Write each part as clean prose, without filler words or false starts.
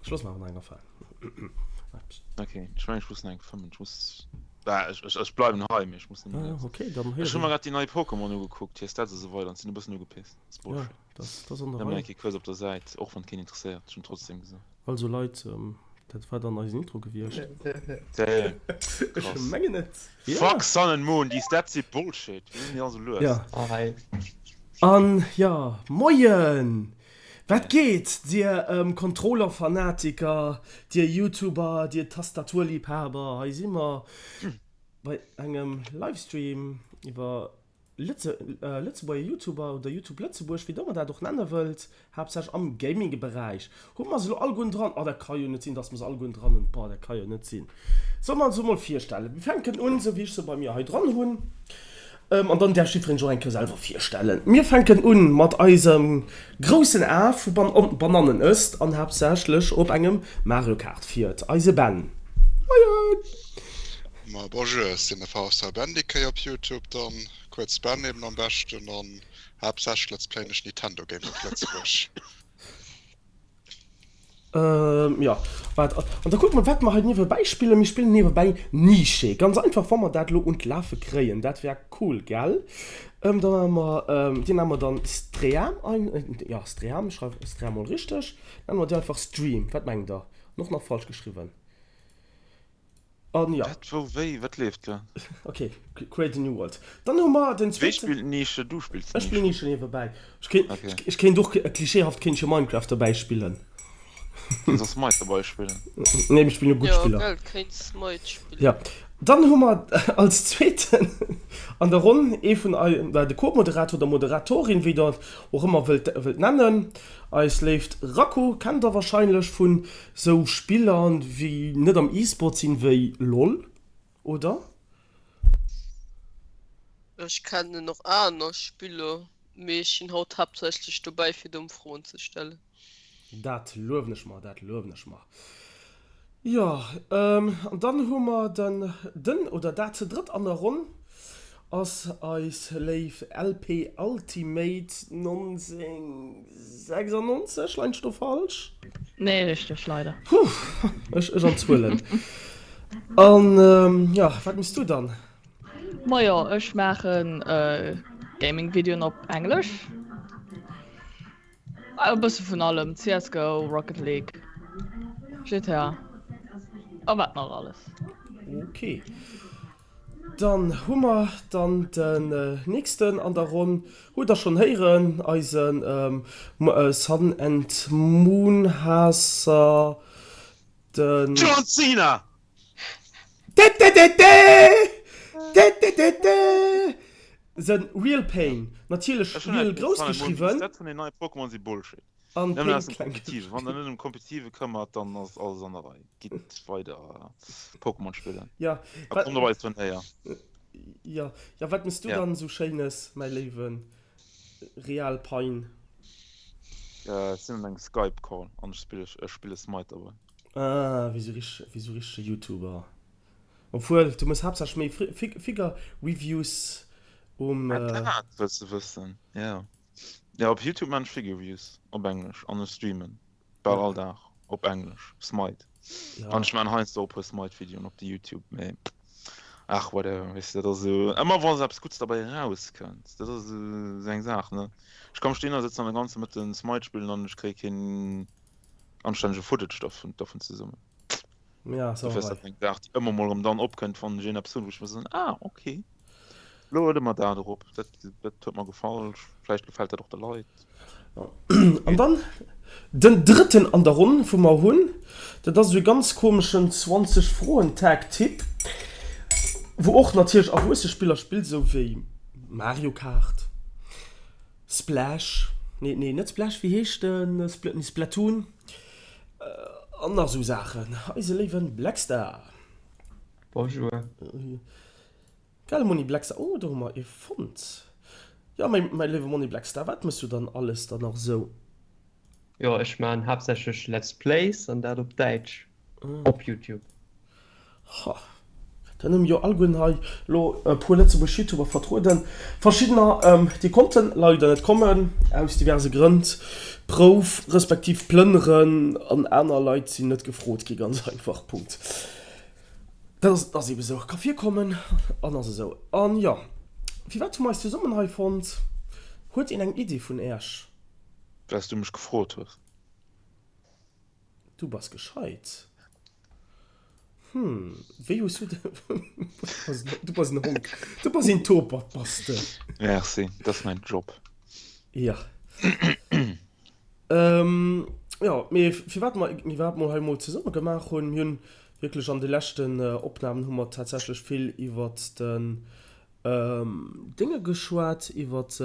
Ech loosse mer awer nach eng afalen. Ok, ech mengen ech muss nach eng fëmmen. Ech muss, bah, ech, ech, ech bleiwen hei, mee ech muss net méi. Ah, okay, dann Ech hu mer grad déi nei Pokémon ugekuckt, hir Stats a sou weider, an sinn e bëssen ugepisst. Dat ass Ja, Bullshit. dat ass an der Nëmmen Rei. eng Kéier kuerz op der Säit, och wann et keen interesséiert, ech hunn trotzdem gesot. Also Leit, dat war dann eisen Intro gewiescht. Damn, Ech krass. mengen et. Ja. Fuck Sun and Moon, déi Stats si Bullshit. Wéi sinn déi all sou lues? Ja. Hei. An jo, moien! Wat geet, dir Controller-Fanatiker, dir YouTuber, dir Tastaturliebhaber? Hei si mer bei engem Livestream iwwer Lëtzebuerger YouTuber oder YouTube Lëtzebuerg, wéi der ëmmer dat och nenne wëllt, haaptsächlech am Gaming-Beräich. Hu mer se elo allegueren dran? Oh, dat ka jo net sinn, dass mer se allegueren dran hunn. Boah, dat ka jo net sinn. Solle mer se emol virstellen? Mir fänken un, esou wéi ech se bei mir hei dran hunn. An dann däerf jiddwereen sech och eng Kéier selwer virstellen. Mir fänken un mat eisem groussen Af, wou Ban Banannen ësst an haaptsächlech op engem Mario Kart fiert, eise Ben. Moien! Ma bonjour, ech sinn de Fausta Ben, déi Kéier op Youtube, dann kuerz Ben eben am beschten, an haaptsächlech Let's Playen ech Nintendo Games op Lëtzebuerg. Ähm, jo, waart, an da kucke mer, wat mer hei niewebäi spillen. Mir spillen niewebäi Niche. Ganz einfach, wa mer dat elo un d'Lafe kréien, dat wär cool, gell? Ähm, da maache mer, ähm, déi nenne mer dann Stream ein, jo, Stream, ech schreiwen Stream mol richteg. Nenne mer déi einfach Stream. Wat mengt Der? An och nach falsch geschriwwen. An jo. Wat, wou, wéi, wat leeft grad? Ok, create a new world. Dann hu mer den Wee zweeten. spillt Niche? Du spills Ech spillen Niche. Niche niewebäi. Ech kéint, Ok. ech kéint och klischeehaft kéint ech jo Minecraft derbäi spillen. Kéints och Smite derbäi spillen. Nee, ech spillen jo gutt Jo, Spiller. gell, kéints Smite spillen. Jo. Dann hu mer als zweeten an der Ronn ee vun ei, de Co-Moderator oder Moderatorin, wéi der och ëmmer wëllt, wëllt nennen, eis léift Rako kennt der wahrscheinlech vun Sou Spiller wéi net am E-Sport sinn wéi LoL, oder? Ech kennen och aner Spiller, mee ech sinn haut haaptsächlech dobäi fir domm Froen ze stellen. Dat luewen ech mer, dat luewen ech mer. Jo, an dann hu mer den, den oder dat drëtt an der Ronn ass eis léif LP Ultimate 1996, leien ech do falsch? Nee, richteg, leider. Puh, ech, ech an Zuelen. An jo, wat méchs du dann? Majo, ech maachen Gaming-Videoen op Englesch. E bësse vun allem, CSGO, Rocket League, GTA a wat nach alles. Ok, dann hu mer dann den nächsten an der Ronn, hutt der schonn héieren, eisen Sun and Moon Haasser, den. John Cena! The Real Pain, natierlech Ech hunn Real eng grouss Sun and Moon, déi geschriwwen Stats vun den neie Pokémon si Bullshit. an Nëmmen Pain aus dem kleng Kompetitive. Wann der net ëm Kompetitive këmmert, dann ass alles an der Rei. Gitt weider Pokémon spillen. Ja, A wat, kommt op eis Turnéier. ja, ja, wat mëss du Ja. dann esou Schéines, mäi léiwe Real Pain? Ech sinn an engem Skype-Call an ech spille, ech spille Smite derbäi. Ah, wéi sou richteg, wéi sou richtege Youtuber. Obwuel, du mëss haaptsächlech méi Figure Reviews um. Ah, dat wëlls de wëssen? Jo. Jo, op Youtube maan ech Figure Reviews op Englesch an ech streamen bal all Dag op Englesch Smite. An ech maan heiansdo och e puer Smite Videoen op de Youtube, mee ach whatever, weess de, dat ass esou ëmmer wa eppes Guddes derbäi erauskënnt, dat ass esou eng Saach, ne. Ech ka mech dohinner sëtzen an de ganze Mëtten Smite spillen an ech kréie keen anstännege Footage dervun, dervun zesummen. Ja, so Dofir ass dat eng Saach, déi ëmmer mol erëm dann opkënnt, wann ech een eppes hunn, wou ech mer soen, ah, okay, lo huele mer dat erop, dat, dat huet mer gefall, vläicht gefält dat och de Leit. An dann den drëtten an der Ronn, wou mer hunn, dat ass esou e ganz komeschen 20 Froen-Tag-Typ, wou och natierlech erwuesse Spiller spillt, esou wéi Mario Kart, Splash, nee, nee, net Splash, wéi heescht den, nee, Splatoon. An nach esou Saachen. Eise léiwen Blackstar. Bonjour. Gell Monni Blackstar, oh do hu mer ee fonnt. Jo mäi mäi léiwe Monni Blackstar, wat mëss du dann alles dann nach esou? Jo ech maan haaptsächlech Let's Plays an dat op Däitsch op Youtube. Ha. Dann hu mir jo alleguerten hei elo e puer Lëtzebuerg Youtuber vertrueden. Verschiddener, déi konnten leider net kommen, aus diverse Grënn, Prouf respektiv Plënneren, an aner Leit sinn net gefrot gi, ganz einfach, Punkt. Dat ass, ass eebe sou, ka virkommen an ass esou. An jo, firwat hu mer eis zesummen hei fonnt? Huet een eng Iddi vun Äerch? Well s du mech gefrot hues. Du bass gescheit. Hm, wéi hues du de. Du bass en Honk. Du bass een Topert, bass de. Merci, dat ass mäin Job. Ja. Ähm, jo, mee firwat mer iwwerhaapt mol hei mol zesumme gemaach hunn, mir hunn wierklech an de leschten Opnamen hu mer tatsächlech vill iwwert den Dénge geschwat, iwwert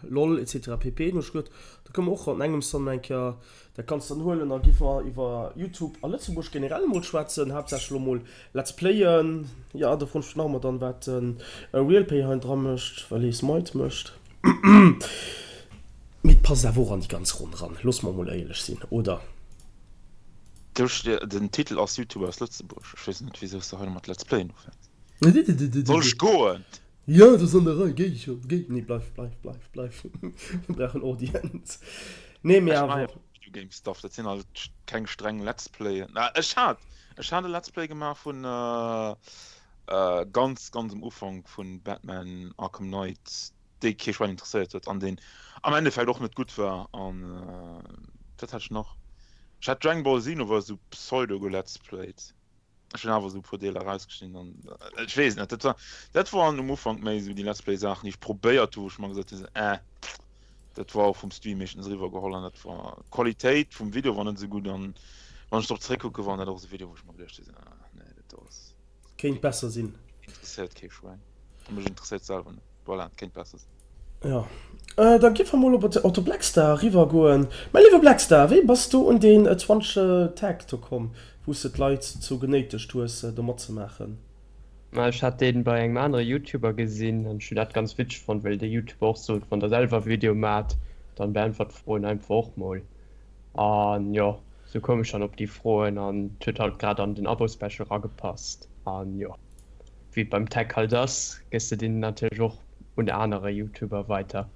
LOL etc pp. Hunn ech geduet, do kënne mer och an engems dann eng Kéier dat Ganzt dann huelen a géife mer iwwer Youtube a Lëtzebuerg generell emol schwätzen, haaptsächlech elo mol Let's Playen. Jo, do froen ech mech nach ëmmer dann, wat de RealPay hei dra mécht, well hie Smite mécht. Mee et passt awer och an déi ganz Ronn ran, loosse mer emol éierlech sinn, oder? Den Titel ass Youtuber aus Lëtzebuerg. Ech weess net, wisou s de hei elo mat Let's Playen ufänks. Soll ech goen? Jo, et ass an der Rei. Géi schon, géi. Nee, bleif, bleif, bleif, bleif. Mir brauchen Audience. Nee, mee Ech maache awer. jo Video Game Stuff, dat sinn halt keng streng Let's Playen. Na, ech hat, ech hat e Let's Play gemaach vun ganz, ganz um Ufank vun Batman Arkham Knight, dee kee Schwäin interesséiert huet an deen am Endeffekt och net gutt war. An wat hat ech nach? Ech hat Dragon Ball Xenoverse esou pseudo gelet's played. Ech hunn awer esou e puer Deeler erausgeschnidden an ech weess net, dat war, dat waren um Ufank méi esou déi Let's Play Saachen, déi ech probéiert hu, wou ech mer gesot hunn, äh, dat war och vum Stream meeschtens eriwwer geholl an dat war, d'Qualitéit vum Video war net esou gutt an wann ech drop zeréckkucke waren dat och esou Videoen, wou ech mer geduecht hunn, ah nee, dat do ass. Kéint besser sinn. Interesséiert kee Schwäin. A mech interesséiert selwer net. Voilà, et kéint besser sinn. Jo, da giff mer mol op op de Blackstar eriwwer goen. Mäi léiwe Blackstar, wéi bass du un deen 20 Tag do komm, wou s de d'Leit zu genéitegt hues do matzemaachen? Ma ech hat deen bei engem anere Youtuber gesinn an ech hunn dat ganz witzeg fonnt, well dee Youtuber och sot, wann der selwer Video maacht, dann beäntwert d'Froen einfach och mol. An jo, sou koum ech dann op déi Froen an et huet halt grad an den Abo-Special ragepasst an jo. Wéi et beim Tech halt ass, gëss de deen natierlech och un anere Youtuber weiter.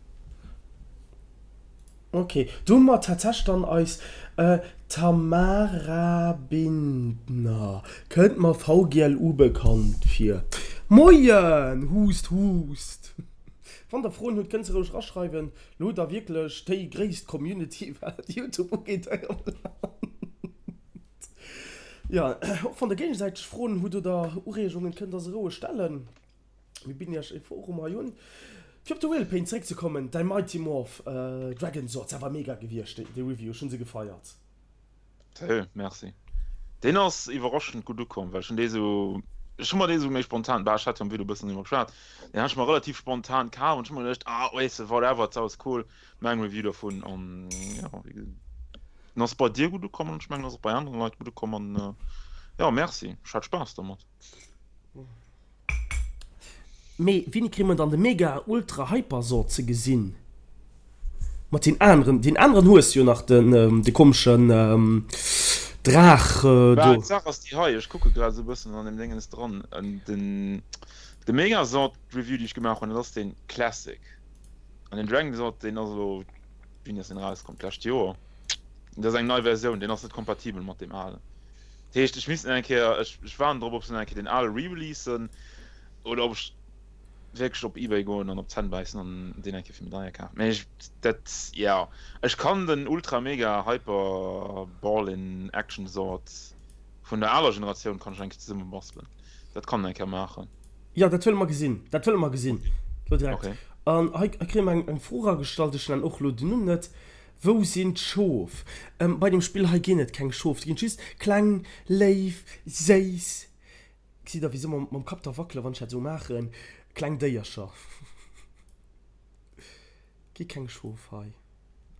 Ok, do hu mer tatsächlech dann eis Tamara Bindner, kënnt mer VGLU bekannt vir. Moien! Hust hust. Wann der Froen hutt, kënnt se roueg raschreiwen. Lo hutt der wierklech déi gréisst Community wat Youtube ugeet hei am Land. Jo, och wann der géigesäiteg Froen hutt oder Ureegungen, kënnt der se roueg stellen. Mir bidden iech e Forum hei un. Fir op de Whale Paint zeréckzekommen, däi Mighty Morph Dragon Zords awer mega gewiescht, déi Review, ech hunn se gefeiert. Salut, merci. Deen ass iwwerraschend gutt ukomm, well ech hunn dee sou, ech hu mer dee sou méi spontan, bah ech hat jo am Video e bëssen driwwer geschwat, deen hat ech mer relativ spontan kaf an ech hu mer geduecht, ah weess de, whatever, d'Sau ass cool, maach eng Review dervun an jo, wéi gesot. En ass bei dir gutt ukomm an ech mengen ass och bei aneren Leit gutt ukomm an jo merci, ech hat Spaass dermat. Mee wéini kréie mer dann de Mega Ultra Hyper Sort ze gesinn? Mat deen aneren, deen aneren hues de jo nach, den de komeschen Draach do. Bah d'Saach ass déi hei, ech kucke grad esou e bëssen an deem Déngens dran, den de Mega Sort Review déi ech gemaach hunn, dat ass den Classic an den Dragon Sort deen ass elo Wéini ass deen erauskomm? D'lescht Joer? Dat ass eng nei Versioun, deen ass net kompatibel mat deem alen. Dat heescht, ech misst eng Kéier, ech, ech waarden drop, ob se eng Kéier deen ale releasen oder ob ech wierklech op eBay goen an op d'Zänn bäissen an deen eng Kéier fir méi deier kafen. Mee ech, dat, ja, ech kann den Ultra Mega Hyper Ballin Action Sword vun der aler Generatioun kann ech eng Kéier zesumme bastelen. Dat kann en eng Kéier maachen. Jo, dat wëlle mer gesinn. Dat wëlle mer gesinn. Lo direkt. Okay. An hei kréie mer eng Fro eragestallt, ech nennen och elo den Numm net, Wou sinn d'Schof? Bei deem Spill hei ginn et keng Schof, do ginn et just kleng, léif, séiss, gesitt der wéi se mam Kapp da wackelen, wann ech dat esou maachen, kleng Déiercher. Gi keng Schof hei.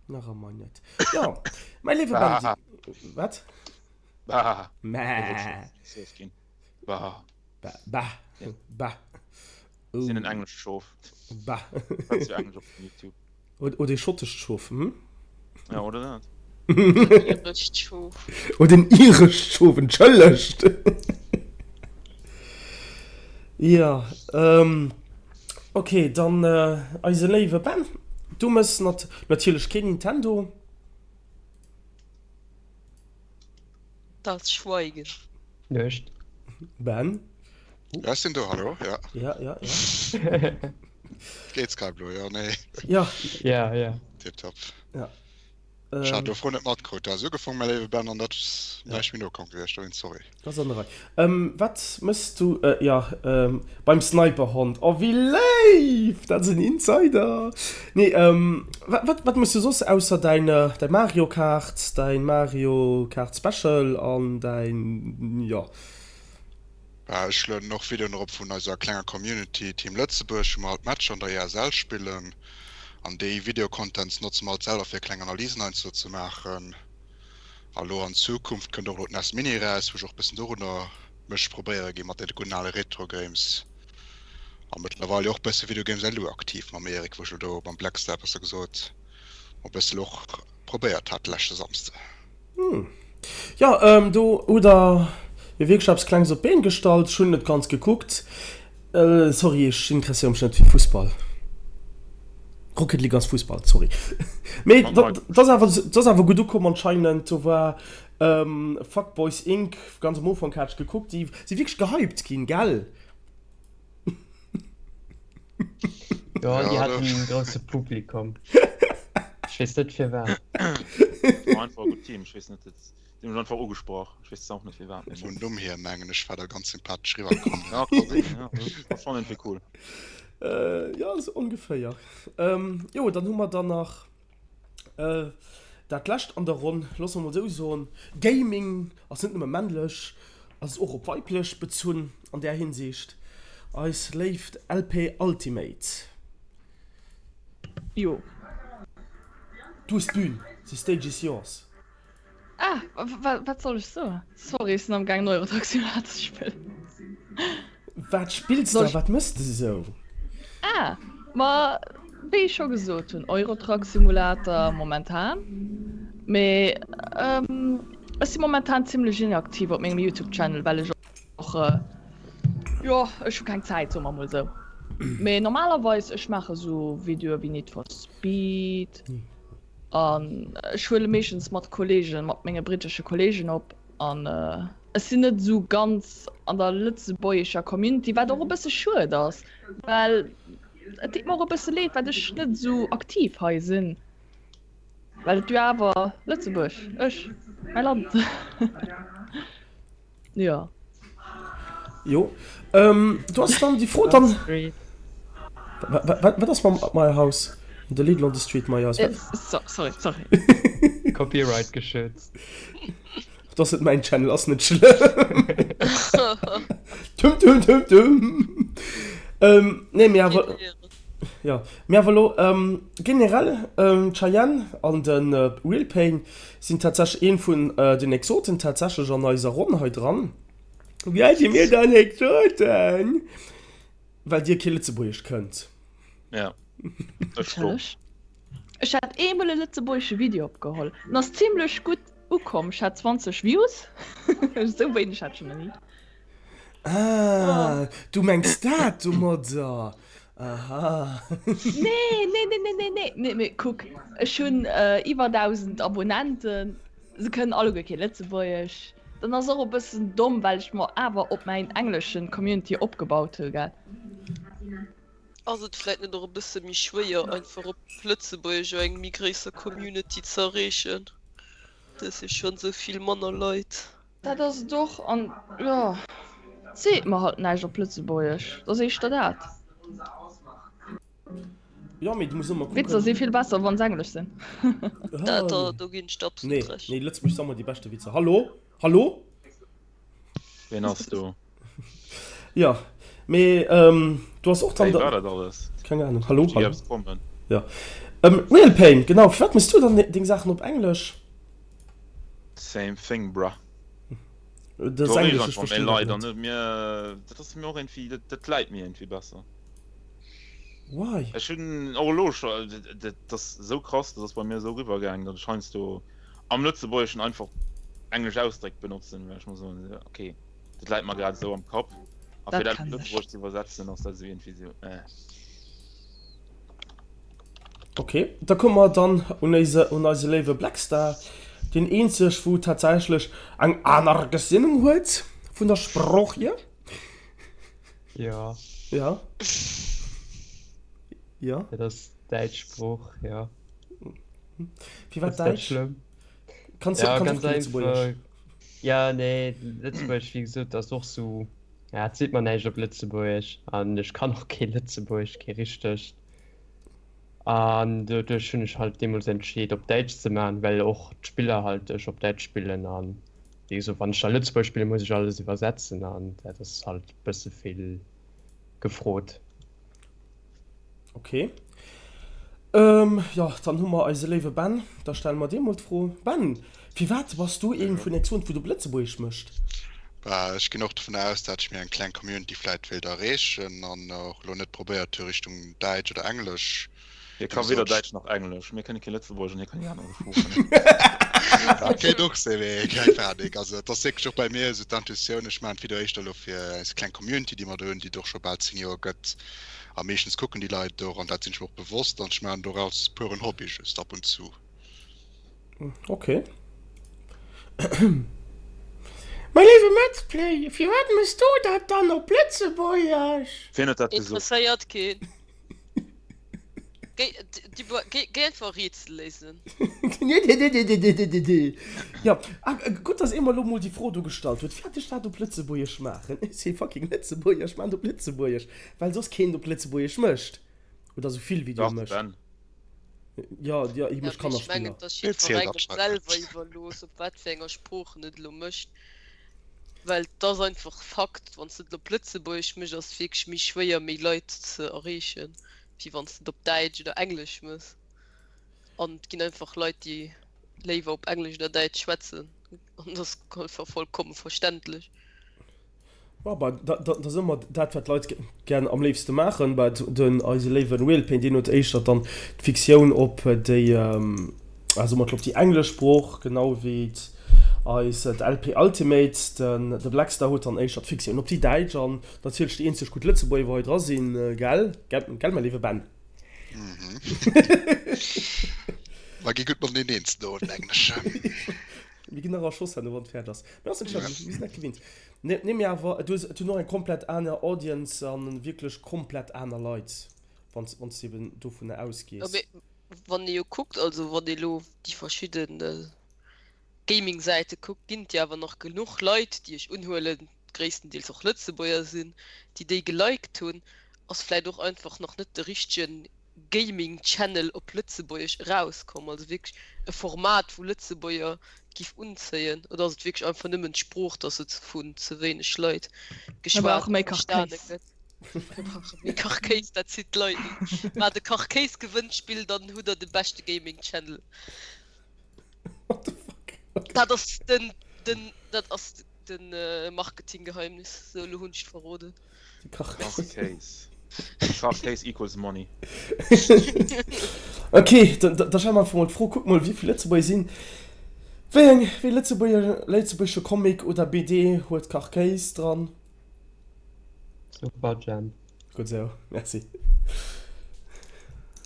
Nach ëmmer net. Jo, mäi léiwe Bendy. Wat? Bah. Mäh. Bah. Bah, bah, Ja. bah. Sinn en englescht Schof. Bah. Schwätzt jo Englesch op YouTube. Oder, oder e schottescht Schof, hm? Ja, oder dat. Oder en irescht Schof. Oder en irescht Schof, entschëllegt. Jo, ok, dann eise léiwe Ben, du mëss natierlech keen Nintendo. Das Schweigen. Nuecht. Ben? Ja, ech sinn do, hallo, ja. Ja, ja, ja. Geet Skype lo, jo, nee? Ja. Ja, ja. Tiptop. Ja. Ech hat dovun net matkrutt. Du has ugefaang, mäi léiwe Ben, an dat ass näischt méi nokomm gewiescht, dowéinst sorry. Dat ass an der Rei. Wat mëss du, jo, beim Sniperhond? Oh, wéi léif! Dat ass en Insider! Nee, wat, wat mëss du soss ausser däin, däi Mario Kart, däin Mario Kart Special an däin, jo. Bah, ech lueden och Videoen erop vun eiser klenger Community Team Lëtzebuerg, wou mer alt Matcher an der ESL spillen. An déi Video-Contents notze mer alt selwer fir kleng Analysen heiansdo ze maachen. A lo an Zukunft kënnt och elo d'NES Mini eraus, wou ech och bëssen dorunner mech probéiere gi mat deene gudden ale Retro-Games. A mëttlerweil jo och bësse Video Games LU aktiv mam Eric, wou ech elo do beim Blackstar besser gesot e bësse lo och probéiert hat de leschte Samsde. Hm. Jo, do hutt der jo wierklech eppes Klenges op d'Been gestallt. Ech hunn net ganz gekuckt. Sorry, ech interesséiere mech net fir Fussball. Rocket League ass Fussball, sorry. Mee dat ass awer, dat ass awer gutt ukomm anscheinend. Do war Fuckboys Inc. Ganz am Ufank hat ech gekuckt, déi si wierklech gehypt ginn, gell? Jo, déi haten en grousse Publikum. Ech weess net firwat. War einfach e gutt Team, ech weess net, déi hunn mech einfach ugesprach, ech weess och net firwat. Vum Numm hier mengen ech war der ganz sympathesch riwwer komm. Ja, ka sinn, ja, war schon irgendwie cool. Jo, sou ongeféier. Jo, dann hu mer dann nach Dat lescht an der Ronn, loosse mer mol esou soen, Gaming ass net nëmme männlech, ass och op weiblech bezunn an där Hinsicht. Eis léift LP Ultimate. Jo. Du hues d'Bün, the stage is yours. Ah, wat soll ech soen? Sorry, ech sinn am gaangen Euro Truck Simulator ze spillen. Wat spills de a wat mëss de esou? Ah, ma wéi ech scho gesot hunn, Euro Truck Simulator momentan. Mee ech si momentan zimlech inaktiv op mengem Youtube Channel, well ech och, jo, ech hu keng Zäit, soe mer mol esou. Mee normalerweis, ech maache sou Videoe wéi Need for Speed. An ech huele meeschtens mat Kollegen, mat menge brittesche Kollegen op. An ech sinn net esou ganz an der lëtzebuergescher Community, wat och e bësse schued ass, well et deet mer och e bësse leed, well ech net esou aktiv hei sinn, well et jo awer Lëtzebuerg, ech, mäi Land. Jo. Jo, do ass dann déi Fro dann. Wat ass mam My House? The Lidl on the Street, My House. Sorry, sorry. Copyright geschützt. Dat ass net mäin Channel, ass net schlëmm. Tum tum tum tum. Nee, mee awer. Jo, mee awer elo generell, d'Cheyenne an de Real Pain sinn tatsächlech een vun den Exoten tatsächlech an eiser Ronn hei dran. Wéi si mir dann Exoten? Well dir kee Lëtzebuergesch kënnt. Ja, ech do. Ech hat eemol e lëtzebuergesche Video opgeholl, en ass zimlech gutt ukomm, ech hat 20 Views, esou wéineg hat ech nach ni. Ah, du mengs dat domadder? Aha. Nee, nee, nee, nee, nee, nee, nee, mee kuck, ech hunn iwwer 1.000 Abonnenten, se kënnen alleguer kee Lëtzebuergesch. Dann ass och e bëssen domm, well ech mer awer op mäin engleschen Community opgebaut hu, gell. Ass et vläit net och e bësse méi schwéier, einfach op Lëtzebuergesch eng méi gréisser Community ze erreechen? Et si schonn esou vill manner Leit. Dat ass et och, an jo, et seet mer halt näischt op Lëtzebuergesch, et ass éischter dat. Jo, mee du muss ëmmer kucken. Witzer si vill besser wann se englesch sinn. Dat, do, do ginn ech der absolut Nee, Recht. nee, Lëtzebuerg si ëmmer déi beschte Witzer. Hallo? Hallo? Ween ass do? Jo, mee du ass och dann. Wéi war dat alles? Keng Ahnung. Hallo? Ech Hallo? eppes kommen. Jo. Real Pain, genau. Firwat méchs du dann deng Saachen op Englesch? Same thing bruh. Dat ass Englesch, ech verstinn dat net. Mir, dat ass mir och iergendwéi, dat, dat läit mir iergendwéi besser. Why? Ech hunn och elo scho, dat ass esou krass, dat ass bei mir esou eriwwer gaangen, datt ech heiansdo am Lëtzebuergeschen einfach englesch Ausdréck benotzen, well ech mer soen, ok, dat läit mer grad esou am Kapp. A fir dat op Lëtzebuergesch ze iwwersetzen ass dat esou iergendwéi esou eh. Ok, da komme mer dann un eise, un eise léiwe Blackstar, deen eenzeg wou tatsächlech eng aner Gesinnung huet vun der Sprooch hier. Jo. Ja. Jo. Dat ass däitsch Sprooch, jo. Firwat däitsch? Kanns du, kanns du och Lëtzebuergesch? Ja, nee, Lëtzebuergesch, wéi gesot, ass och sou, ja, et seet mer näischt op Lëtzebuergesch an ech kann och kee Lëtzebuergesch, kee richtegt. An doduerch hunn ech halt deemools entscheet, op Däitsch ze maachen, well och d'Spiller halt ech op Däitsch spillen an wéi gesot, wann ech da Lëtzebuergesch spillen, muss ech alles iwwersetzen an dat ass halt e bësse vill gefrot. Ok. Jo, dann hu mer eise léiwe Ben. Da stelle mer dir mol d'Fro. Ben, firwat bass du een vun Exoen, wou op Lëtzebuergesch mécht? Bah, ech ginn och dovun aus, dat ech mir eng kleng Community vläit wéilt erreechen an och elo net probéiert hu Richtung Däitsch oder Englesch. Hie ka weder Däitsch nach Englesch. Mir kënne kee Lëtzebuergesch an hie kann déi aner Sproochen net. Dat kéint och sinn, mee keng Panik. Also et ass wierklech och bei mir esou d'Intuitioun, ech maachen d'Video éischter elo fir eis kleng Community, déi mer do hunn, déi et och scho bal 10 Joer gëtt. A meeschtens kucken déi Leit och, an dat sinn ech mer och bewosst, an ech maachen et och als puren Hobby just ab und zu. Ok. Mäi léiwe Metzplay, firwat mëss du dat dann op Lëtzebuergesch? Wien huet dat gesot? Interesséiert keen. Géi, Dubois, géi, géi einfach Rätsel léisen. Jo, ah, gutt, dass ee mer elo mol déi Fro do gestallt huet. Wäert ech dat op Lëtzebuergesch maachen? Ech si fucking Lëtzebuerger, ech maachen et op Lëtzebuergesch, well soss keen et op Lëtzebuergesch mécht. Oder esou vill Videoe Dach, de mécht. Ben. Jo, jo, hie Ja, mécht mee ech Kannerspiller. mengen, et ass Hie zielt jiddwerengem anscheinend selwer net. iwwerlooss, op wat fir enger Sprooch en et elo mécht. Well et ass einfach Fakt, wann s de et op Lëtzebuergesch méchs, ass et wierklech méi schwéier, méi Leit ze erreechen, wéi wann s de et op Däitsch oder Englesch méchs. An et ginn einfach Leit, déi léiwer op Englesch oder Däitsch schwätzen. An dat ass einfach vollkomme verständlech. Jo, bah, dat ass ëmmer dat, wat d'Leit gären am léifste maachen. Bah, den, eise léiwe Whalepaint, deen huet éischter dann d'Fiktioun op déi, ah, soe mer op déi englesch Sprooch, genau wéi eis d'LP Ultimate. Den, de Blackstar huet dann éischter d'Fiktioun op déi däitsch an natierlech déi eenzeg gutt Lëtzebuerger, wou hei dra sinn, gell, gell, gell, mäi léiwe Ben? Mer gi gutt mateneen eens do, mengen ech. Mir ginn nach erschoss herno, wann et fäerdeg ass. Mee ass net schlëmm, mir sinn dat gewinnt. Nee, nee, mee awer et hues, et hunn och eng komplett aner Audience an wierklech komplett aner Leit, wann s, wann s de eben dovunner Jo, ausgees. mee wann ee jo kuckt, also wann ee lo déi verschidden Gaming-Säite kuckt, ginn et jo awer nach genuch Leit, déi ech unhuelen, gréisstendeels och Lëtzebuerger sinn, déi déi geliked hunn. Ass vläit och einfach nach net de richtegen Gaming Channel op Lëtzebuergesch erauskomm? Also wierklech e Format wou Lëtzebuerger giff unzéien? Oder ass et wierklech einfach nëmmen d'Sprooch, dass et vun ze wéineg Leit Mir geschwat brauche a méi verstane Kachkéis. gëtt? Mir brauche méi Kachkéis, dat zitt d'Leit un. Maacht e Kachkéis-Gewënnspill, dann hutt der de beschte Gaming Channel. What the fuck? Okay. Dat ass den, den, dat ass den Marketinggeheimnis. Sou, elo hunn ech et verroden. Kachkéis. Kachkéis equals money. Ok, da stelle mer einfach mol d'Fro, kuck mol wéivill Lëtzebuerger sinn. Wéi eng, wéi Lëtzebuerger, lëtzebuergesche Comic oder BD huet Kachkéis dran? Super Jhemp. Gutt esou, merci.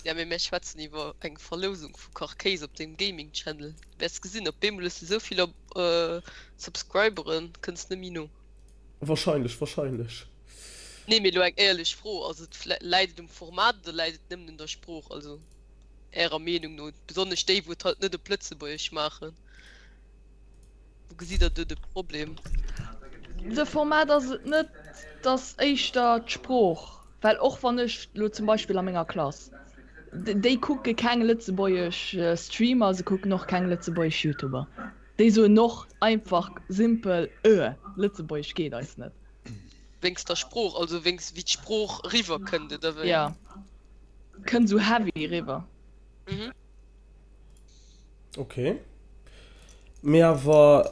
Ja, mee mir schwätzen iwwer eng Verlousung vu Kachkéis op dengem Gaming Channel. Wäerts gesinn, op eemol hues de esou vill Subscriberen, kënns net méi no. Wahrscheinlech, wahrscheinlech. Nee, mee elo eng éierlech Fro, ass et vlä, läit et um Format oder läit et nëmmen un der Sprooch? Also ärer Meenung no, besonnesch déi wou et halt net op Lëtzebuergesch maachen, wou gesitt der do de Problem? De Format ass et net, et ass éischter d'Sprooch, well och wann ech elo zum Beispill a menger Klass, déi kucke keng lëtzebuergesch Streamer, se kucken och keng lëtzebuergesch Youtuber. Déi soen och einfach simpel, Öh, Lëtzebuergesch geet eis net. Wéngst der Sprooch, also wéngst wéi d'Sprooch riwwer kënnt, oder wéi? Jo, kënnt esou heavy eriwwer. Mhm. Ok. Mee awer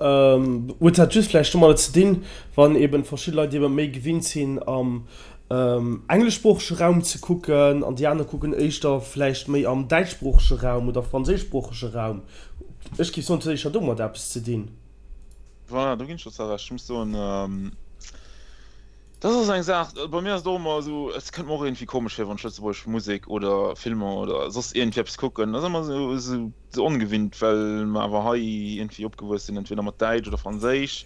huet dat just vläicht domadder ze dinn, wann eben verschidde Leit eben méi gewinnt sinn am engleschsproochege Raum ze kucken an déi aner kucken éischter vläicht méi am däitschsproochege Raum oder franséischsproochege Raum. Ech géif soen, et huet éischter domat eppes ze dinn. Voilà, do ginn ech der zwar Recht. Ech muss soen,. Dat ass eng Saach, bei mir ass et och ëmmer esou, et kënnt mer och iergendwéi komesch vir, wann ech lëtzebuergesch Musek oder Filmer oder soss iergendwéi eppes kucken. Dat ass ëmmer esou, esou, esou ongewinnt, well mer awer hei iergendwéi opgewuess sinn, entweder mat Däitsch oder Franséisch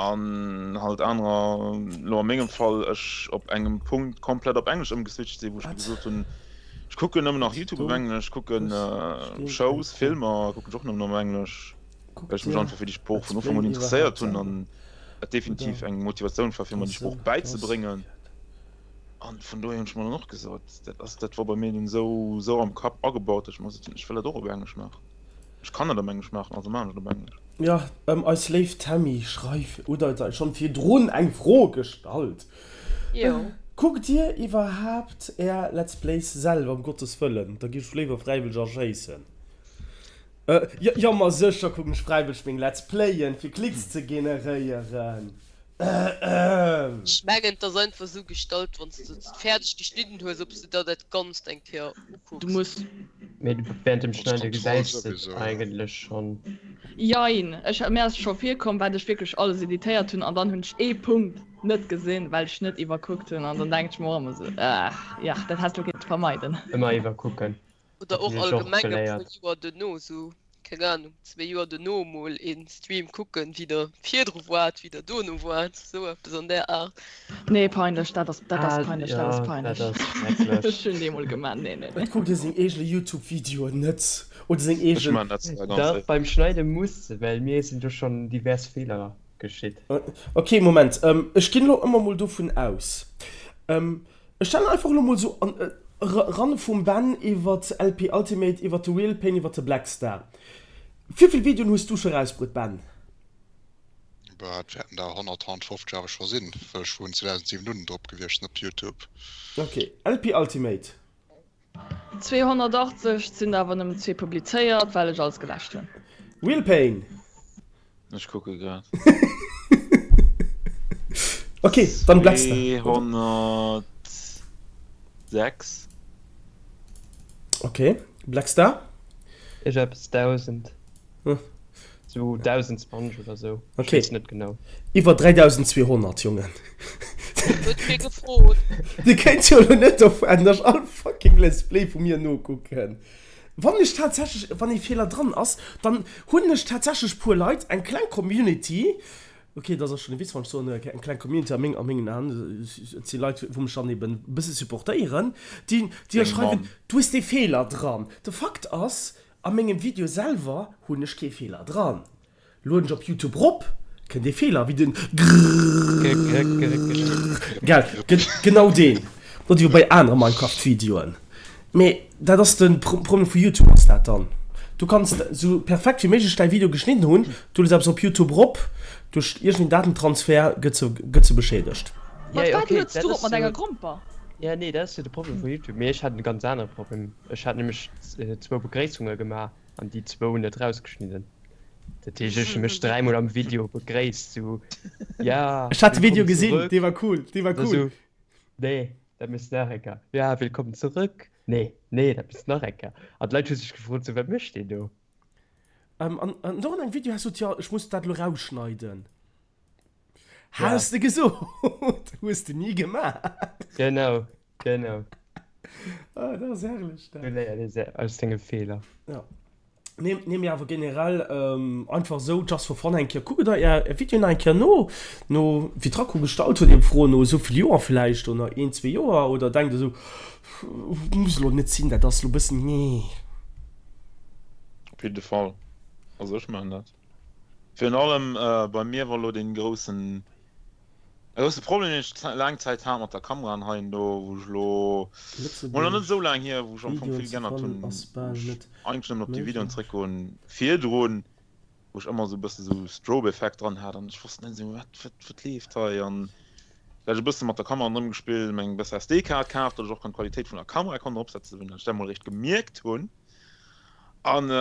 an halt anerer, elo a mengem Fall, ech op engem Punkt komplett op Englesch ëmgeswitcht sinn, wou ech mir gesot hunn, ech kucken nëmmen nach YouTube op Englesch, kucken Shows, Filmer kucken ech och nëmmen op Englesch, well ech mech einfach fir déi Sprooch vun Ufank un interesséiert hunn an. wat definitiv eng Motivatioun war fir mer déi Sprooch bäizebréngen. An vun dohier hunn ech mer dann och gesot, dat ass, dat war bei mir dunn esou, esou am Kapp agebaut, datt ech mer gesot hunn, ech wëll dat och op Englesch maachen. Ech kann dat op Englesch maachen, also maachen ech et op Englesch. Jo, eis léif Tammy schreift, huet eis schonn virdrun eng Fro gestallt. Jo. Kuckt dir iwwerhaapt är Let's Plays selwer? Ëm Gottes Wëllen, da gi ech léiwer fräiwëlleg erschéissen. Jo jo ma sécher kucken ech fräiwëlleg meng Let's Playen fir Klicks ze generéieren. Ech mengen et ass einfach esou gestallt wanns de et fäerdeg geschnidden hues obs de der dat ganzt eng Kéier ukucks. Du muss. Mee während dem Schneide gesäis de et eigentlech schonn. Jein, ech mir ass scho virkomm wat ech wierklech alles editéiert hunn an dann hunn ech ee Punkt net gesinn well ech net iwwerkuckt hunn an dann denken ech mer och ëmmer esou ah ja dat häss du kinnt vermeiden. Ëmmer iwwerkucken. Oder och allgemeng e puer Joer duerno, sou, keng Ahnung, zwee Joer duerno mol een Stream kucken, wéi der virdru waart, wéi der dono waart, sou eppes an där Aart. Nee, peinlech, dat ass, dat ass peinlech, dat ass peinlech. Ech hunn dee mol gemaach, nee, nee, nee. Et kuckt ee seng eegene Youtube-Videoen net oder seng eegen. Dach, beim Schneide muss de, well mir sinn do schonn divers Feeler geschitt. Ok, Moment, ech ginn elo ëmmer mol dovun aus, Ech stellen einfach elo mol sou an ran vum Ben iwwert LP Ultimate iwwert de Real Pain iwwert de Black Star. Wivill Videoen hues du scho rausbruet Ben? Bah, et wäerten der 100, 150 awer scho sinn, well ech vun 2007 un drop gewiescht sinn op Youtube. Ok, LP Ultimate. 280, et sinn der awer nëmmen zwee publizéiert, well ech alles geläscht hunn. Real Pain. Ech kucke grad. Ok, dann Blackstar. 206. Ok, Blackstar. Ech eppes 1000. Sou 1020 oder sou. Ok. Ech weess net genau. Iwwer 3200, Jongen. Huet kee gefrot. Dir kéint jo elo net erfaarden, dass ech all fucking Let's Play vu mir nokucken. Wann ech tatsächlech, wann ee Feeler dran ass, dann hunn ech tatsächlech puer Leit, eng kleng Community, ok, dat ass schonn e Witz, wann ech soen, eng kleng Community a meng, a mengen Aen, et si Leit, wou mech dann eben e bësse supportéieren, déi, déi da schreiwen, du hues dee Feeler dran. De Fakt ass, A mengem Video selwer hunn ech kee Feeler dran. Lueden ech op Youtube rop, kënnt ee Feeler wéi den grrrrrrrrrrrrrrrrrrr. Gell, genau deen. Oder wéi bei anere Minecraft Videoen. Mee dat ass de Problem vu Youtube ass dat dann. Du kanns sou perfekt wéi méiglech däi Video geschnidden hunn, du lues eppes op Youtube rop, duerch iergendeen Datentransfer gëtt se gëtt se beschädegt. Mat wat lueds du rop? Mat enger Gromper? Jo, nee, dat ass jo de Problem vu Youtube. Mee ech hat e ganz anere Problem. Ech hat nämlech zwou Begréissunge gemaach an déi zwou net rausgeschnidden. Dat heescht, ech hu mech dräimol am Video begréisst, sou, ja, Ech hat de Video willkommen gesinn, zurück. dee war cool, dee war Da cool. sou, nee, dat méchs de nach eng Kéier. Ja, willkommen zurück. Nee, nee, dat méchs de nach eng Kéier. An d'Leit hu sech gefrot, sou, wat mécht deen do? An an och an engem Video has du, jo, ech muss dat elo rausschneiden. Has de gesot, hues de ni gemaach. Genau, genau. Ah, dat ass herrlech dat. Do léiert ee se aus senge Feeler. Ja. Nee, nee, mee awer generell ähm, einfach esou just for fun eng Kéier kuckt der är Video nach eng Kéier no, no wéi d'Raku gestallt huet, eben Froen no esou vill Joer villäicht oder een, zwee Joer oder denkt esou, muss elo net sinn, dat ass elo bëssen, nee. Op jidde Fall, also ech maachen dat. Virun allem bei mir war lo deen groussen e grousse Problem deen ech laang Zäit hat mat der Kamera an hei an do, wou ech lo mol nach net esou laang hier, wou ech am Fong vill geännert hunn, wou ech eigentlech nëmmen op déi Videoen zréckgoen virdrun, wou ech ëmmer esou e bësse sou Strobe-Effekt dran hat an ech wosst net esou wat wat wat leeft hei an da hat ech e bësse mat der Kamera erëmgespillt, meng besser SD-Kaart kaf, datt ech och kann d'Qualitéit vun der Kamera konnt eropsetzen, wou ech dat mol eréischt gemierkt hunn. An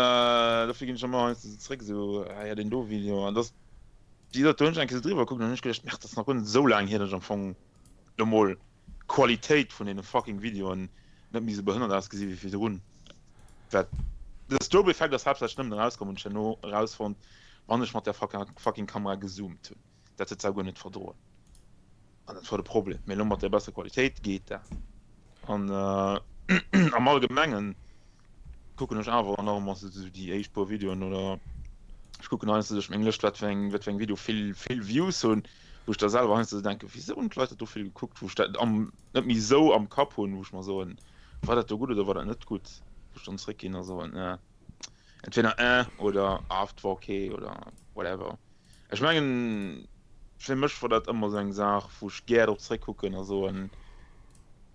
dofir ginn ech ëmmer heiansdo esou zréck, esou, ah ja, deen do Video. An dass, wéi gesot, do hunn ech eng Kéier esou driwwer gekuckt an hunn ech geduecht, Merde, dat ass nach guer net esou laang hier, datt ech am Fong lo mol d'Qualitéit vun deene fucking Videoen net méi esou behënnert ausgesi wéi virdrun. Wat de Strobe-Effekt ass haaptsächlech nëmmen erauskomm, hunn ech herno erausfonnt, wann ech mat där fucking Kamera gezoomt hunn. Dat huet se awer guer net verdroen. An dat war de Problem. Mee elo mat där besser Qualitéit geet dat. An am Allgemengen kucken ech awer nach ëmmer sou déi éischt puer Videoen oder ech kucken heiansdo duerch meng Lëscht, wat fir eng, wat fir eng Video vill, vill Views hunn, wou ech da selwer heiansdo sou denken, wisou hunn d'Leit dat do vill gekuckt, wou ech dat am, net méi sou am Kapp hunn, wou ech mer soen, war dat do gutt oder war dat net gutt, wou ech dann zréckginn a soen, eh, entweder eh oder ah, et war ok oder whatever. Ech mengen, fir mech war dat ëmmer sou eng Saach, wou ech gär drop zréckkucken a soen,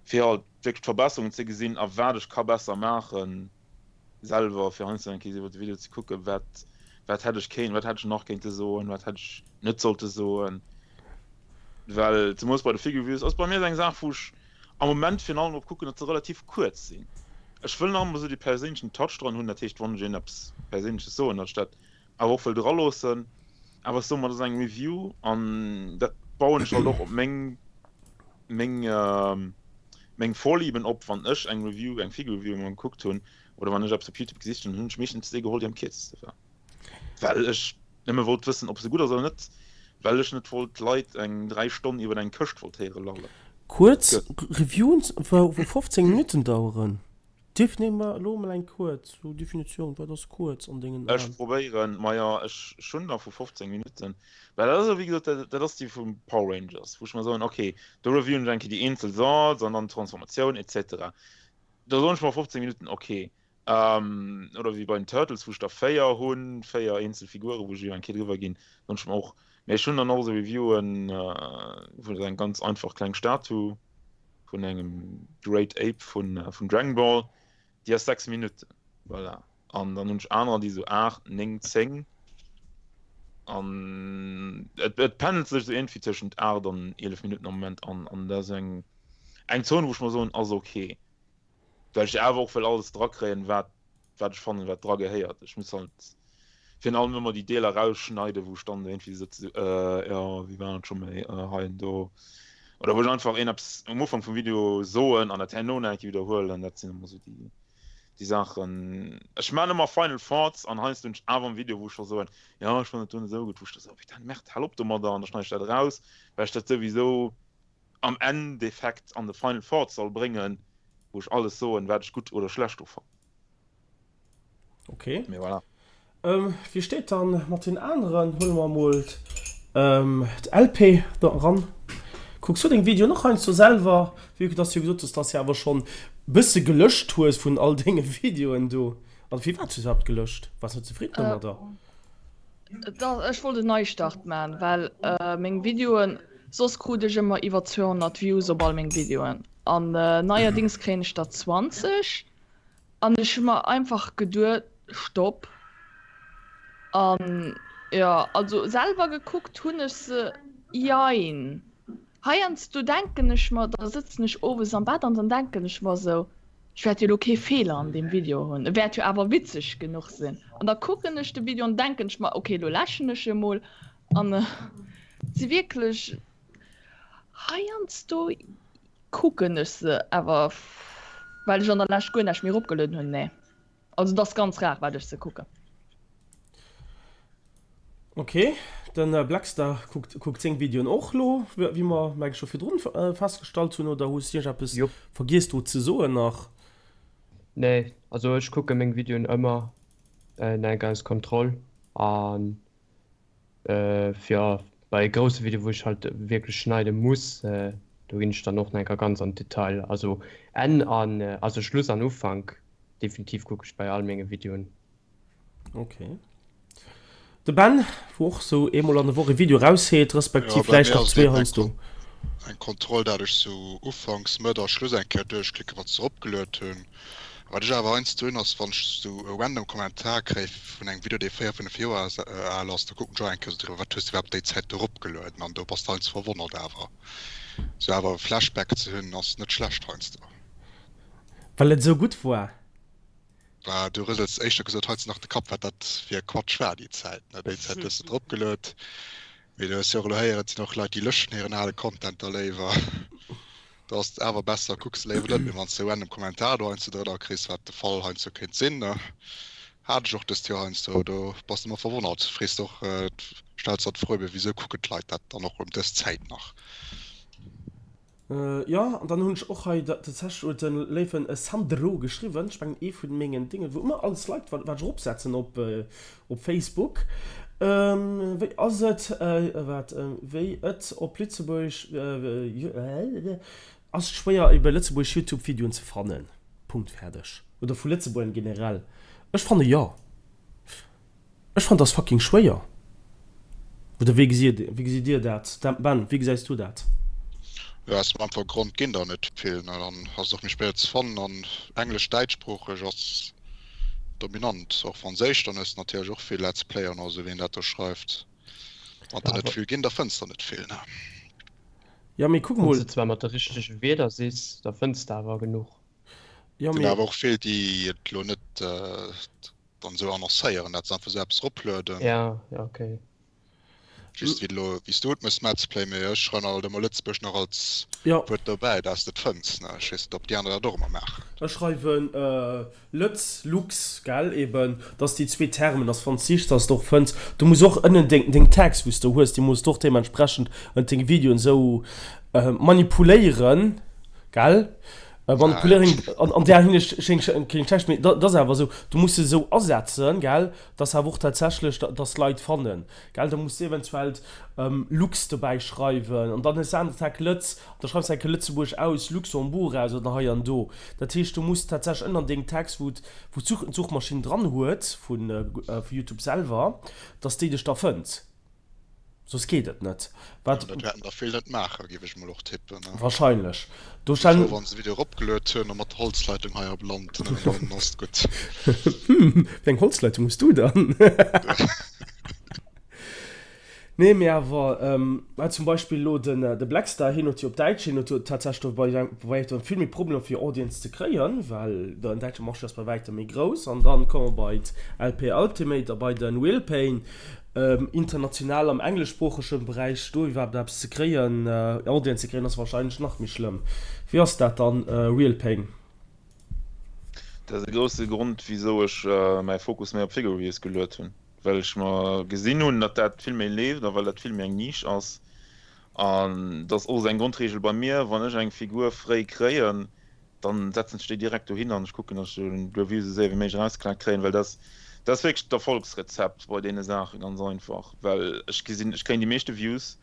fir halt wierklech d'Verbesserung ze gesinn a wat ech ka besser maachen selwer, fir heiansdo eng Kéier iwwer de Video ze kucken, wat, wat hätt ech kéint, wat hätt ech nach kéinte soen, wat hätt ech net sollte soen. Well zemools bei de Figure Reviews ass bei mir esou eng Saach, wou ech am Moment virun allem drop kucken, datt se relativ kuerz sinn. Ech wëll nach ëmmer esou dee perséinlechen Touch dran hunn, dat heescht, wann ech een eppes Perséinleches soen, datt ech dat awer och wëll draloossen. Awer ech soe mer, dat ass eng Review an dat bauen ech halt och op meng, meng, meng Vorlieben op. Wann ech eng Review, eng Figure Review emol gekuckt hunn oder wann ech eppes op Youtube gesicht hunn, hunn ech meeschtens déi geholl, déi am kierzeste war, well ech nëmme wollt wëssen, ob se gutt ass oder net, well ech net wollt Leit eng 3 Stonn iwwer eng Këscht wollt héiere lallen. Kuerz Reviewen, wou 15 Minutten daueren. Definéier mer elo emol eng kuerz, sou Definitioun, wat ass kuerz an dengen Ech Aen? probéieren, majo ech hunn der vu 15 Minutten, well dat ass elo wéi gesot, dat dat ass déi vu Power Rangers, wou ech mer soen, ok, do reviewen ech eng Kéier déi eenzel Sorts an dann d'Transformatioun et cetera. Do soen ech mer 15 Minutten, ok. Oder wéi bei den Turtles, wou ech der 4 hunn, 4 eenzel Figuren, wou ech elo eng Kéier driwwer ginn, soen ech mer och. Mee ech hunn dann och esou Reviewen, wou et eng ganz einfach kleng Statue vun engem Great Ape vun vun Dragon Ball, déi ass 6 Minutten, voilà. An dann hunn ech anerer, déi sou 8, 9, 10 an et et pendelt sech sou iergendwéi tëschent 8 an 11 Minutten am Moment an an dat ass eng eng Zon, wou ech mer soen, ass ok. Well ech awer och wëll alles drakréien, wat wat ech fannen, wat dra gehéiert. Ech muss halt virun allem ëmmer déi Deeler rausschneiden, wou ech dann iergendwéi sëtze, sou, äh, jo, wéi war dat scho méi, äh, hei an do. Oder wou ech einfach een eppes um Ufank vum Video soen an dat herno nach eng Kéier widderhuelen. Dat sinn ëmmer sou déi, déi Saachen. Ech maachen ëmmer Final Thoughts an heiansdo hunn ech awer en Video, wou ech scho soen, jo, ech fannen dat do net esou gutt, wou ech da soen, putain, merde, hal op domadder an da schneide ech dat eraus, well ech dat souwisou am Endeffekt an de Final Thoughts soll bréngen, wou ech alles soen, wat ech gutt oder schlecht do fannen. Ok. Mee voilà. Wéi steet dann mat den aneren? Huele mer emol d'LP do eran. Kucks du deng Videoen och heiansdo selwer? Vue que dass du jo gesot hues, dass de awer schonn bësse gelöscht hues vun all denge Videoen do. An firwat hues du se iwwerhaapt gelöscht? Waars net zefridden domadder? Ech wollt en Neistart man, well meng Videoen, soss krut ech ëmmer iwwer 200 Views op all meng Videoen an neierdings kréien ech der 20 an ech hu mer einfach geduet Stopp an jo also selwer gekuckt hunn ech se jein. Heiansdo denken ech mer, da sëtzen ech owes am Bett an dann denken ech mer esou, ech wäert jo elo kee Feeler an deem Video hunn, e wäert jo awer witzeg genuch sinn. An da kucken ech de Video an denken ech mer, ok, elo läschen ech e mol. An et si wierklech, heiansdo kucken ech se awer, well ech an der Lescht guer näischt méi eropgelueden hunn, nee. Also et ass ganz rar wat ech se kucken. Ok, den Blackstar kuckt kuckt seng Videoen och lo, wéi mer meng ech scho virdrun festgestallt hunn, oder hues iergendeppes Jupp. vergiess do ze soen nach? Nee, also ech kucke meng Videoen ëmmer no enker aus Kontroll an jo bei grousse Videoen wou ech halt wierklech schneide muss, do ginn ech dann och nach enker ganz an d'Detail, also Enn an also Schluss an Ufank Definitiv kucke ech bei all menge Videoen. Ok. De Ben, wou och sou eemol an der Woch e Video rausheet, respektiv vläicht nach zwee heiansdo. Eng Kontroll, dat ech sou Ufanks, Mëtt a Schluss eng Kéier duerchklicken, wat se eropgeluet hunn. Wat ech awer heiansdo hunn, ass wann ech sou e random Kommentar kréie vun engem Video, dee 4, 5 Joer al ass, da kucken ech och eng Kéier sou driwwer, wat hues de iwwerhaapt déi Zäit do eropgelueden? An do bass de heiansdo verwonnert awer. Sou awer e Flashback ze hunn, ass net schlecht heiansdo. Well et esou gutt woar. Bah, du rësels éischter gesot heiansdo nach de Kapp, wat dat fir e Quatsch war déi Zäit, ne? Déi Zäit hues de et eropgeluet. Mee du hues jo och elo héieren, et sinn och Leit, déi löschen hiren ale Content da léiwer. Do ass et awer besser, kucks de léiwer net. Mee wann s de e random Kommentar do heiansdo drënner kriss, wat de Fall heiansdo kéint sinn, ne? Hat ech och dëst Joer heiansdo, do bass de ëmmer verwonnert, frees de och, stells der d'Fro, ebe wisou kucken d'Leit dat dann och ëm dës Zäit nach? Jo, an dann hunn ech och hei tatsächlech huet de léiwen Sandro geschriwwen, ech mengen ee vun mengen Dingen, wou ëmmer alles liked, wat ech eropsetzen op op Facebook. Wéi ass et, wat, wéi et op Lëtzebuergesch, ass et schwéier ebe lëtzebuergesch Youtube-Videoen ze fannen? Punkt, fäerdeg. Oder vu Lëtzebuergern generell? Ech fanne jo. Ech fannen dass fucking schwéier. Oder wéi gesitt wéi gesitt dir dat? Ben, wéi gesäis du dat? Jo, aus dem einfache Grond ginn der net vill, ne? Dann ass et och méi schwéier ze fannen an Englesch, däitschsproocheg ass dominant, och Franséisch, dann hues de natierlech och vill Let's Player an esou wéi een dat do schreift. Wann der net vill ginn, da fënns der net vill, ne? Jo, mee kuck mol. Wann s de zwar mat de richtege Wierder sichs, da fënns de awer genuch. Jo, Sinn mee. awer och vill, déi et elo net dann esou annoncéieren, dat se einfach esou eppes eroplueden. Ja, ja, okay. Just wéi elo, wéi s du et mëss, Metzplay, mee ech schreiwen alt ëmmer Lëtzebuerg nach als Ja. Wuert dobäi, dass de et fënns, ne? Ech weess net, ob déi aner dat och ëmmer maachen. Ech schreiwen Lëtz, Lux, gell, eben, dass déi zwee Termen, dass wann s sichs, dass de och fënns. Du muss och ënnen deng, deng Tags, wou s de hues, déi muss de och deementsprechend ënnert denge Videoen esou manipuléieren, gell? Manipuléieren an där Hinsicht schéngt keng schlecht, mee dat ass awer esou, du muss se esou asetzen, gell, dass awer och tatsächlech, dass d'Leit fannen, gell. Da muss de eventuell Lux dobäi schreiwen an dann hues de aner Tag Lëtz, an da schreifs de eng Kéier Lëtzebuerg aus, Luxembourg aus oder hei an do. Dat heescht, du muss tatsächlech ënner deng Tags, wou d'Suchmaschinn dran huet vu YouTube selwer, dass déi dech da fënnt. Soss geet et net. Wat? Dat wäerten der vill net maachen, géif ech mol och tippen. Wahrscheinlech. Do stellen. Wa se Video eropgeluet hunn a mat der Holzleitung hei op Land, dann ass et gutt. Hm, wéi eng Holzleitung hues du dann? Nee, mee awer, mä zum Beispill elo den de Blackstar, hien huet jo op Däitsch, hien huet jo tatsächlech do bei wäitem vill méi Problemer fir Audience ze kréien, well den däitsche Marché ass bei wäitem méi grouss. An dann komme mer bei d'LP Ultimate a bei de Will Payne. International am engleschsproochege Beräich do iwwerhaapt eppes ze kréien, Audience ze kréien, ass warscheinlech nach méi schlëmm. Wéi ass dat dann, Real Pain? Dat ass e grousse Grond wisou ech mäi Fokus méi op Figure Reviews geluet hunn, well ech mer gesinn hunn, datt dat vill méi leeft a well dat vill méi eng Niche ass. An dat ass och esou eng Grondreegel bei mir, wann ech eng Figur fréi kréien, dann setzen ech déi direkt dohin an ech kucken, dass ech d'Reviews esou séier wéi méiglech erausgeklaakt kréien, well dat dat ass wierklech d'Erfolgsrezept bei deene Saachen, ganz einfach, well ech gesinn, ech kréien déi meeschte Views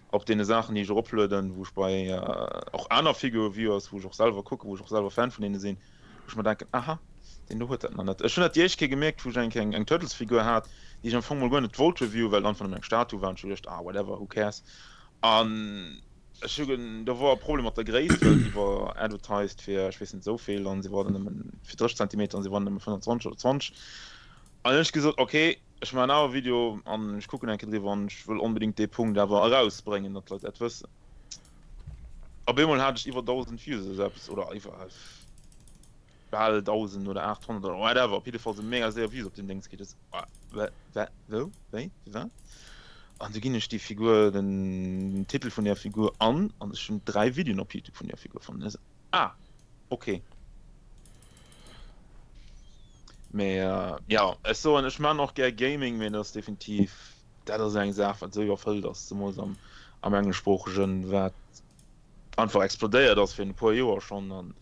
op deene Saachen, déi ech eroplueden, wou ech bei och aner Figure Reviewers, wou ech och selwer kucken, wou ech och selwer Fan vun deene sinn, wou ech mer denken, aha, deen do huet dat nach net. Ech hunn dat déi éischt Kéier gemierkt, wou ech eng Kéier eng Turtles-Figur hat, déi ech am Fong mol guer net wollt reviewen, well et einfach nëmmen eng Statu war an ech hu geduecht, ah, whatever, who cares, an Ech hu do wor e Problem mat der Gréisst, well si wor advertised fir ech weess net esou vill an si wor dann nëmmen fir 30 Zentimeter an si wor nëmmen 25 oder 20. An hunn ech gesot, ok, ech maachen awer e Video an ech kucken eng Kéier driwwer an ech wëll onbedéngt dee Punkt awer erausbréngen, datt d'Leit dat wëssen. Op eemol hat ech iwwer 1.000 Views oder esou eppes oder iwwer bal 1.000 oder 800 oder whatever, op jidde Fall sou mega séier Views op deem Déngs kritt. Ech sou, wou, wéi, firwat? An du ginn ech déi Figur, den Titel vun där Figur an, an ech hunn 3 Videoen op Youtube vun där Figur fonnt. An ech sou, ah, ok. Mee jo, ech soen, ech man och gär Gaming, mee dat ass definitiv, dat ass eng Saach, wat sou iwwerfëllt ass, zemools am, am engleschsproochegen, wat einfach explodéiert ass virun e puer Joer schonn an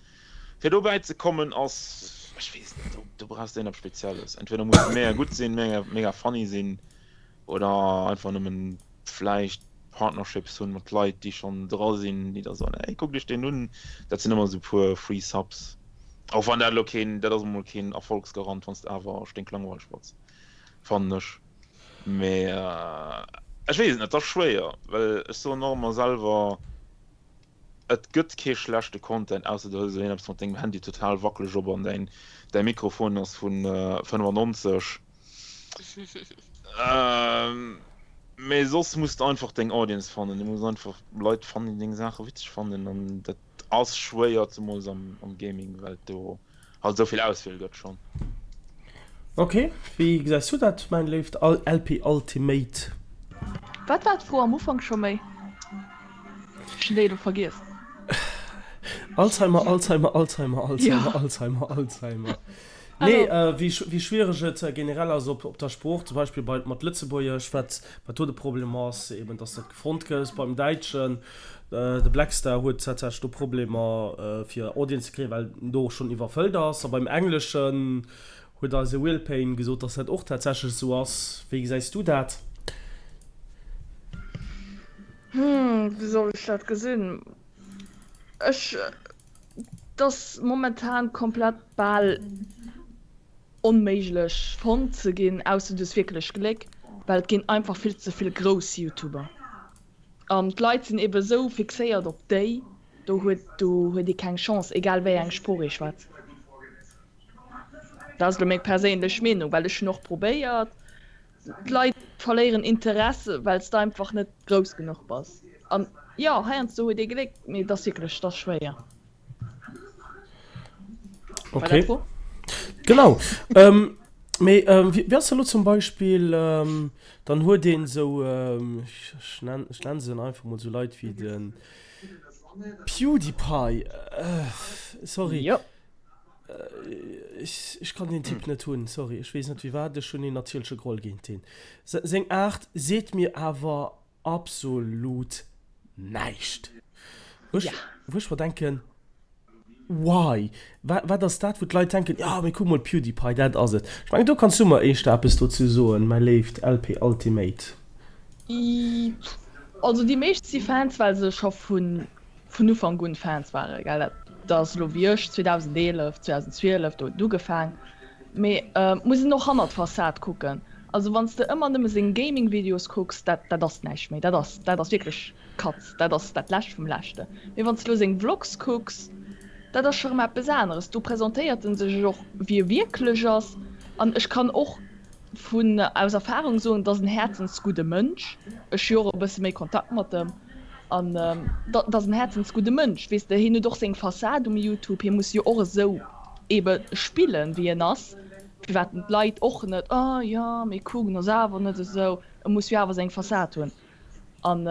fir dobäi ze kommen ass, ech weess net, do, do brauchs de eppes Spezielles. Entweder muss de mega gutt sinn, mega, mega funny sinn oder einfach nëmmen vläicht Partnerships hunn mat Leit, déi schonn dra sinn, déi da soen, hey, kuck dech deen un. Dat sinn ëmmer esou puer free Subs. Och wann dat elo keen, dat ass emol keen Erfolgsgarant, wann s de awer sténklangweileg bass, fannen ech. Mee ech weess et net, et ass schwéier, well ech soen och ëmmer selwer, et gëtt kee schlechte Content, ausser du hëls elo eppes mat dengem Handy total wackeleg op an däin däi Mikrofon ass vu 95. Mee soss muss de einfach deng Audience fannen, du muss einfach Leit fannen, déi deng Saache witzeg fannen an dat ass schwéier, zemools am Gaming, well et do halt esou vill Auswiel gëtt schonn. Ok, wéi gesäis du dat mäin léift LP Ultimate? Wat war d'Fro am Ufank scho méi? Ech hunn déi elo vergiess. Alzheimer, Alzheimer, Alzheimer, Alzheimer, Alzheimer, Alzheimer. Nee, wéi schwiereg et generell ass op der Sprooch, zum Beispill bei mat Lëtzebuergesch, wat wat do de Problem ass, eben dass dat gefronnt gëtt. Beim Däitschen, de Blackstar huet tatsächlech do Problemer fir Audience ze kréien, well en do och schonn iwwerfëllt ass. A beim Engleschen huet eise Willpain gesot, dass dat och tatsächlech esou ass. Wéi gesäis du dat? Hm, wéi soll ech dat gesinn? Ech, 't ass momentan komplett bal onméiglech fonnt ze ginn, ausser du hues wierklech Gléck, well et ginn einfach vill ze vill grouss Youtuber an d'Leit sinn ebe sou fixéiert op déi, do huet do huet ee keng Chance, egal wéi eng Sprooch ee schwätzt. Dat ass elo meng perséinlech Meenung, well ech hunn och probéiert, D'Leit verléieren Interesse well s de einfach net grouss genuch bass. An jo, heiansdo huet ee Gléck, mee et ass wierklech, et ass schwéier. War dat d'Fro? Genau. Mee wéi ass elo zum Beispill, dann huet een esou, ech nennen se einfach mol esou Leit wéi de Pewdiepie, sorry. Jo. Ech kann deen Typ net hunn, sorry, ech weess net firwat, ech hunn een natierleche Groll géint deen. Seng Aart seet mir awer absolut näischt. Wou ech, wou ech mer denken, why? Wat ass dat, wou d'Leit denken, jo mee kuck mol Pewdiepie, dat ass et. Ech mengen do kanns du mer éischter eppes dozou soen, mäi léift LP Ultimate. Also déi meescht si Fans, well se scho vun vun Ufank un Fans waren, gell, dat ass elo wéi ech 2011, 2012, do huet et ugefaang, mee et muss een och hannert d'Fassad kucken, also wann s de ëmmer nëmme seng Gaming Videos kucks, dat dat ass näischt méi, dat ass dat ass wierklech Katz, dat ass dat lescht vum leschte, mee wann s de elo seng Vlogs kucks, dat ass scho rëm eppes aneres, do presentéiert en sech och wéi e wierklech ass an ech kann och vun aus Erfahrung soen, et ass en häerzensgudde Mënsch, ech hu jo och e bësse méi Kontakt mat em an dat ass en häerzensgudde Mënsch, weess de, hien huet och seng Fassad um Youtube, hie muss jo och esou ebe spillen, wéi en ass, firwat en d'Leit och net, oh jo, mee kuck, en ass awer net esou, e muss jo awer seng Fassad hunn. An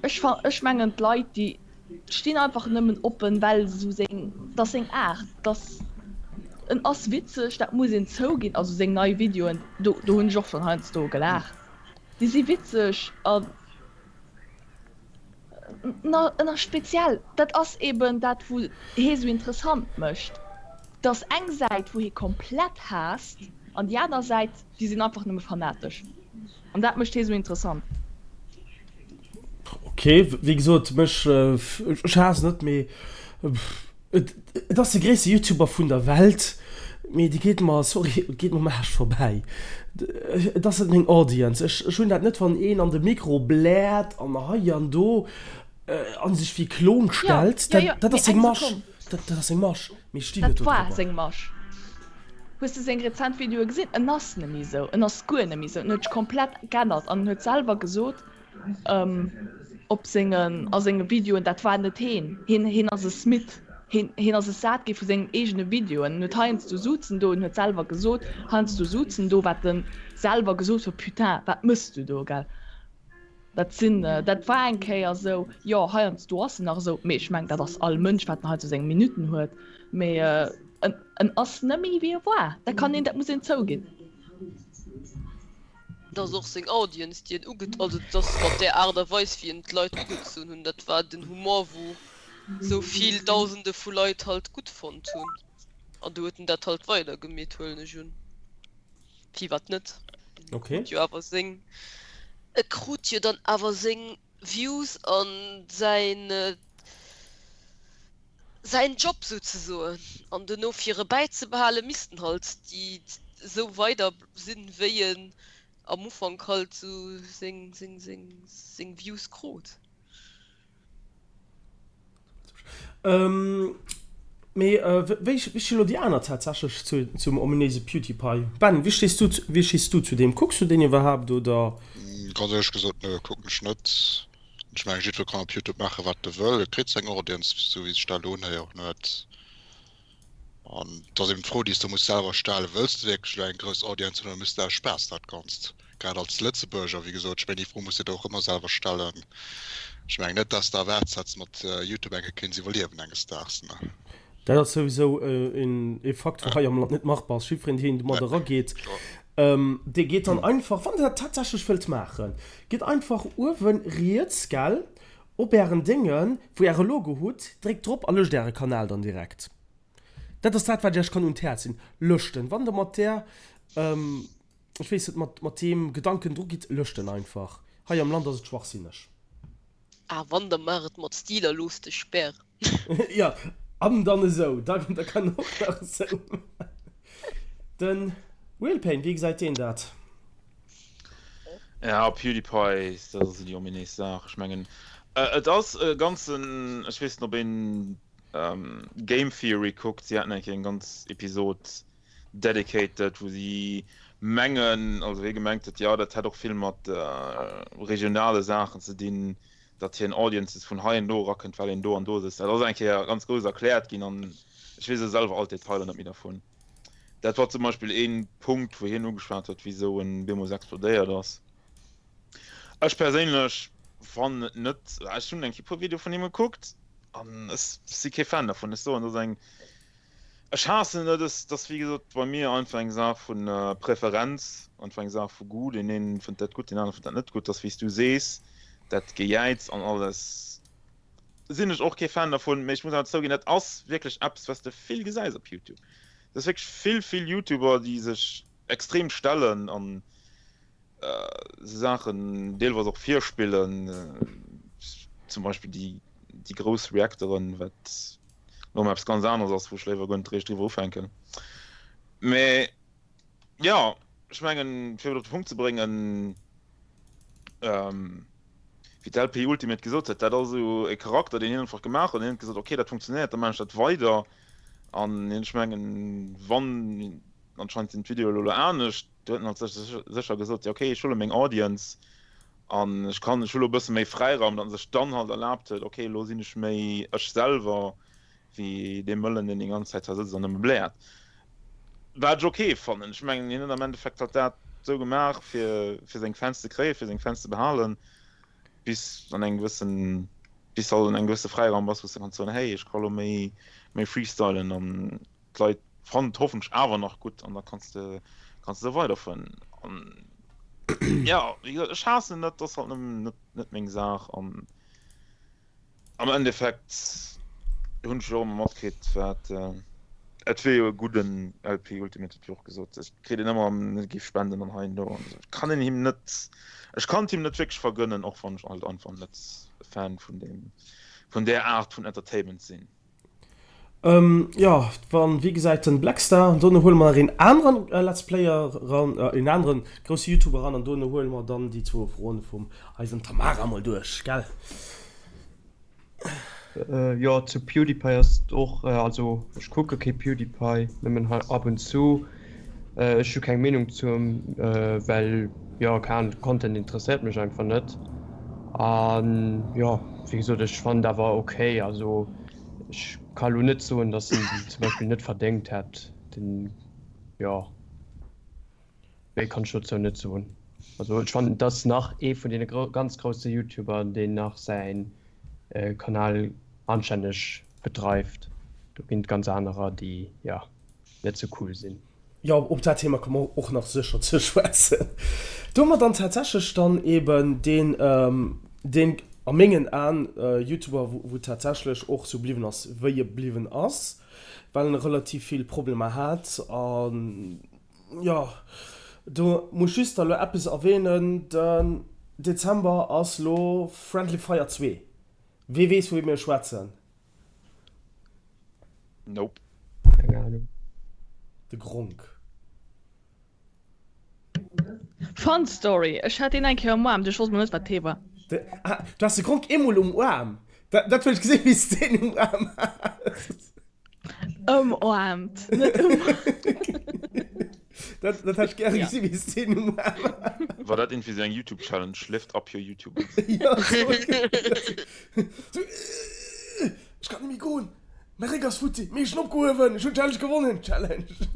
ech fa ech mengen d'Leit déi stinn einfach nëmmen op en, well esou seng, 't ass seng Aart, 't ass, en ass witzeg, dat muss een zouginn, also seng nei Videoen, do do hunn ech och schonn heiansdo gelaacht, déi si witzeg an na en ass speziell, dat ass eben dat wou hee sou interessant mécht, 't ass eng Säit wou hee komplett haasst an déi aner Säit déi sinn einfach nëmme fanatesch. An dat mécht hee sou interessant. Ok, wéi gesot, mech, ech haass net, mee et ass de gréisste Youtuber vun der Welt, mee dee geet mer, sorry, geet mer um Aarsch vorbäi. Et ass net meng Audience. Ech, ech hunn dat net, wann een an de Mikro bläert an hei an do a sech wéi Klon stellt. Dat, dat ass seng Masch. Dat, dat ass seng Masch. Mee ech stinn net do driwwer. Dat war seng Masch. Hues de seng rezent Videoe gesinn? En ass nemmi sou, en ass guer nemmi sou, en huet sech komplett g'ännert an en huet selwer gesot op sengen, a senge Videoen, dat war net heen, heen, heen ass es midd, heen, heen ass es sat gi vu sengen eegene Videoen. En huet heiansdo Suzen do, en huet selwer gesot, heiansdo Suzen do, wat en selwer gesot huet, putain, wat mëss du do, gell? Dat sinn, dat war eng Kéier esou, jo, heiansdo ass en nach esou, mee ech mengen, dat ass all Mënsch, wat en hei sou seng Minutten huet, mee en, en ass net méi wéi e war, dat kann een, dat muss een zouginn. Et ass och seng Audience, déi en uge, also et ass mat där Aart a Weis, wéi en d'Leit ugezunn hunn, dat war den Humor, wou esou vill Dausende vu Leit halt gutt fonnt hunn, an du huet en dat halt weidergemeet, huelen ech un. Firwat net? En Okay. krut jo awer seng, e krut jo dann awer seng Views an säin, säin Job souzesoen. An duerno fir e bäizebehalen, missten halt déi esou weider sinn, wéi en am Ufank halt sou seng, seng, seng, seng Views krut. Mee wéi stinn elo déi aner tatsächlech zum ominéise Pewdiepie? Ben, wéi stees du, wéi stees du zu deem? Kucks du deen iwwerhaapt oder? Ganz éierlech gesot, nö, kucken ech net. Ech mengen, jiddwer kann op Youtube maachen, wat e wëll. E kritt seng Audience, esou wéi sech dat elo unhéieren huet. An et ass eben d'Fro, déi s de muss selwer stellen, Wëlls de wierklech elo eng grouss Audience hunn oder méchs de aus Spaass dat Ganzt? Grad als Lëtzebuerger, wéi gesot, ech mengen, déi Fro muss de der och ëmmer selwer stellen. Ech mengen net, dass de erwaarts, dass de mat Youtube eng Kéier kéints iwwerliewen enges Daags, ne? Dat ass souwisou ee Fakt, wou hei am Land net machbar ass. Jiddwereen, deen domat erageet, dee geet dann einfach, wann Der dat tatsächlech wëllt maachen, gitt einfach uewe riets, gell, op Ären Déngen, wou Äre Logo hutt, dréckt drop a löscht Äre Kanal dann direkt. Dat ass dat, wat ech Iech kann un d'Häerz leeën. Löscht en. Wann Der mat där, ech weess net, mat, mat deem Gedanken dru gitt, löscht en einfach. Hei am Land ass et schwachsinneg. Ah, wann, da maach et mat Stil a looss dech spären. Jo, an dann esou, da kann och nach esou. Den Wheelpain, wéi gesäit deen dat? Ja, PewDiePie, dat ass esou déi ominéis Saach. Ech mengen, et ass e ganzen, ech weess net, ob een Game Theory kuckt, si haten eng Kéier eng ganz Episod dedicated, wou si mengen, also hie gemengt huet, jo, dat hätt och vill mat regionale Saachen ze dinn, datt hien Audiences vun hei an do erakënnt, well een do an do sëtzt. Dat ass eng Kéier ganz grouss erkläert ginn an ech weess elo selwer all d'Detailer net méi dervun. Dat war zum Beispill ee Punkt, wou hien ugeschwat huet, wisou en deemools explodéiert ass. Ech perséinlech fannen et net, ech hunn eng Kéier e puer Videoe vun him gekuckt an ech si kee Fan dervun. Ech soen, dat ass eng Ech haassen et, et ass wéi gesot bei mir einfach eng Saach vu Preferenz, einfach eng Saach vu Goût. Deen een fënnt dat gutt, deen anere fënnt dat net gutt. Ass wéi s du sees, dat Gejäiz an alles sinn ech och kee Fan dervun, mee ech muss awer zouginn, dat ass wierklech eppes wat s de vill gesäis op Youtube. Et ass wierklech vill, vill Youtuber déi sech extrem stellen an Sou Saachen deelweis och virspillen, zum Beispill déi, déi grouss Reacteren, wat lo emol eppes ganz aneres ass, wou ech léiwer guer net eréischt driwwer ufänken. Mee jo, ech mengen, fir et op de Punkt ze bréngen, wéi d'LP Ultimate gesot huet, dat ass esou e Charakter, deen hien einfach gemaach huet, an hien huet gesot, ok, dat funktionéiert, da maachen ech dat weider. An ech mengen, wann, anscheinend sinn d'Videoe lo anescht, Do huet en halt sécher gesot, jo okay, ech hu lo meng Audience an ech kann, ech hu lo e bësse méi Fräiraum, datt en sech dann halt erlaabt huet, okay, elo sinn ech méi ech selwer wéi dee Mëllen, deen déi ganz Zäit hei sëtzt an nëmme bläert. Wat ech ok fannen. Ech mengen, hien huet am Endeffekt halt dat esou gemaach, fir, fir seng Fans ze kréien, fir seng Fans ze behalen, bis an engem gewëssen, bis halt an engem gewësse Fräiraum bass, wou s de kanns soen, hey, ech ka lo méi, méi freestylen an d'Leit fannen et hoffentlech awer nach gutt an da kanns de kanns de weiderfueren. An ja, wéi gesot, ech haassen net, dat ass halt nëmmen net, net meng Saach an am Endeffekt hunn ech jo och ëmmer matkritt, wat et wier jo e gudden LP Ultimate huet jo och gesot, et kritt een ëmmer en géif spenden an hei an do an esou. Ech kann en him net, ech kann et him net wierklech vergënnen, och wann ech halt einfach net Fan vun deem, vun där Aart vun Entertainment sinn. Jo, wann wéi gesäit den Blackstar, an dono huele mer nach een aneren Let's Player ran, een aneren grousse Youtuber ran, an dono huele mer dann déi zwou Froen vum eisem Tamara mol duerch, gell? Jo, zu PewDiePie ass et och, also ech kucke kee PewDiePie, nëmmen hei ab und zu. Ech hu keng Meenung zu em, well jo, keng Ahnung, de Content interesséiert mech einfach net. An jo, wéi gesot, ech fannen et awer ok, also Ech ka lo net soen, dass en zum Beispill net verdéngt hätt den, jo, méi kann ech dozou net soen. Also ech fannen, et ass nach ee vun deene ganz grousse Youtuber, deen nach säin Kanal anstänneg bedreift. Do ginn et ganz anerer, déi, jo, net sou cool sinn. Jo, op dat Thema komme mer och nach sécher ze schwätzen. Do hu mer dann tatsächlech dann eben deen, deen a mengen Aen Youtuber, wou tatsächlech och sou bliwwen ass, wéi e bliwwen ass, well en relativ vill Problemer hat. An jo, do muss ech just da lo eppes erwähnen, Den Dezember ass lo Friendly Fire 2. Wee weess, vu wem mir schwätzen? Nope. Keng Ahnung. De Gronkh. Fun Story, Ech hat deen eng Kéier um Aarm, du ech wosst mol net wat dee war. De, ah, du has de Gronkh eemol um Aarm? Dat, dat wëll ech gesinn, wéi s de deen um Aarm has. Ëmarmt, net um. Dat, dat hätt ech gäre gesinn, wéi s de deen um Aarm has. War dat iergendwéi sou eng Youtube Challenge, Lift up your Youtubers? Ja, sou. Sou, Ech kann net méi goen. Mäi Réck ass futti, mee ech hunn opgehuewen, ech hunn d'Challenge gewonnen, Challenge.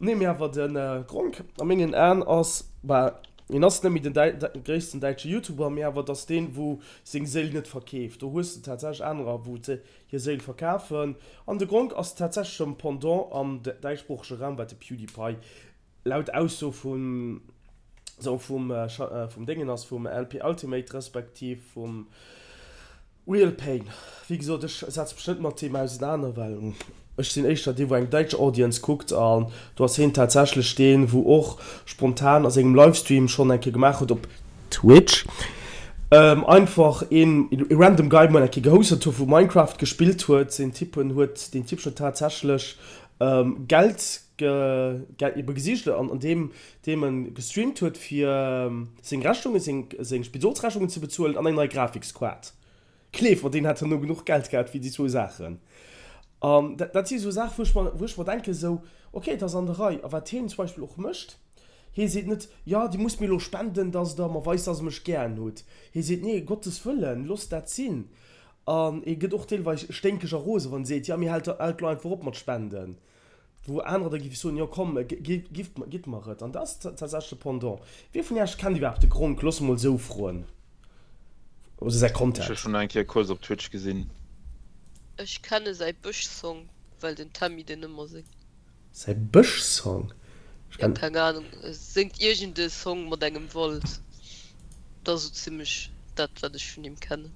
Nee, mee awer de Gronkh a mengen Aen ass, bah. Hien ass net méi den gréissten däitsche Youtuber, mee awer et ass deen, wou seng Séil net verkeeft. Do hues de tatsächlech anerer, wou hir Séil verkafen. An de Gronkh ass tatsächlech en Pendant am däitschsproochege Raum, wat de PewDiePie laut Ausso vum vum Déngen ass, vum LP Ultimate respektiv vum Real Pain. Wéi gesot, ech setze mech net mat deem ausenaner, well ech sinn éischter dee wou eng däitsch Audience kuckt an do ass hien tatsächlech deen, wou och spontan a sengem Livestream schonn eng Kéier gemaach huet op Twitch, einfach een random Guy mol eng Kéier gehostert huet, wou Minecraft gespillt huet. Seen Typ huet deen Typ schon tatsächlech Geld Geld ebe gesicht an an deem deem en gestreamt huet fir seng Rechnungen, seng seng Spidolsrechnungen ze bezuelen an eng nei Grafikskaart. Gleef mer, deen hätt herno genuch Geld gehat fir déi zwou Saachen. An dat dat si sou Saachen, wou ech mer wou ech mer denken esou, ok, et ass an der Rei. A wat hien zum Beispill och mécht, hie seet net, jo, dir musst mir elo spenden, dass der mer weist, dass der mech gären hutt. Hie seet, nee, Gottes Wëllen, loosst dat sinn. An hie gëtt och deelweis sténkeg a rose wann e seet, jo, mee haalt haalt elo einfach op mat spenden. Wou anerer da géife soen, jo komm, gitt mer et. An dat ass tatsächlech de Pendant. Wie vun Iech kennt iwwerhaapt de Gronkh? Loosse mol esou froen. Oder säi Content. Ech hu schonn eng Kéier kuerz op Twitch gesinn. Ech kenne säi Bësch-Song, well den Tammy deen ëmmer séngt. Säi Bësch-Song? Ech kenn. Keng Ahnung, e séngt iergend e Song mat engem Wald. Dat ass esou zimmlech dat, wat ech vun him kennen.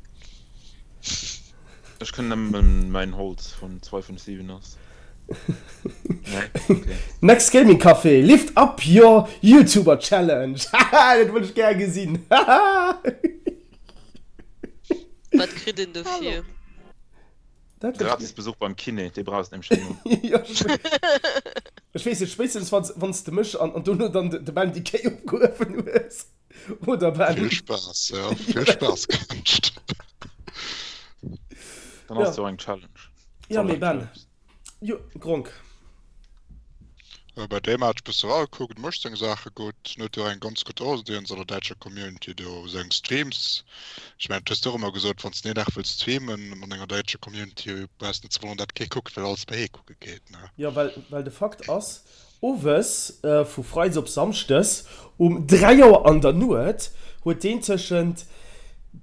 Ech kënnen nëmmen Mäin Holz vun 257 ass. Nee? Okay. Next Gaming Café, lift up your YouTuber Challenge! Haha, dat wëll ech gär gesinn! Haha! Wat kritt een dofir? Dat wëll ech Gratis Besuch beim Kiné, dee brauchs de nämlech net méi. Jo, ech weess net, spéitstens wann s de mech an dono dann de Ben déi Kéi opgehuewen hues. Oder Ben? Vill Spaass, ja, vill Spaass gewënscht. Dann ass jo eng Challenge. Ja, mee Ben, jo, Gronkh. Bei deem hat ech bësse ragekuckt, mécht seng Saache gutt, en huet jo och eng ganz gutt Audience an der däitscher Community do, seng Streams. Ech mengen, dat hues du och ëmmer gesot, wann s de een Dag wëlls streamen mat enger däitscher Community, brauchs de net ze wonneren, dat kee kuckt, well alles bei hee kucke geet, ne? Jo, well, well de Fakt ass, Owes vu Freides op Samschdes um 3 Auer an der Nuet huet deen tëschent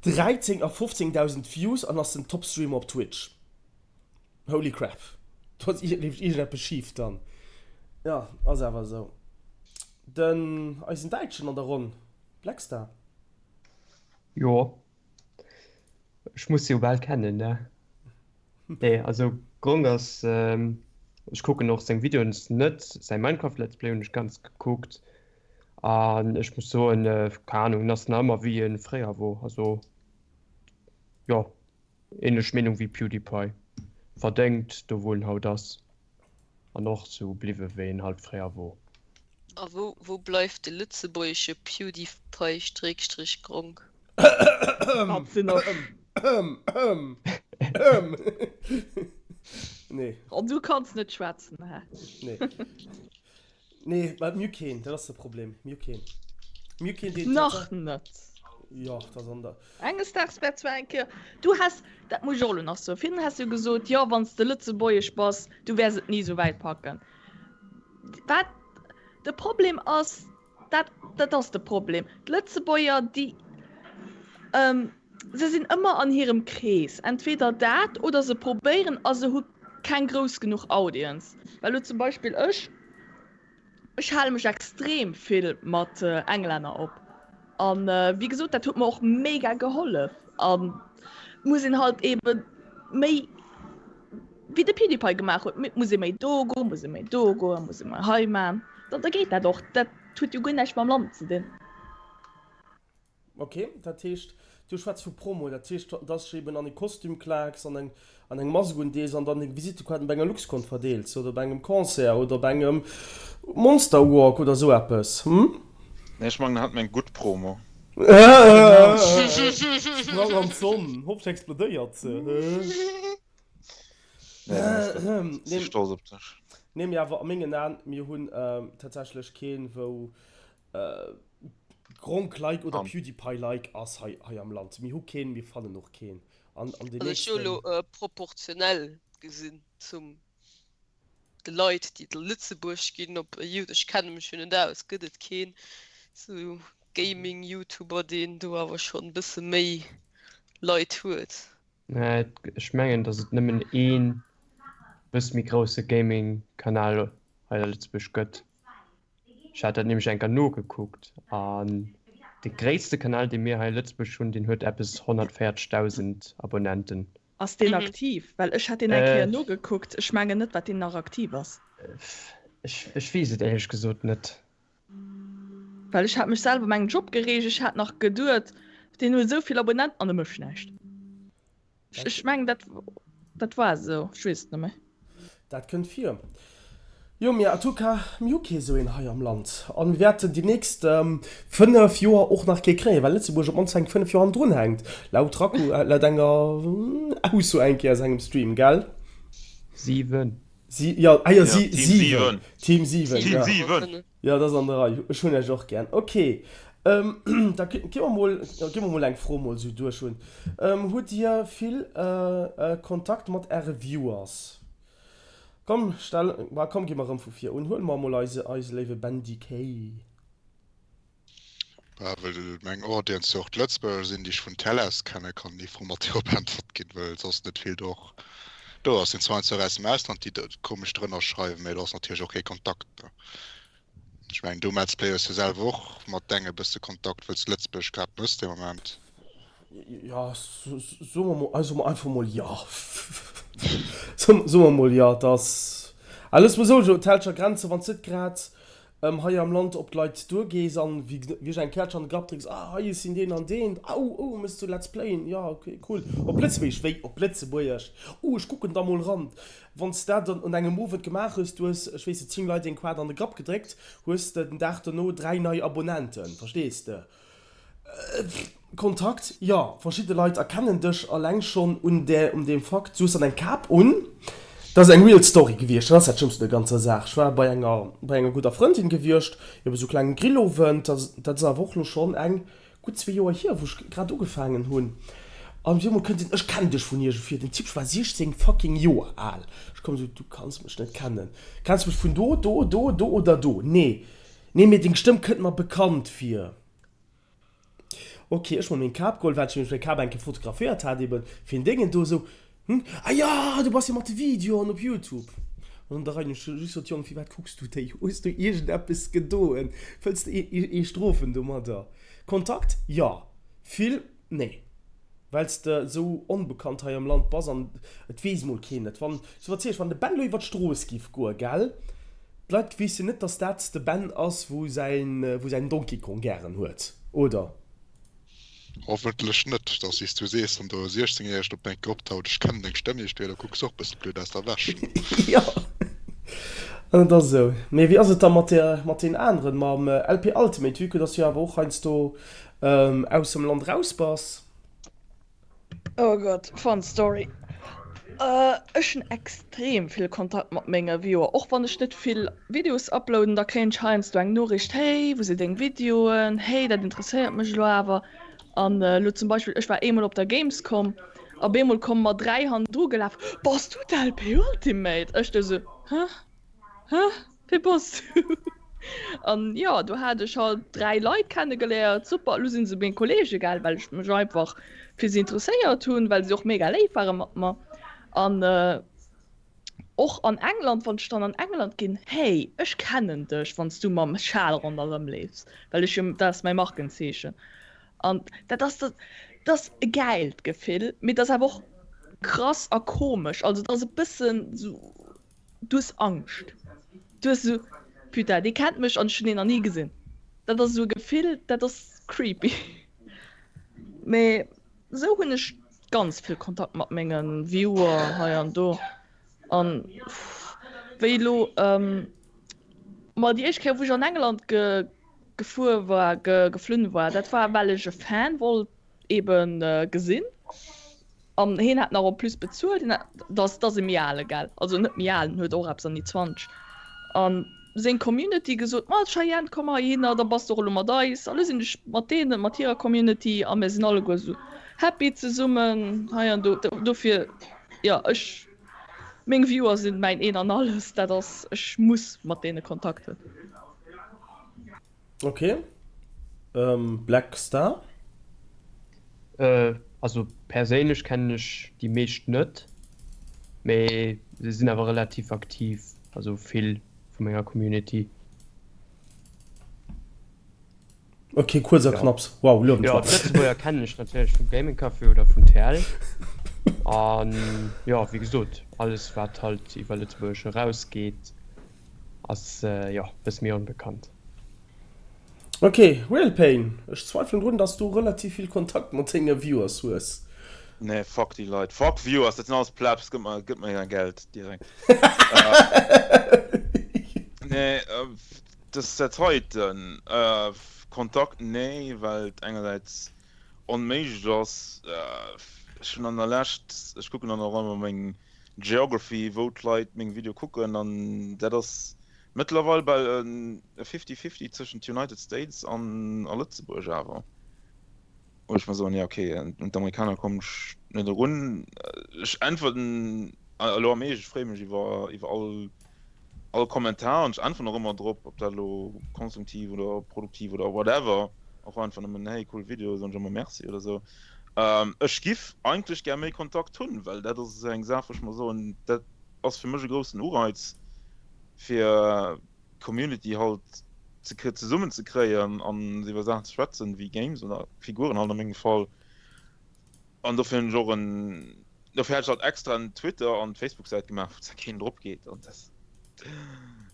13 a 15.000 Views an ass den Top-Streamer op Twitch. Holy crap, do ass leeft iergendeppes schif dann. Jo, ass awer esou. Den eisen Däitschen an der Ronn, Blackstar. Jo, ech muss se jo bal kennen, ne? Nee, also Gronkh ass, ech kucken och seng Videoen net, säi Minecraft Let's Play hunn ech ganz gekuckt an ech muss soen, keng Ahnung, en ass nach ëmmer wéi e fréier wor, also jo, ähnlech Meenung wéi PewDiePie, verdéngt do wou en haut ass an och sou bliwwe wéi en halt fréier wor. A wou wou bleift de lëtzebuergesche PewDiePie Streekstrich Gronkh? Dat sinn och. Nee. Oh, du kanns net schwätzen, hä? Nee. Nee, well mir hu keen, dat ass de Problem. Mir hu keen. Mir hu keen, deen. Nach net. Jo, dat ass an der. Enges Daags wäert zwar eng Kéier. Du has, dat muss ech och elo nach soen, virdrun has du gesot, jo, wann s de Lëtzebuergesch bass, du wäers et ni esou wäit packen. Wat de Problem ass, Dat, dat ass de Problem. D'Lëtzebuerger, déi, se sinn ëmmer an hirem Krees. Entweder dat oder se probéieren a se hu keng grouss genuch Audience. Well elo zum Beispill ech, ech hale mech extrem vill mat Englänner op. An wéi gesot, dat huet mer och mega gehollef. An et muss een halt eebe méi, wéi de PewDiePie gemaach huet, et muss ee méi do goen, muss ee méi do goen, muss ee méi hei maachen, da geet dat och. Dat huet jo guer näischt mam Land ze dinn. Ok, dat heescht, du schwätz vu Promo, dat heescht, dass ech eben an e Kostüm klaaks an eng an eng Mask undees an dann deng Visittekaarten bei enger Luxcon verdeels oder bei engem Concert oder bei engem Monster Walk oder sou eppes, hm? Nee, ech mengen, hat mir eng gutt Promo. Sprang an d'Sonn, hoffentlich explodéiert se. Si stolz op dech. Nee, mee awer a mengen Aen, mir hunn tatsächlech keen, wou Gronkh-like oder PewDiePie-like ass hei hei am Land. Mir hu keen, mir fannen och keen. An an den Also ech hu nächsten. elo proportionell gesinn zum de Leit, déi et a Lëtzebuerg ginn, op You, ech kenne mech jo net aus, gëtt et keen sou. Gaming-Youtuber, deen do awer schonn e bësse méi Leit huet. Nee, ech mengen, datt et nëmmen ee bësse méi grousse Gaming-Kanal hei a Lëtzebuerg gëtt. Ech hat dat nämlech eng Kéier nogekuckt an de gréisste Kanal, dee mir hei a Lëtzebuerg hunn, deen huet eppes 140.000 Abonnenten. Ass deen aktiv? Well ech hat deen eng Kéier nogekuckt, ech mengen net, wat deen nach aktiv ass. Ech weess et éierlech gesot net. Well ech hat mech selwer mengen ech opgereegt, ech hat nach geduet, deen huet esou vill Abonnenten an e mécht näischt. Ech mengen dat dat war esou, ech weess et net méi. Dat kënnt vir. Jo, mee en tout cas, mir hu kee sou een hei am Land. A mir wäerten déi nächst 5 Joer och nach kee kréien, well Lëtzebuerg op d'mannst eng 5 Joer hannendrun hänkt, laut Raku, laut enger Ausso eng Kéier aus engem Stream, gell? 7. Si, jo, ah jo, si, 7. Team 7, ja. Team 7. Jo, dat ass an der Rei. Ech hunn Iech och gär. Ok, da gi mer mol, gi mer mol eng Fro mol esou duerch hunn. Hutt Dir vill Kontakt mat Äre Viewers? Komm, stell, ma komm, gi mer erëm vu vir un. Huele mer emol eise, eise léiwe Bendy Kay. Bah, well meng Audience jo och d'Lëtzebuerger sinn, déi ech vun Tell aus kennen, kann déi Fro mat Jo beäntwert ginn, well soss net vill do och do ass. Sinn zwar heiansdo aus dem Ausland, déi komesch drënner schreiwen, mä do ass natierlech och kee Kontakt, ne. Ech mengen, du Mads Play hues jo selwer och mat denge e bësse Kontakt, wëlls de Lëtzebuerg grad mëss dee Moment. Jo, soe mer mol, soe mer einfach mol jo. Soe mer mol jo, dass, ah, looss mer soen, jo, d'Helscher Grenze, wann s net grad hei am Land op d'Leit duergees an wéi ech eng Käerch an de Grapp drécks, ah hei ech sinn deen an deen, au oh mëss du Let's Playen, jo ok cool, op Lëtzebuergesch, wéi op Lëtzebuergesch, oh ech kucken da mol ran. Wann s dat an engem Owend gemaach hues, du hues ech weess net 10 Leit eng Quart an de Grapp gedréckt, hues de den Dag dono 3 nei Abonnenten, verstees de? Kontakt, jo, verschidde Leit erkennen dech alleng schonn un där, un deem Fakt, du hues dann eng Kap un. Dat ass eng real Story gewiescht, dat ass dat Schlëmmst un der ganzer Saach. Ech war bei enger, bei enger gudder Frëndin gewiescht, op esou klengem Grillowend, dat ass awer och elo schonn eng gutt zwee Joer hier, wou ech grad ugefaangen hunn. An op eemol kënnt en, ech kennen dech vun iergendwuer. Den Typ war 16 fucking Joer al. Ech komm esou, du kanns mech net kennen. Kenns mech vun do, do, do, do oder do? Nee. Nee, mee deng Stëmm kënnt mer bekannt vir. Ok, ech mol meng Kap geholl, well ech nämlech meng Kap eng Kéier fotograféiert hat eben fir en Déngen do esou, hm, ah jo, du bass jo mat de Videoen op Youtube. An an der Rei hunn ech just gesot, Jong, firwat kucks du déi? Hues du iergendeppes gedoen? Wëlls de ee strofen domadder? Kontakt, jo. Vill, nee. Well s de esou onbekannt hei am Land bass an et weess mol keen et. Wann, ech iwwerzeegt, wann de Ben elo iwwer d'Strooss giff goen, gell, d'Leit wéissten net, dass dat de Ben ass, wou säin, wou säin Donkey Kong gären huet, oder? Hoffentlech net, dass, wéi s du sees, wann do e 16 Järegt op eng Kéier optaucht, ech kennen deng Stëmm iergendwéi, da kucks och e bësse blöd aus der Wäsch. Jo, an et ass esou. Mee wéi ass et da mat der, mat deenen aneren, mam LP Ultimate, vue que dass du jo awer och heiansdo aus dem Land raus bass? Oh Gott, fun story. Ech hunn extrem vill Kontakt mat menge Viewer, och wann ech net vill Videos uploaden, da kréien ech heiansdo eng Noriicht, hey, wou sinn deng Videoen, hey, dat interesséiert mech elo awer. An elo zum Beispill, ech war eemol op der Gamescom, op eemol komme mer 3 hannendru gelaf, bass du d'LP Ultimate? Ech du sou, hä? Hä? Wie bass du? An jo, do hat ech halt 3 Leit kennegeléiert. Super, elo sinn se meng Kollege, gell, well ech mech einfach fir si interesséiert hunn, well si och mega léif ware mat mer. An och an England, wann ech dann an England ginn, hey, ech kennen dech, wann s du mam Schal ronderëm leefs, well ech jo, dat ass mäi Markenzeechen. An dat ass, dat ass e gäilt Gefill, mee dat ass awer och krass a komesch. Also dat ass e bëssen esou. Du hues Angscht. Du hues esou, Putain, dee kennt mech an ech hunn deen nach ni gesinn. Dat ass esou e Gefill, dat ass creepy. Mee esou hunn ech ganz vill Kontakt mat menge Viewer hei an do. An wéi elo, ma déi éischt Kéier wou ech an England gefuer war, geflunn war, dat war well ech e Fan wollt eben gesinn an heen hat nach en plus bezuelt, heen hat, dat ass e méi ale gell, also net méi al, en huet och eppes an déi 20, an seng Community gesot, ma Cheyenne komm heihinner, da bass de och elo mat eis, a lo sinn ech mat deenen, mat hirer Community a mir sinn alleguer esou happy zesummen hei an do, dofir jo ech, meng Viewer sinn mäin een an alles, dat ass, ech muss mat deene Kontakt hunn. Ok. Black Star? Also perséinlech kennen ech déi meescht net, mee se sinn awer relativ aktiv, also vill vu menger Community. Ok, kuerz a knapps. Wow, luewen Jo, d'Lëtzebuerger kennen ech natierlech vum Gaming Café oder vun TL. An jo, wéi gesot, alles wat halt iwwer Lëtzebuerg erausgeet ass jo e bësse méi onbekannt. Ok, Realpain, ech zweifelen drun dass du relativ vill Kontakt mat denge Viewers hues. Nee, fuck déi Leit, fuck Viewers, dat sinn alles Plebs, gëtt mer, gëtt mer är Geld direkt. Nee, dës dat heiten, Kontakt nee, well et engersäits onméiglech ass, ech hunn an der Lescht, ech kucken dann och ëmmer meng Geography, wou d'Leit meng Video kucken an dat ass Mëttlerweil bal e Fifty Fifty tëschent United States an a Lëtzebuerg awer, wou ech mer soen, jo ok, un d'Amerikaner kommen ech net erun. Ech äntwerten elo am Eescht, ech freeë mech iwwer iwwer all all Kommentar an ech äntweren och ëmmer drop, ob dat elo konstruktiv oder produktiv oder whatever, och einfach nëmmen hey cool Video, soen ech ëmmer Merci oder esou. Ech giff eigentlech gär méi Kontakt hunn, well dat ass esou eng Saach wou ech mer soen, dat ass fir mech e groussen Ureiz fir d'Community halt ze zesummen ze kréien an iwwer Saachen ze schwätzen wéi Games oder Figuren halt a mengem Fall. An dofir hunn ech och en, dofir hat ech halt extra en Twitter an Facebook Säit gemaach wou zwar keen drop geet an dat,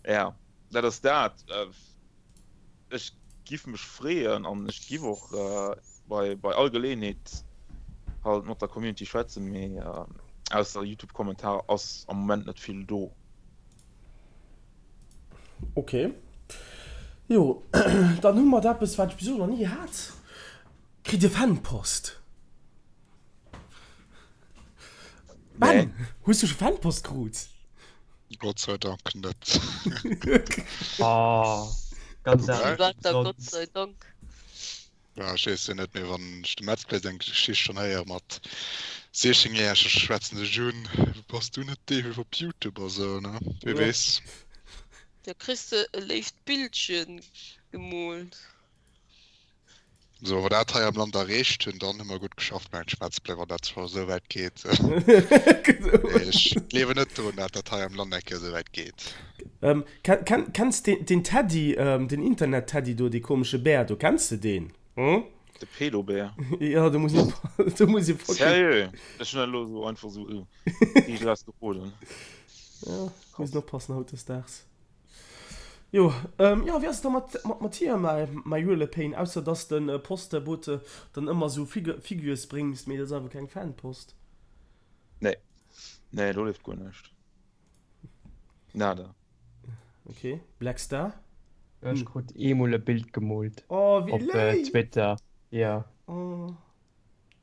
ja dat ass dat. Ech giff mech freeën an ech giff och bei bei all Geleeënheet halt mat der Community schwätzen, mee ausser Youtube Kommentarer ass am Moment net vill do. Ok jo dann hu mer eppes wat ech bis elo nach ni hat. Kritt dir Fanpost? Ben, hues du scho Fanpost krut? Gott sei Dank net. Oh, ganz ehrlech. Wat da Gott sei Dank? Ja, ech weess jo net, mee wann ech dem Metzplay seng Geschicht schonn héiere mat 16 Järege schwätzen sech un, bass du net dee op Youtube a sou, ne? Wie weess. Da kriss de e léift Bildchen gemoolt. Sou, wa mer dat hei am Land erreecht hunn, dann hu mer gutt geschafft, mengen ech, Metzplay, wann dat scho esou wäit geet. Mee ech gleewen net drun, dat dat hei am Land eng Kéier esou wäit geet. Kenns de den Teddy, den Internet-Teddy do, dee komesche Bär do, kenns de deen? Hm? De Pedobär? Jo, do muss een, do muss ee fucking. Sérieux? Ech hunn dat elo esou einfach esou riicht eraus geroden. Jo, muss een oppassen hautdesdaags. Jo, jo, wéi ass et da mat, mat, mat hier, mäi, mäi Juelepain, ausser dass de Postbote dann ëmmer esou Figures bréngs, mee dat ass awer keng Fanpost. Nee, nee, do leeft guer näischt. Nada. Ok, Black Star? Ech krut eemol e Bild gemoolt. Oh, wéi Op léif! Twitter, jo. Oh.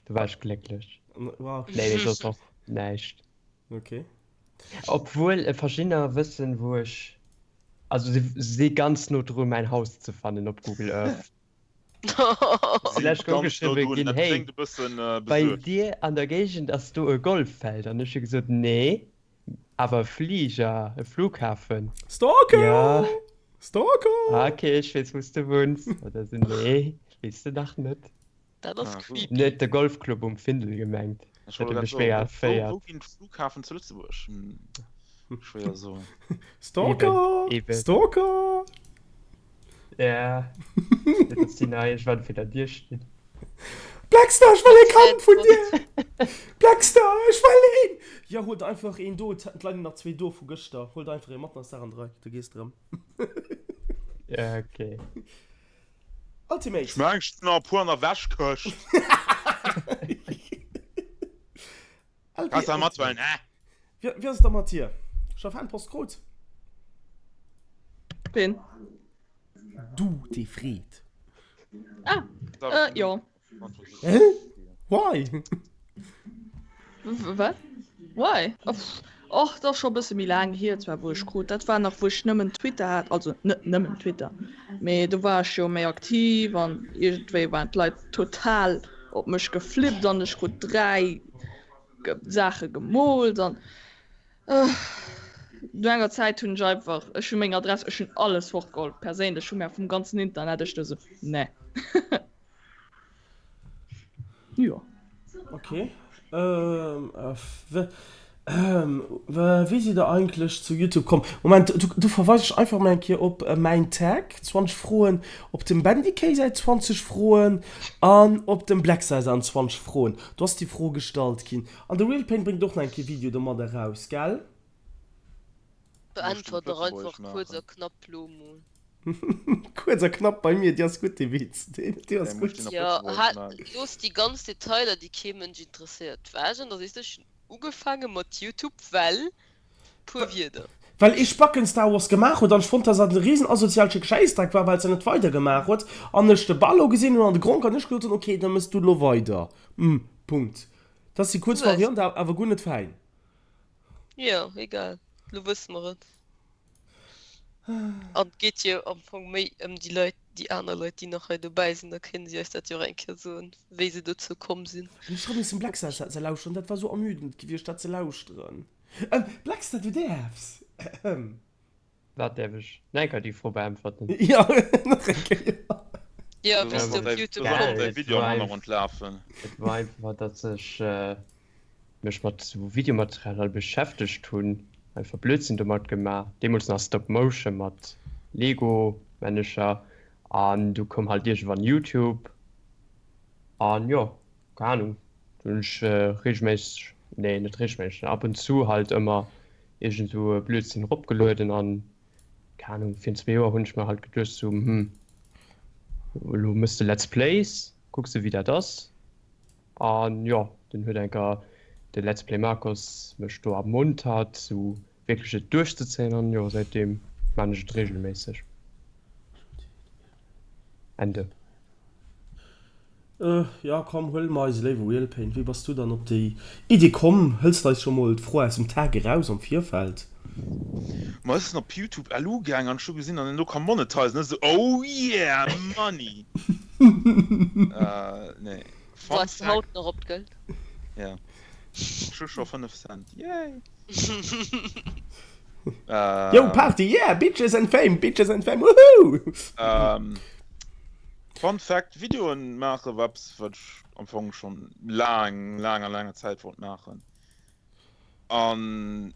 Do war ech glécklech. Wow. Nee, mee soss och näischt. Ok. Obwuel verschiddener wëssen, wou ech, also si si ganz no dru mäin Haus ze fannen op Google Earth. Lech gouf geschriwwe ginn, hey, bei dir an der Géigend ass do e Golffeld. An ech hu gesot, nee, awer e Fliger, e Flughafen. Stalker! Ja. Stalker! Ah, okay, ech weess, wou s de wunns. Oder sou, nee, weess de nach net. Dat ass creepy. Net de Golfclub um Findel gemengt. Ech Dat wollt huet grad mech soen, mega wou, wou erféiert. ginn d'Flughafen zu Lëtzebuerg? Hm, schwéier soen. Stalker! Eben, eben. Stalker! Ja, net dass déi nach iergendwann fir der Dier stinn. Blackstar, ech wëll ee Kand vun dir! Blackstar, ech wëll een! Jo, huel der einfach een do, et leien nach zwee do vu gëschter. Huel der einfach ee mat, dann ass d'Saach an der Rei. Du gees drëm. Ja, okay. Ultimate! Ech mengen, ech hunn nach e puer an der Wäschkëscht. Kannst du mathuelen, hä? Wéi ass et da mat dir? Scho Fanpost krut? Ween? Du, dee freet. Ah, äh, jo. Hä? Why? Wat? Why? Och, dat ass scho e bësse méi laang hier zwar, wou ech krut. Dat war nach, wou ech nëmmen Twitter hat, also net nëmmen Twitter, mee do war ech jo méi aktiv an iergendwéi waren d'Leit total op mech geflippt an ech krut 3 Saache gemoolt an. No enger Zäit hunn ech einfach, ech hu meng Adress, ech hunn alles fortgeholl, perséinlech hu mär vum ganzen Internet, ech du sou, nee. Jo. Ok. Wéi sidd der eigentlech zu Youtube komm? Moment, do verweisen ech einfach mol eng Kéier op mäin Tag, 20 Froen, op dem Bendiqué säi 20 Froen an op dem Blackstar säin 20 Froen. Do ass déi Fro gestallt ginn. An de Realpain bréngt och nach eng Kéier Video domat eraus, gell? Beäntwert dach einfach kuerz a knapp lo mol. Kuerz a knapp bei mir, déi ass gutt dee Witz, dee ass gutt. Jo, looss déi ganz Detailer déi kee Mënsch interesséiert wech an da sees de ech hunn ugefaange mat Youtube well puer Wierder. Well ee Spacken Star Wars gemaach huet an ech fonnt dass dat e riesen asozialsche Schäissdreck war well se net weider gemaach huet an ech de Ballo gesinn hunn an de Gronkh an ech gesot hunn ok da mëss du lo weider. Punkt. Dat ass déi kuerz Variant awer guer net fäin. Jo, egal, lo wësse mer et. An et geet jo am Fong méi ëm déi Leit, déi aner Leit, déi nach hei dobäi sinn. Da kéinte si eis dat jo och eng Kéier soen, wéi se dozou komm sinn. Ech hu missen Blackstar ze lauschteren, dat war sou ermüdend gewiescht dat ze lauschteren. Blackstar, du däerfs. Wat däerf ech? Nach eng Kéier déi Fro beäntwerten? Jo, nach eng Kéier. Jo, wéi s de op Youtube komm bass. Video am Hannergrond lafen. Et war einfach, datt ech mech mat sou Videomaterial halt beschäftegt hunn, einfach Blödsinn domat gemaach, deemools nach Stop Motion mat Lego Männecher an du koum halt iergendwann Youtube an jo, keng Ahnung, du hunn ech regelméisseg, nee net regelméisseg, ab und zu halt ëmmer iergend sou e Blödsinn eropgelueden an keng Ahnung, virun zwee Joer hunn ech mer halt geduecht sou, hm, elo mëss de Let's Plays, kucks de wéi dat ass. An jo, dunn huet enker de Let's Play Marcos mech do ermuntert sou wierklech et duerchzezéien an jo säitdeem maan ech et regelméisseg. Ende. Jo komm, huel mer eise léiwe Wheelpaint. Wéi bass du dann op déi Idee komm? Hëls de eis scho mol d'Fro aus dem Tag eraus am Virfeld? Ma ech sinn op Youtube LU gaang an ech hu gesinn, datt een do ka monetizen. Ech sou, oh yeah, money! Nee. Fun Waarts de haut nach op d'Geld? Ja. Ech hu scho 5 Cent. Yay! Yo Party yeah! Bitches and fame! Bitches and fame! Woohoo! Fun Fact, Videoen maache war eppes wat ech am Fong schonn laang, laanger, laanger Zäit wollt maachen. An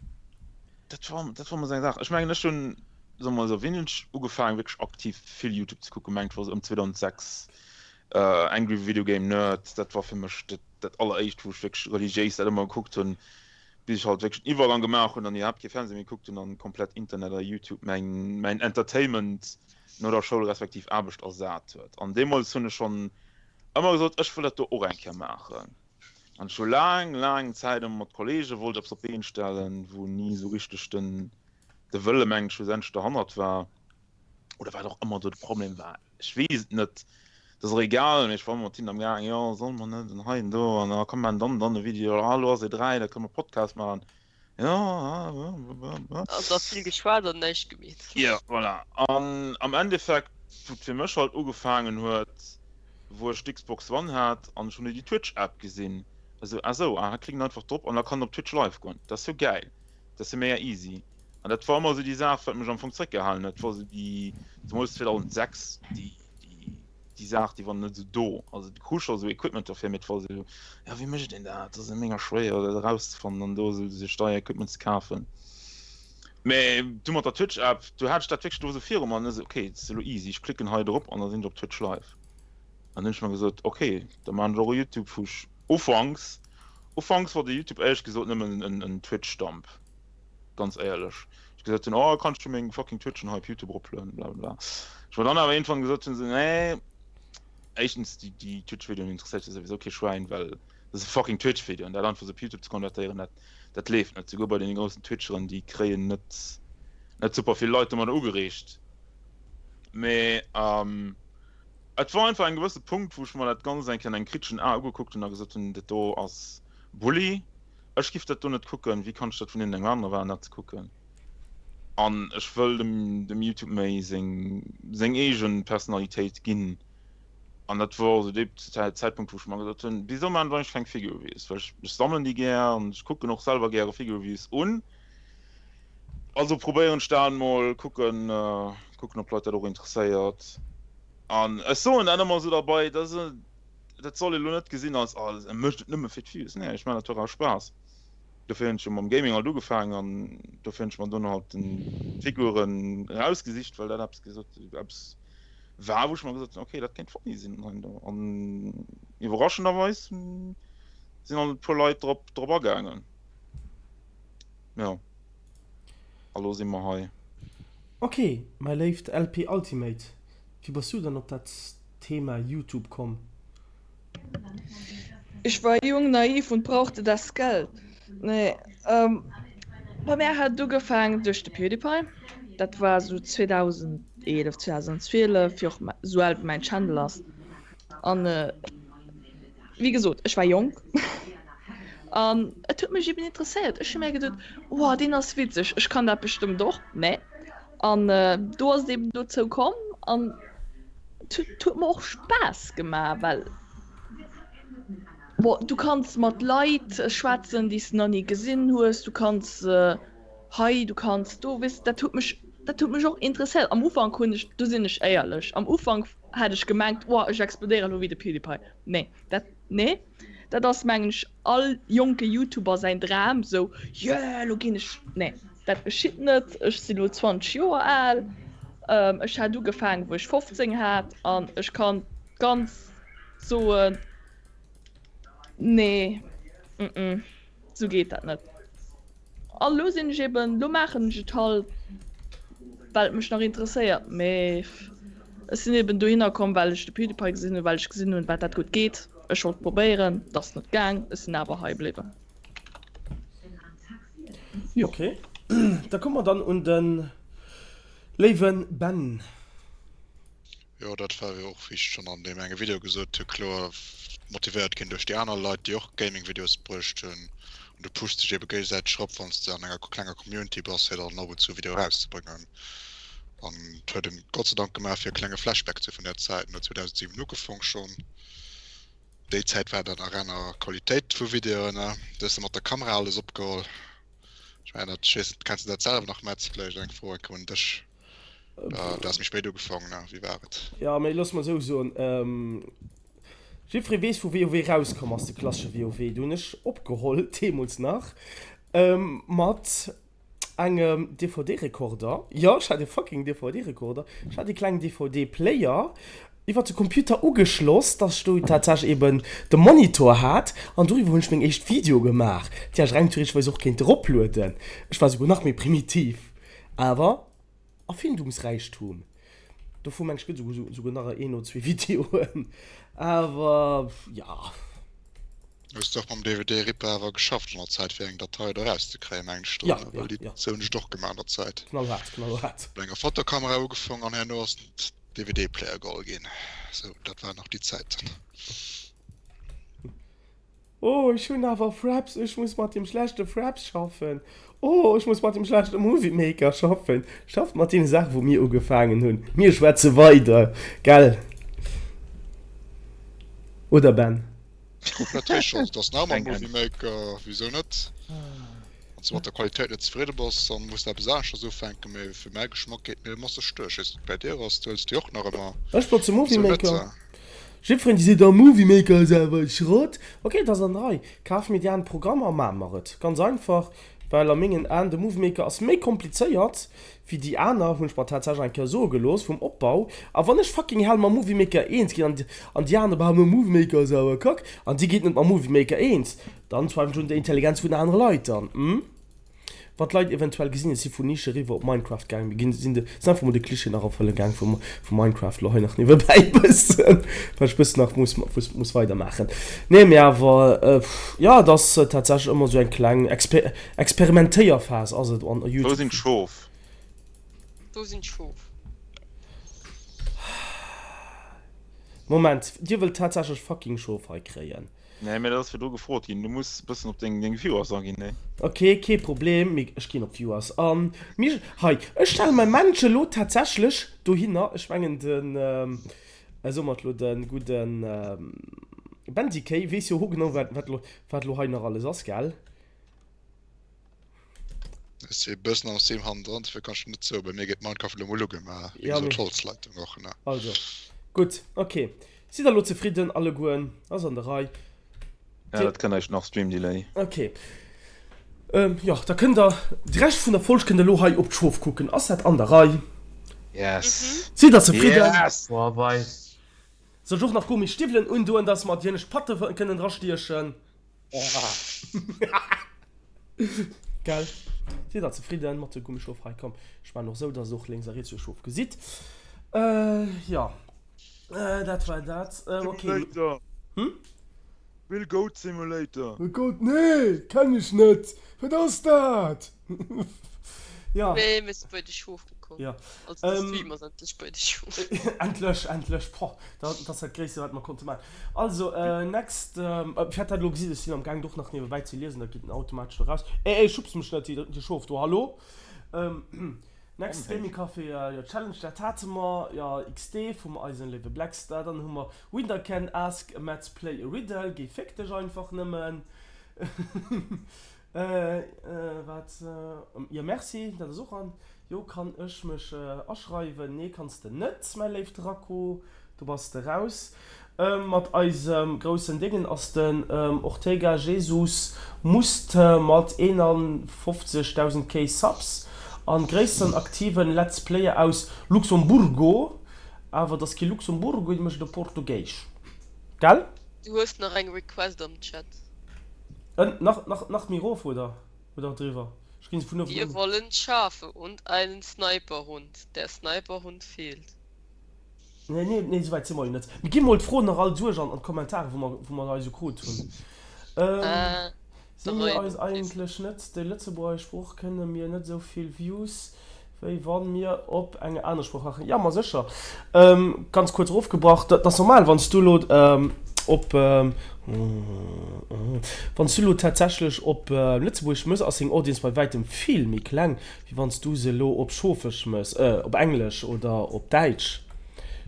dat war, dat war ëmmer esou eng Saach. Ech mengen, ech hunn, soe mer mol esou, wéini hunn ech ugefaangen, wierklech aktiv vill YouTube ze kucken? Mengt, war esou ëm 2006. Angry Video Game Nerd, dat war fir mech dat, dat alleréischt, wou ech wierklech religiéis dat ëmmer gekuckt hunn, bis ech halt wierklech den Iwwergang gemaach hunn an iwwerhaapt kee Fernseh méi gekuckt hunn an komplett Internet a YouTube mäin, mäin Entertainment no der Schoul respektiv Aarbecht ersat huet. An deemools hunn ech schonn ëmmer gesot, ech wëll dat do och eng Kéier maachen. An ech hu laang, laang Zäit ëmmer mat Kollege wollt eppes op d'Been stellen, wou ni esou richteg den, de Wëlle mengen ech schlussendlech derhannert war. Oder wat och ëmmer do de Problem war, ech weess et net. Dat ass och egal, mee ech war ëmmer mat hinnen am gaang, jo solle mer net an hei an do an a komm maachen dann an dann e Video, ah elo ass E3, da kënne mer e Podcast maachen, jo ah blablabla. An da vill geschwat an näischt gemeet. Jo, voilà. An am Endeffekt, wou et fir mech halt ugefaangen huet, wou ech d'Xbox One hat an ech hunn do déi Twitch App gesinn, esou, ah sou, aha, klicken einfach drop an da kann en op Twitch live goen, dat ass jo gäil, dat ass jo mega easy. An dat war ëmmer esou déi Saach, wat mech am Fong zréckgehalen huet, war esou déi, zemools 2006, déi, déi, déi Saach, déi war net esou do. Also du krus scho esou Equipment dofir, mee et war esou, jo wéi mécht een dat, dat ass jo mega schwéier dat erauszefannen an do esou sech deier Equipment ze kafen. Mee du mat der Twitch App, du hat ech dat wierklech do esou viru mer an ech esou, ok, et ass elo easy, ech klicken hei drop an da sinn ech op Twitch live. An hunn ech mer gesot, ok, da maachen ech och e Youtube, wou ech ufanks, ufanks war de Youtube éierlech gesot nëmmen en en Twitch Dump, ganz éierlech. Ech gesot hunn, oh kann ech jo meng fucking Twitchen hei op Youtube eroplueden, blablabla. Ech mer dann awer iergendwann gesot hunn, esou, nee, éischtens déi déi Twitch Videoen interesséiert jo souwisou kee Schwäin, well dat ass e fucking Twitch Video an dat einfach esou op Youtube ze konvertéieren, dat Dat leeft net, souguer bei deene groussen Twitcheren, déi kréien net net super vill Leit domadder ugereegt. Mee et war einfach en gewësse Punkt, wou ech mer dat Ganzt eng Kéier an engem kriteschen A ugekuckt hunn a gesot hunn, dat do ass Bulli, ech giff dat do net kucken, wéi kann ech dat vun iergendengem anere erwaarden dat ze kucken? An ech wëll dem dem Youtube méi seng seng eege Personalitéit ginn. An dat wor esou dee Zäitpunkt, wou ech mer gesot hunn, wisou maachen ech eigentlech keng Figure Reviews? Well ech, ech sammelen déi gär an ech kucken och selwer gäre Figure Reviews un. Also probéieren ech dat mol, kucken, kucken ob d'Leit dat och interesséiert. An ech soen dat ëmmer esou derbei, dat ass, dat soll ee lo net gesinn als, oh e mécht et nëmme fir d'Views. Nee, ech maachen dat jo aus Spaass. Dofir hunn ech jo mam Gaming halt ugefaangen an dofir hunn ech mer dunn halt den Figuren erausgesicht, well dat eppes gesot, eppes war, wou ech mer gesot hunn, okay, dat kéint funny sinn hei an do. An iwwerraschenderweis sinn halt e puer Leit drop, drop agaangen. Jo, a lo si mer hei. Ok, mäi léift LP Ultimate, wéi bass du dann op dat Thema Youtube komm? Ich war jung, naiv und brauchte das Geld. Nee, bei mär hat et ugefaangen duerch de PewDiePie. Dat war sou 2011, 2012, wéi och sou al wéi mäin Channel ass. An wéi gesot, ech war jonk an et huet mech eben interesséiert. Ech hu mär geduet, Wow, deen ass witzeg, ech kann dat bestëmmt och. Nee. An do ass et eben dozou komm an et huet mer och Spaass gemaach, well bon, du kanns mat Leit schwätzen, déi s de nach ni gesinn hues, du kanns hei, du kanns do, weess de, dat huet mech, dat huet mech och interesséiert. Am Ufank hunn ech, do sinn ech éierlech, am Ufank hat ech gemengt, oh ech explodéieren elo wéi de PewDiePie. Nee, dat, nee, dat ass mengen ech all jonke Youtuber säin Dram, sou, yeah, elo ginn ech, nee, dat geschitt net. Ech sinn elo 20 Joer al, ech hat ugefaangen wou ech 15 hat an ech kann ganz soen, nee, mm, sou geet dat net. An elo sinn ech eben, elo maachen ech et halt, well et mech nach interesséiert, mee ech sinn eben dohinner komm, well ech de PewDiePie gesinn hunn, well ech gesinn hunn, wat dat gutt geet. Ech wollt probéieren, et ass net gaang, ech sinn awer hei bliwwen. Jo. Ok, da komme mer dann un de léiwe Ben. Jo, dat war jo och, wéi ech schonn an deem enge Video gesot hu, kloer motivéiert ginn duerch déi aner Leit, déi och Gaming-Videos bruecht hunn. An du pushs dech ebe géigesäiteg erop, wann s de an enger klenger Community bass, fir dann ab und zu e Video erauszebréngen. An et huet en Gott sei Dank gemaach, fir e klenge Flashback ze hu vun där Zäit. En huet 2007 ugefong schonn. Déi Zäit war dat nach aner Qualitéit vu Videoen, ne? Du hues de mat der Kamera alles opgeholl. Ech mengen dat, ech weess net, kenns de dat selwer nach, Metz? Vläicht eng Fro enke un dech. Du has méi spéit ugefaangen, ne? Wéi war et? Jo, mee looss mer esou soen, jiddweree weess, wou WoW rauskomm ass, de klassesche WoW. Do hunn ech opgeholl, deemools nach, mat engem DVD-Rekorder. Jo, ech hat e fucking DVD-Rekorder. Ech hat e klengen DVD-Player iwwer de Computer ugeschloss, dass ech do tatsächlech eben de Monitor hat an doriwwer hunn ech meng éischt Video gemaach, déi ech reng theoreteschweis och kéint eroplueden. Ech war souguer nach méi primitiv. Awer Erfindungsräichtum, dovu meng ech gëtt esouguer nach een oder zwee Videoen, awer jo. Hues de och mam DVD Ripper awer geschafft an der Zäit fir eng Datei do erauszekréien mengen ech do, well déi sou hunn ech et och gemaach an der Zäit. Knallhaart, knallhaart. Mat enger Fotokamera ugefong an herno ass den DVD Player geholl ginn, sou dat waren nach déi Zäiten. Oh, ech hunn awer Fraps, ech muss mat dem schlechte Fraps schaffen. Oh, ech muss mat dem schlechte Movie Maker schaffen. Schafft mat deene Saachen, wou mir ugefaangen hunn. Mir schwätze weider, gell? Oder Ben? Komplett richteg, also et ass nach ëmmer Movie Maker, wisou net? Wann s de mat der Qualitéit net zefridde bass, dann muss de eppes aneschters ufänken, mee fir mäi Geschmack geet mir masseg duerch. Ech weess net wéi et bei dir ass, du hëls déi och nach ëmmer, Ech benotze Movie wisou net? Maker. Jiddwereen dee seet, oh Movie Maker ass awer Schrott. Ok, et ass an der Rei. Kaf mir déi aner Programmer a maache mer et. Ganz einfach, well a mengen Aen de Movie Maker ass méi komplizéiert wéi déi aner, hunn ech mer tatsächlech eng Kéier soe gelooss vum Opbau. A wann ech fucking hell mam Movie Maker eens ginn an déi aner behaapten, oh Movie Maker ass awer kack an déi geet net mam Movie Maker eens, dann zweifelen ech un der Intelligenz vun anere Leit dann. Hm? Wann d'Leit eventuell gesinn, ech si vun Nische eriwwer op Minecraft gaang, mir ginn, sinn de, sinn einfach mol de Klischee nach erfëlle gaang vu, vu Minecraft lo hei nach niewebäi e bëssen, well ech bëssen nach muss, muss, muss weidermaachen. Nee, mee awer, jo, et ass tatsächlech ëmmer esou eng kleng Exper, Experimentéierphas ass et an Wou Youtube. sinn d'Schof? Wou sinn d'Schof? Moment, Dir wëllt tatsächlech fucking Schof hei kréien? Nee, mee dat ass virdru gefrot ginn. Du muss e bëssen op deng Viewers aginn, nee? Ok, kee Problem, mee ech ginn op d'Viewers an. Mir, hei, ech stelle mäi Männche lo tatsächlech dohinner. Ech mengen den, soe mer et lo, de gudden Bendiqué weess jo hogenau, wat, wat lo, wat lo hei nach alles ass, gell? Ech si e bëssen am Stream hannendran, dofir kann ech net soen. Bei mir geet Minecraft elo mol uge, mä wéi Ja, gesot mee. Holzleitung och, ne. Also, gutt, ok. Sidd der elo zefridden allegueren? Ass an der Rei. Ja, dat kënnt eréischt nach, Stream Delay. Ok. Jo, da kënnt der, de Rescht vun der Folg kënnt der elo hei op d'Schof kucken. Ass dat an der Rei? Yes! Sidd der zefridden? Yes! Boah, wei. Soll ech och nach Gummistiwwelen undoen, dass mer déi hënnescht Patte kënnen drastiechen? Gell? Sidd der zefridden mat de Gummischof hei? Komm, ech maachen och esou, dass der och lénks a riets jo Schof gesitt. Jo, dat war dat. Ok. Simulator! Hm? Will Goat Simulator! Goat, nee, kenn ech net. Wat ass dat? Jo. Nee, mir si bei de Schof ukomm. Jo. Also de Stream ass endlech bei de Schof. Endlech, endlech. Poh, dat ass dat Gréisste, wat mer konnte maachen. Also, next, ech hat dat elo gesinn, ech sinn am Gaang och nach niewebäi ze liesen, da geet en automatesch do raus. Ey, ey, schubs mech net, dir Schof do, hallo? Next Gaming Café, jo, Challenge, dat hate mer, jo, XD vum eisen léiwe Blackstar. Dann hu mer Winner can ask Metz play a riddle, géi féck dech einfach nëmmen. Wat? Jo merci, dat ass och an. Jo kann ech mech aschreiwen? Nee kanns de net mäi léift Racco, do bass de raus. Mat eisem groussen Déngen ass den Ortega Jesus Muste mat 51.000 K Subs an gréissten aktiven Let's Player aus Luxemburgo, awer et ass kee Luxemburgo, dee mécht e Portugéisch, gell? Du hues nach eng Request am Chat. En nach nach nach méi rof oder oder driwwer? Ech ginn se vun uewen Wir un. wollen Schafe und einen Sniperhund. Der Sniperhund fehlt. Nee nee nee esouwäit si mer jo net. Mir gi mol d'Froen nach all duerch an an d'Kommentare wou mer wou mer hei esou krut hunn. Ähm. Ah, Si der mir Rei eis no. eigentlech net déi lëtzebuergesch Sprooch kënne mir net esou vill Views wéi wann mir op eng aner Sprooch maachen. Jo ma sécher. Ganz kuerz erofgebrach, dat ass normal wann s du elo op wann s du elo tatsächlech op Lëtzebuergesch mëss ass deng Audience bei wäitem vill méi kleng wéi wann s du se elo op Schofesch mëss, op Englesch oder op Däitsch.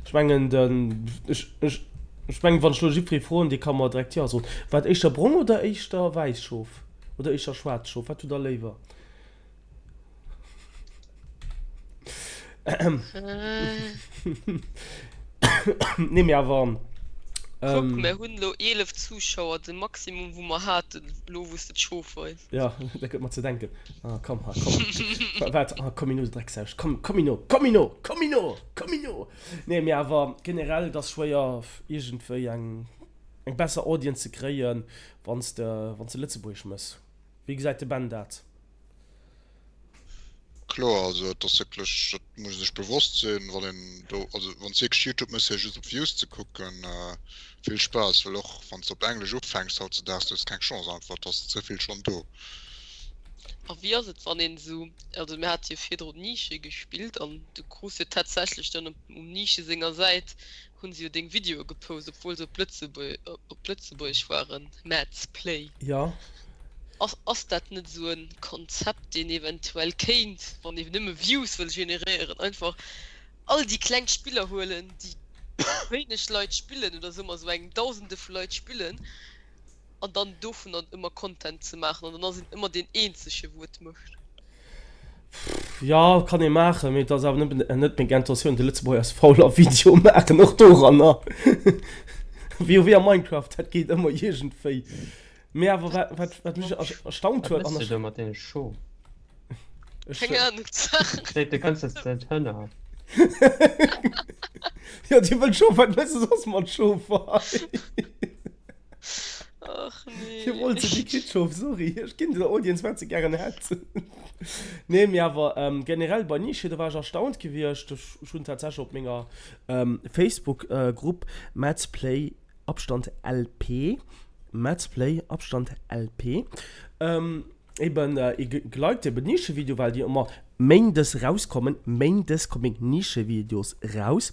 Ech mengen den ech ech ech mengen wann ech elo jiddweree froen dee ka mer direkt jo soen. Wat éischter brong oder éischter wäiss Schof oder éischter schwaarz Schof, wat hutt der léiwer? Nee mee awer. Kuck, mir hunn elo 11 Zuschauer, de Maximum wou mer haten, elo wou s de d'Schof weis. Ja, dat gëtt mer ze denken. Ah, komm, ah, komm. Waart, ah, komm ino, Drecksau. Komm, komm ino, komm ino, komm ino, komm ino! Nee, mee awer generell, et ass schwéier, iergendwéi eng, eng besser Audience ze kréien, wann s de, wann s de Lëtzebuergesch mëss. Wéi gesäit de Ben dat? Kloer, also et ass wierklech, dat muss ee sech bewosst sinn, wann een do, also wann s de wierklech Youtube méchs fir just op Views ze kucken, vill Spaass, well och wann s de op Englesch ufänks hautzedaags, du hues keng Chance einfach, et ass ze vill schonn do. A wéi ass et wann een esou, also mir hate jo virdrun Nische gespillt an du krus jo tatsächlech dann um Nische senger Säit hunn se jo deng Videoe gepost, obwuel se op op Lëtzebuergesch waren, Mads Play. Jo. Ass ass dat net esou en Konzept deen eventuell kéint, wann een nëmme Views wëll generéieren, einfach all déi kleng Spiller huelen déi wéineg Leit spillen oder soe mer esou eng dausende vu Leit spillen an dann dovunner ëmmer Content ze maachen an dann ass een ëmmer deen eenzege wou et mécht. Jo, kann ee maachen, mee et ass awer net net meng Intentioun. De Lëtzebuerger ass faul a Video maachen och doranner. WoW a Minecraft, dat geet ëmmer iergendwéi. Mee awer wat wat wat mech erstaunt Wat huet, an mëss du ech do mat deene Schof? ech Keng Ahnung, Zach. Seet de kënns jetzt net hënner. Jo, dir wëllt Schof, wat mëss de soss mat Schof hei? Ach nee. Hie wollt se déi Kitschof, sorry, ech ginn der Audience wat se gären hätt. Nee, mee awer ähm, generell bei Nische, do war ech erstaunt gewiescht. Ech, ech hunn tatsächlech op menger ähm, Facebook-Grupp Mads Play Abstand LP, Mads Play Abstand LP, ähm, Eben ee geliked eben Nischevideo well déi ëmmer méindes rauskommen, méindes kommen Nischevideos raus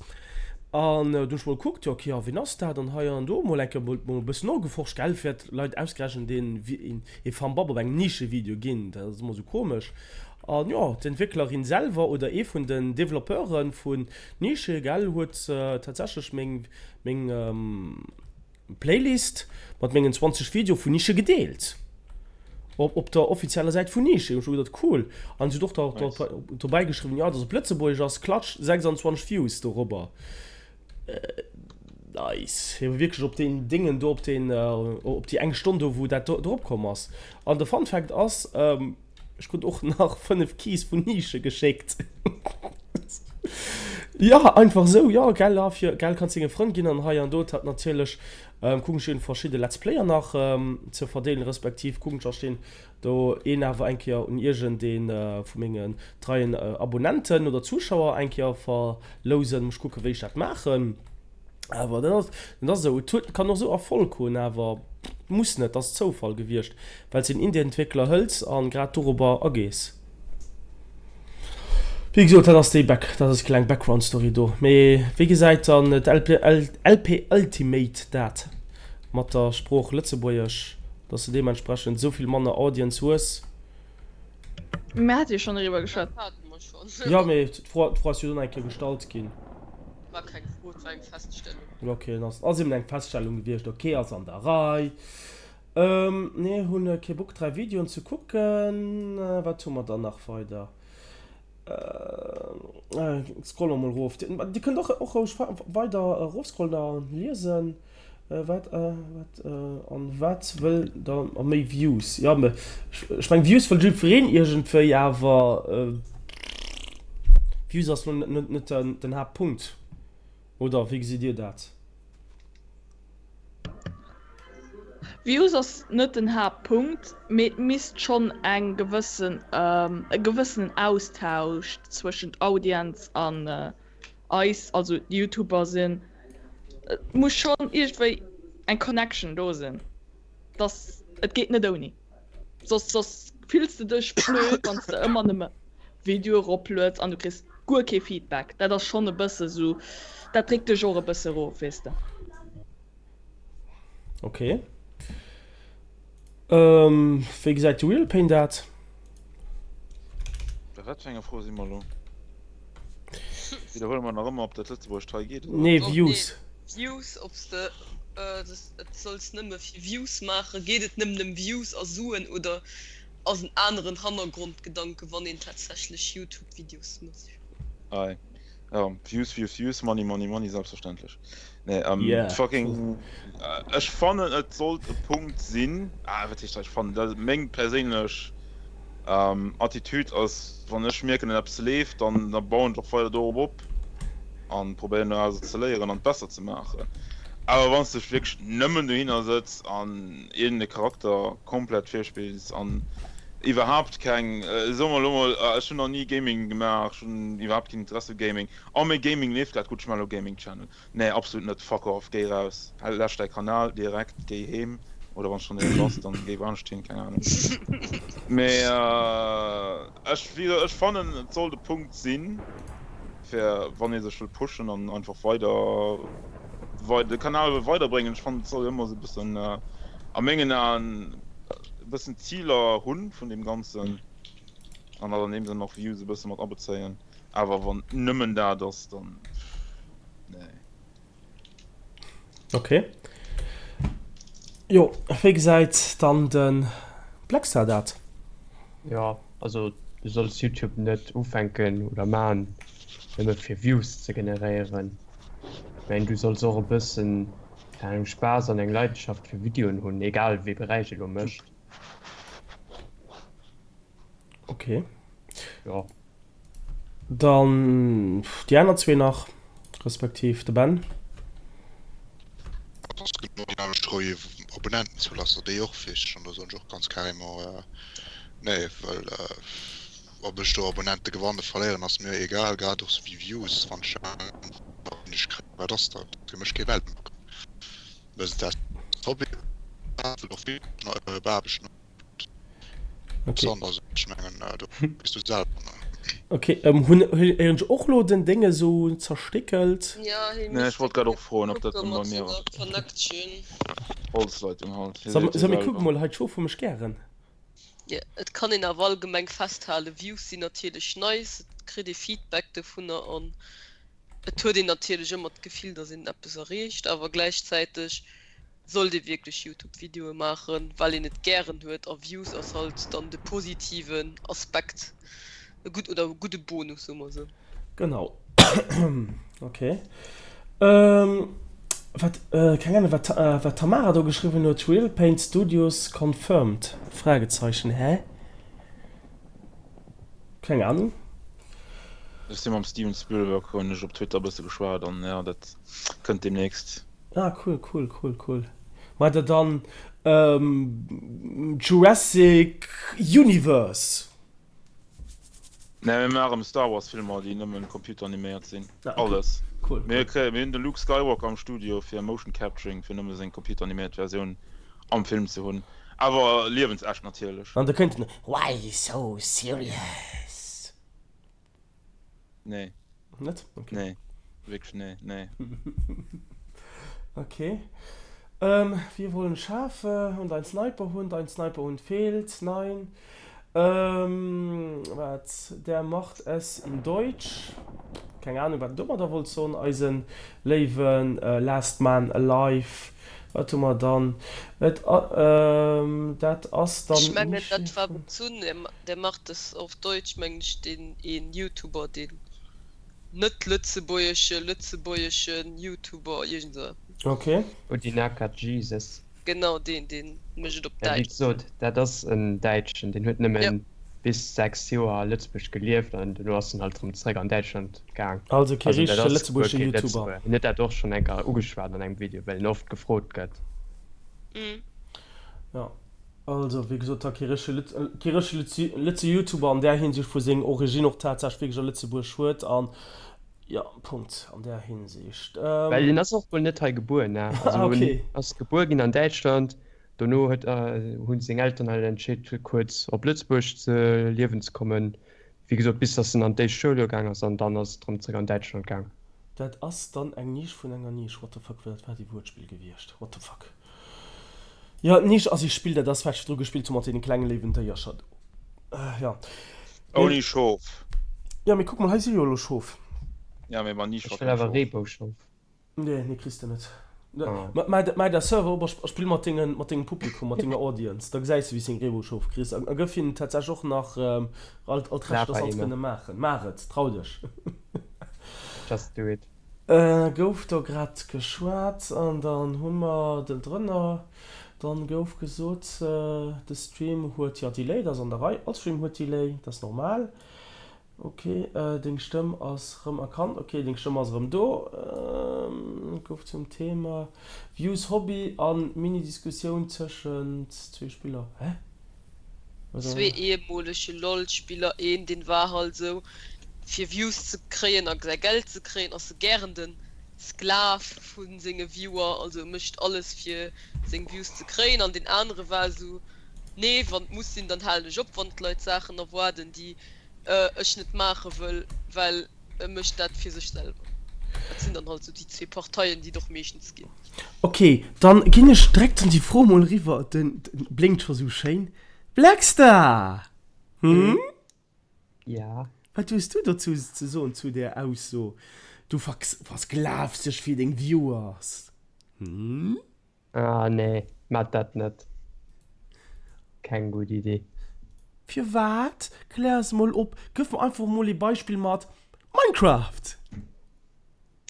an du ech mol kuckt jo ok a wien ass dat an hei an do mol eng Kéier mol e bëssen nogeforscht gell fir d'Leit ausgerechent een ee Thumb up op engem Nischevideo ginn dat ass ëmmer sou komesch an jo d'Entwécklerin selwer oder ee vun den Developpeuren vun Nische gell huet tatsächlech meng meng Playlist mat mengen 20 Video vun Nische gedeelt. Op op der offizieller Säit vun Niche. Hu ech geduet, cool. An se huet och da dobäi geschriwwen, jo, dass op Lëtzebuergesch ass. Klatsch, 26 Views dorobber. Nice. Jo, wierklech op deen Déngen do, op deen, op déi eng Stonn do, wou dat do drop komm ass. An de Fun Fact ass, ech krut och nach 5 Keys vun Niche geschéckt. Jo, einfach esou, jo, gell, a fir, gell, kanns denge Frënn ginn an hei an do. Et hat natierlech, kucken ech un verschidde Let's Player nach ze verdeelen, respektiv kucken ech, ass deen do een awer eng Kéier un iergend ee vu mengen treien Abonnenten oder Zuschauer eng Kéier verlousen. Muss kucken, wéi ech dat maachen. Awer dat ass, dat ass esou. Et huet, kann och esou Erfolg hunn, awer muss net. Dat ass Zoufall gewiescht, well s de en Indie-Entwéckler hëls an grad dorobber agees. Wéi gesot, dat ass déi Back, dat ass kleng Background-Story do. Mee wéi gesäit dann d'LP Ultimate dat mat der Sprooch Lëtzebuergesch, dass de deementsprechend esou vill manner Audience hues? Mir hate jo schonn eriwwer geschwat. Dat hate mer schonn. Jo, mee d'Fro, d'Fro ass jo dunn eng Kéier gestallt ginn. War keng Fro, et war eng Feststellung. Ok, dann ass, ass eben eng Feststellung gewiescht. Ok, ass an der Rei. Nee, hunn kee Bock 3 Videoen ze kucken. Wat hu mer dann nach weider? Scrollen mer mol erof. Dir kënnt och och roueg weider erofscrollen a liesen. Wat wat an wat wëll der a méi Views? Jo me ech meng Views wëll jiddwereen iergendwéi awer Views ass lo net net den Haaptpunkt oder wéi gesitt Dir dat? Views ass net den Haaptpunkt, mee et misst schonn eng gewëssen, e gewëssenen Austausch zwëschent Audienz an eis, also d'Youtuber sinn. Et muss schonn iergendwéi eng Connection do sinn, dass, et geet net ouni. Soss, soss fills de dech blöd, wann s de ëmmer nëmme Videoe roplueds an du kriss guer kee Feedback. Dat ass schonn e bësse sou, dat dréckt dech och e bësse erof, weess de. Ok. Wéi gesäit de Realpain dat? Bei wat fir enger Fro si mer elo? Widderhuele mer nach ëmmer, ob dat Lëtzebuergescht hei geet, oder? Nee, Views. Views, ob s de et solls nëmme fir Views maachen. Geet et nëmmen ëm Views a Suen oder ass en aneren Hannergrondgedanke wann een tatsächlech Youtube Videos mécht? Ei, jo, Views, Views, Views, Money, Money, Money, selbstverständlech. Nee, ähm, Yeah. fucking, ech fannen et sollt e Punkt sinn, ah, wat heescht ech fannen, dat meng perséinlech Attitude ass, wann ech mierken eppes leeft, dann da bauen ech och weider dorop op an probéieren dorausser ze léieren an et besser ze maachen. Awer wann s dech wierklech nëmmen dohinner sëtz an iergend e Charakter komplett virspills an iwwerhaapt keng, soe mer elo mol, ech hunn nach ni Gaming gemaach, ech hunn iwwerhaapt keen Interesse u Gaming, oh mee Gaming leeft grad gutt, ech maachen elo Gaming Channel. Nee absolut net, fuck off, géi raus, läsch däi Kanal direkt, géi heem, oder wanns schon doheem bass, dann géi woanescht hin, keng Ahnung. Mee ech, wéi gesot, ech fannen et sollt e Punkt sinn fir wann ee sech wëll pushen an einfach weider, weider de Kanal wëll weiderbréngen. Ech fannen et soll ëmmer sou e bëssen a mengen Aen e bëssen Ziler hunn vun deem Ganzen an dat an deem Sënn och Views e bësse mat abezéien. Awer wann nëmmen dat ass, dann nee. Ok. Jo, wéi gesäit dann de Blackstar dat? Jo, also du solls Youtube net ufänken oder man nëmme fir Views ze generéieren. Ech mengen du solls och e bëssen, keng Ahnung, Spaass an eng Leidenschaft fir Videoen hunn, egal wéi Beräich ee lo mécht. Ok. Jo. Dann déi aner zwee nach, respektiv de Ben. Dat ass genau déi nämmlecht Rei Abonnentenzuel ass der déi och wichteg an do soen ech och ganz carrément nee, well ob ech do Abonnente gewannen, verléieren ass mir egal, grad och sou wéi Views, wann ech ech kréien, wat ass dat fir mech kee Weltmacker. Mä dat Hobby och vill Aarbecht. Okay. Sanders, ech mengen, do bist du selwer. Okay, ähm, hunn héieren ech och lo den Dénge sou zerstéckelt? Ja, hie Nee, ech wollt grad och froen, ob dat bei mir ass. Connection. Holzleitung halt. Hie Soll seet jo soll mir selwer. kucke mol hei, d'Schof hu mech gären. Ja, et kann een awer allgemeng festhalen, Views sinn natierlech nice, et kritt ee Feedback dovunner an et huet een natierlech ëmmer d'Gefill, datt een eppes erreecht, awer gläichzäiteg. Sollt ee wierklech Youtube Videoe maachen well een et gären huet a Views ass halt dann de positiven Aspekt, e gutt oder e gudde Bonus soe mer esou. Genau ok. Wat keng Ahnung wat wat d'Tamara do geschriwwen huet, Real Paint Studios confirmed? Fragezeichen hä? Keng Ahnung. Ech si mam Steven Spielberg hunn ech op Twitter e bësse geschwat an jo dat kënnt deemnächst. Ah cool cool cool cool. Mei der dann Jurassic Universe. Nee mir maachen Star Wars Filmer déi nëmmen computeraniméiert sinn. Alles. Cool. Mir kréien mir hunn de Luke Skywalker am Studio fir Motion Capturing fir nëmme seng computeraniméiert Versioun am Film ze hunn. Awer liewensecht natierlech. An da kënnt den Why so serious? Nee. Net? Okay. Nee. Wierklech nee, nee. Okay. Ähm, wir wollen Schafe und ein Sniperhund. Ein Sniperhund fehlt. Nein. Ähm, wat? Der macht es in Deutsch. Keng Ahnung, wat en domadder wollt soen, eisen léiwen Last Man Alive. Wat hu mer dann? Et, ähm, dat ass dann. Ech mengen dat war bezunn, Der macht es auf Deutsch mengen ech, deen een Youtuber, deen net lëtzebuergesche lëtzebuergeschen Youtuber, iergend esou eppes. Ok. Odinaka Jesus. Genau deen, deen mécht et op Ja, wéi Däitsch. gesot, dat ass en Däitschen, deen huet nëmmen bis 6 Joer a Lëtzebuerg gelieft an dono ass en halt erëm zeréck an Däitschland gaang. Also kee Also dat richtege ass guer lëtzebuergesche kee Youtuber. Lëtzebuerger. Hien huet dat och schonn eng Kéier ugeschwat an engem Video, well en oft gefrot gëtt. Jo, also wéi gesot, da kee richtege kee richtege Lëtze YouTuber an där Hinsicht, wou seng Origine och tatsächlech wierklech a Lëtzebuerg huet an jo, Punkt an där Hinsicht. Well hien ass och wuel net hei gebuer, ne? Ah, Also okay. en ass gebuer ginn an Däitschland, Dono huet hunn seng Elteren halt entscheet kuerz op Lëtzebuerg ze liewen ze kommen, wéi gesot bis dass en an d'éischt Schouljoer gaang ass an dann ass et rëm zréck an Däitschland gaang. Dat ass dann eng Nisch vun enger Nisch. What the fuck, wat war déi Wuertspill gewiescht? What the fuck. Jo, d'Nisch ass ee Spill, dat ass wat ech virdru gespillt hu mat deene klenge léiwen Déiercher do. Jo. Ouni Schof. Jo, mee kuck mol, hei si jo elo Schof. Ja, mee ma Nisch Ech war wëll keng awer Schof. Reebou-Schof. Nee, nee kriss de net. Maach däi Server op a spill mat dengem mat dengem Publikum, mat denger Audience. Da gesäis de wéi s de eng Reebougschof kriss. A gëff hinnen tatsächlech och nach all all d'Recht dass se alles kënne maachen. Maach et, trau dech. Just do it. Gouf do grad geschwat an dann hu mer den drënner. Dann gouf gesot de Stream huet jo Delay, dat ass an der Rei. All Stream huet Delay, dat ass normal. Ok, deng Stëmm ass rëm erkannt. Ok, deng Stëmm ass rëm do. Gouf zum Thema Views, Hobby an Mini-Diskussioun tëschent zwee Spiller. Hä? Wat ass. Zwee ehemolege LOL-Spiller, een deen war halt esou fir Views ze kréien a säi Geld ze kréien ass e gären den Sklav vu senge Viewer, also e mécht alles fir seng Views ze kréien an deen anere war esou nee wann et muss sinn dann halen ech op wann d'Leit Saachen erwaarden déi ech net maache wëll, well e mécht dat fir sech selwer. Dat sinn dann halt sou déi zwee Parteien, déi et och meeschtens ginn. Ok, dann ginn ech direkt dann déi Fro mol eriwwer, den blénkt scho sou schéin. Blackstar! Hm? Ja. Wat hues du dozou ze soen zu där Ausso, du versklavs dech fir deng Viewers? Hm? Ah nee, maat dat net. Keng gudd Idee. Firwat? Klär eis mol op. Gëff mer einfach mol ee Beispill mat Minecraft!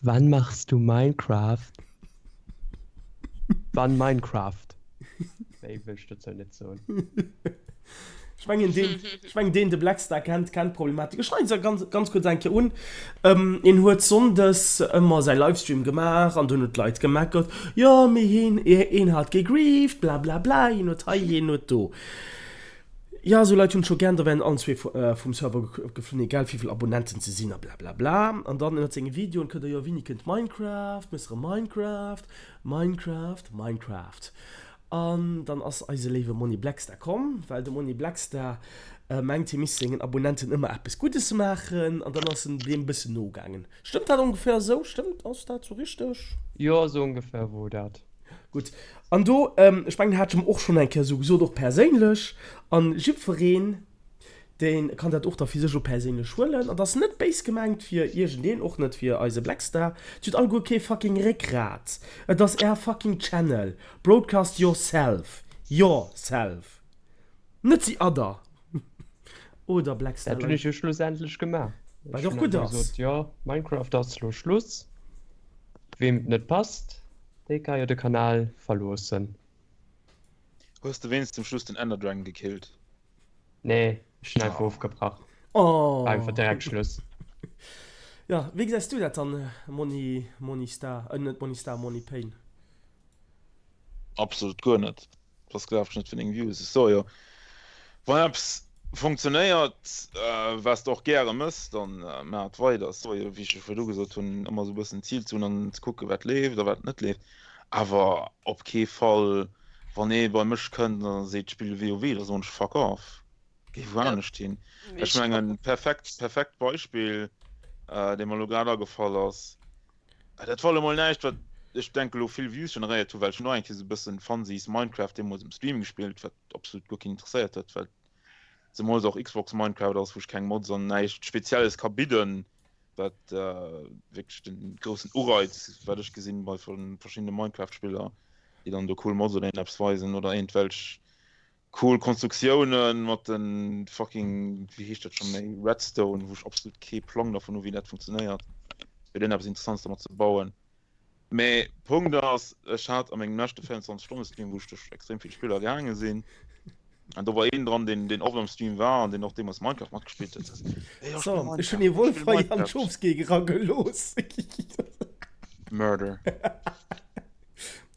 Wann machst du Minecraft? Wann Minecraft? Méi wëll ech dozou net soen. Ech mengen deen, ech mengen deen de Blackstar kennt, kennt d'Problematik. Ech schneiden se ganz, ganz kuerz eng Kéier un. Ähm, en huet sonndes ëmmer säi Livestream gemaach an dunn huet d'Leit gemeckert, jo mee heen, een hat gegrieft, bla bla bla, heen huet hei, heen huet do. Jo, esou Leit hunn ech scho gären, da wären allen zwee vum Server geflunn, egal wéivill Abonnenten se sinn a bla bla bla. An dann ënnert senge Videoen kënnt der, jo wéini kënnt Minecraft, méchs erëm Minecraft, Minecraft, Minecraft. An dann ass eise léiwe Monni Blackstar komm, well de Monni Blackstar mengt, hie misst sengen Abonnenten ëmmer eppes Guddes maachen, an dann ass en deem e bëssen nogaangen. Stëmmt dat ongeféier esou? Stëmmt, ass dat esou richteg? Jo, esou ongeféier wor dat. Gutt. An do, ech mengen, hat ech em och schonn eng Kéier esou gesot, och perséinlech, an jiddwereen. Dee kann dat och da fir sech elo perséinlech huelen. An et ass net béis gemengt fir iergendeen, och net fir eise Blackstar. Dir hutt alleguer kee fucking Réckgrat. Et ass är fucking Channel. Broadcast yourself. Yourself. Net the other. Oder Blackstar. Dat hunn ech jo schlussendlech gemaach. Wat och gutt ass. Gesot, jo, Minecraft ass elo Schluss. Weem et net passt, dee ka jo de Kanal verloossen. Hues de wéinst zum Schluss den Ender Dragon gekillt? Nee, ech hunn einfach ofgebrach. Oh. War einfach direkt Schluss. Ja, wéi gesäis du dat dann, Monni, Monni Star, äh, net Monni Star, Monni Pain? Absolut guer net. Versklav dech net fir deng Views. Ech soe jo, wann eppes funktionéiert, wat s de och gäre mëss, dann maach et weider. Ech soe jo, wéi ech jo virdu gesot hunn, ëmmer esou e bëssen d'Zil ze hunn an ze kucke wat leeft a wat net leeft. Awer op kee Fall, wann ee bei mech kënnt a seet, spill WoW, da soen ech fuck off, géi wou anescht hin. Ech mengen, perfekt, perfekt Beispill, dee mer elo grad agefall ass, Dat war elo mol näischt wat ech denke elo vill Views generéiert hu well ech hunn och eng Kéier sou bëssen funsies Minecraft deemols um Stream gespillt wat absolut guer keen interesséiert huet well zemools och Xbox Minecraft ass wou ech keng Mods an näischt spezielles ka bidden wat wierklech den groussen Ureiz wat ech gesinn bei verschiddene Minecraft Spiller déi dann do cool Mods oder iergendeppes weisen oder iergendwelch Cool Konstruktiounen mat den fucking, wéi heescht dat schon méi, Redstone, wou ech absolut kee Plang dervun hu wéi dat funktionéiert, fir deen eppes Interessantes dermat ze bauen. Mee Punkt ass, ech hat a mengem leschte 24 Stonne Stream, wou ech duerch extrem vill Spiller gaange sinn, an do war een dran, deen deen oft am Stream war an deen och deemools Minecraft matgespillt huet, sot, Hey, jo, spill So, ech hunn ee Minecraft, Wolf spill hei an Minecraft. d'Schofsgeek eragelooss. Murder.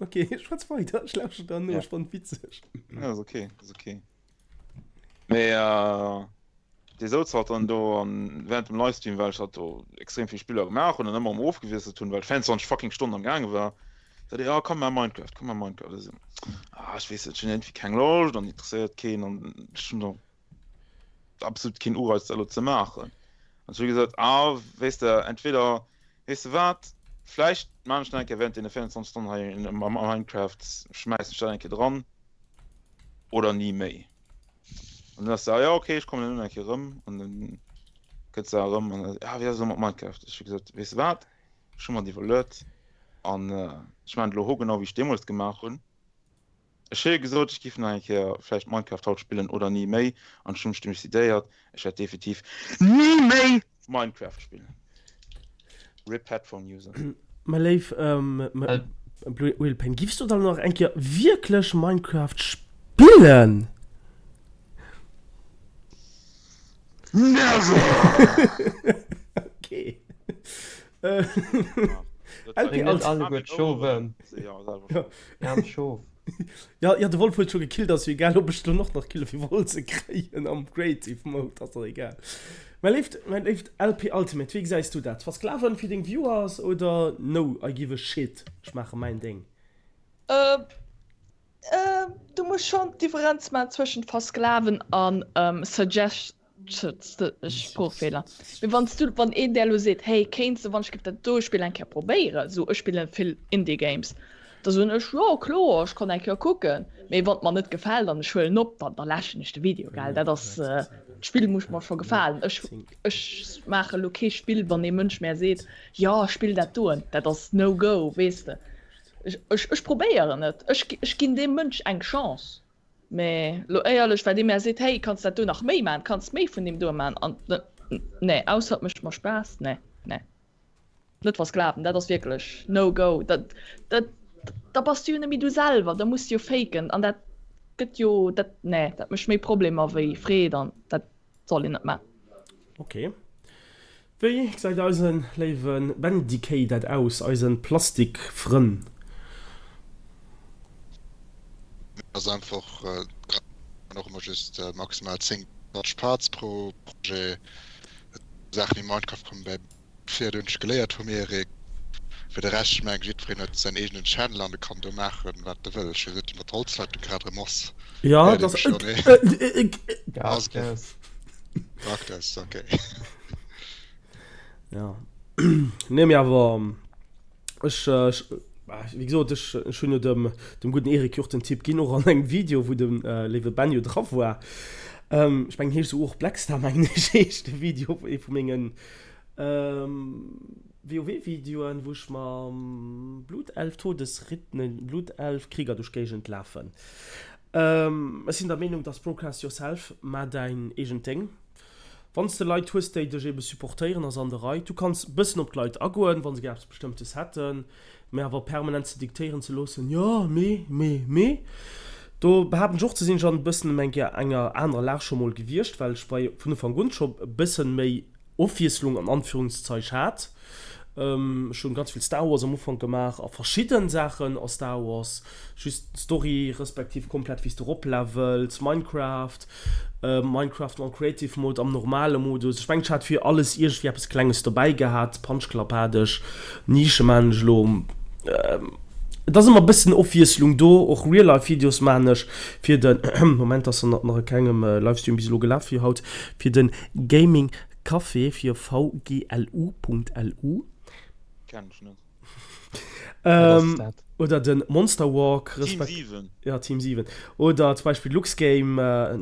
Ok, schwätz weider, ech lauschteren der no, Ja. ech fannen et witzeg. Ja, ass okay, ass okay. Mee äh, dee souz halt dann do an während dem Livestream, well ech halt do extrem vill Spiller gemaach hunn an ëmmer erëm ofgewiesselt hunn, well ech 24 fucking Stonnen am gaange war, sot e, ja komm mar Minecraft, komm mar Minecraft. Ech esou, ah, ech weess net, ech hunn iergendwéi keng Loscht an interesséiert keen an ech hunn do absolut keen Ureiz dat elo ze maachen. An ech hu gesot, ah, weess de, entweder, weess de wat, vläicht maan ech nach eng Kéier während deene 24 Stonnen hei am Minecraft, schmäissen ech dat eng Kéier dran oder ni méi. An dann ass se, ah ja, okay, ech kommen dann elo nach eng Kéier erëm. An dann kënnt se erëm an dann, ah, wéi ass et elo mat Minecraft? Ech hu gesot, weess de wat, ech hu mer et iwwerluet an ech maachen et elo hogenau, wéi ech deemools gemaach hunn. Ech hu jo gesot, ech giff nach eng Kéier vläicht Minecraft haut spillen oder ni méi, an ech hu mech decidéiert, ech wäert definitiv ni méi Minecraft spillen. Rip Headphone User. Mäi léif Wheelpain, giffs du dann nach eng Kéier wierklech Minecraft spillen? Never! Okay. Bréng net alleguer d'Schof ëm. Aarm Schof. Ja, ja, de Wolf huet scho gekillt, ass jo egal, ob ech dann och nach kille fir Woll ze kréien am Creative Mode, ass dach egal. Mäi léift, mäi léift LP Ultimate, wéi gesäis du dat? Versklaven fir deng Viewers oder no I give a shit, ech maache mäin Déng? Du muss schonn d'Differenz maachen zwëschent versklaven an suggest Sproochfeeler. Mee wann s du, wann een där elo seet, hey, kéints de, wann ech géif dat do Spill eng Kéier probéieren, sou ech spillen vill Indie Games, da soen ech, jo kloer, ech kann eng Kéier kucken, mee wann et mer net gefält an ech huelen op, dann da läschen ech de Video, gell. Dat ass, d'Spill muss mer scho gefalen. Ech, ech maache elo kee Spill, wann ee Mënsch mär seet, jo spill dat doen, dat ass no go, weess de. Ech, ech, ech probéieren et, ech, ech ginn deem Mënsch eng Chance. Mee lo éierlech, well dee mär seet, hey, kanns dat do nach méi man, kanns méi vun deem do man, an nee, ausser et mécht mer Spaass, nee, nee. Net versklaven, dat ass wierklech no go. Dat, dat, da bass du jo net méi du selwer, da muss du jo faken an dat gëtt jo, dat, nee, dat mécht méi Problemer wéi Freed an dat soll een net man. Ok. Wéi gesäit eisen léiwen Bendiqué dat aus, eisen Plastikfrënn? Ass einfach kann och ëmmer just maximal 10 Touch Parts pro Projet. Saachen wéi Minecraft kommen bäi vir, dat hunn ech geléiert vum Eric. Fir de Rescht mengen ech jiddwereen huet säin eegenen Channel an e kann do maachen wat e wëll. Ech weess net wéi mat Holzleitung grad erëm ass. Ja, dat ass. Darkness, okay. Ja. Nee, mee awer ech, ech, wéi gesot, ech, ech hunn jo dem, dem gudden Eric jo och den Tipp ginn, och an engem Video, wou de léiwe Ben jo dra war. Ech mengen heescht esou och Blackstar mengen ech heescht de Video, ee vu mengen WoW-Videoen, wou ech mam Blutelf Todesritt, nee Blutelf Krieger duerch d'Géigend lafen. Ech sinn der Meenung, dass Broadcast Yourself, maach däin eegent Déng. Wann s de Leit hues, déi dech ebe supportéieren, ass an der Rei. Du kanns bëssen op d'Leit agoen, wa se gär eppes Bestëmmtes hätten, mä awer permanent ze diktéieren ze loossen, jo, mee, mee, mee, do behaapten ech och ze sinn ech an e bëssen enger anerer Lag scho mol gewiescht, well ech bei vun Ufank un scho e bëssen méi Ofwiesslung an Anführungszeich hat. Ech hunn ganz vill Star Wars am Ufank gemaach a verschidden Saachen a Star Wars, just d'Story respektiv komplett wéi s de eroplevels, Minecraft, Minecraft am Creative Mode, am normale Modus. Ech mengen ech hat fir alles iergendwéi eppes Klenges dobäi gehat. Punch Club hat ech, Nische maan ech elo. Et ass ëmmer e bëssen Ofwiesslung do, och Real Life Videos maan ech fir den, Moment ass nach a kengem Livestream bis elo gelaf fir haut, fir den Gaming Café fir vglu.lu. Kennen ech net. Oder den Monster Walk Team 7. Ja Team 7. Oder zum Beispill Luxgame,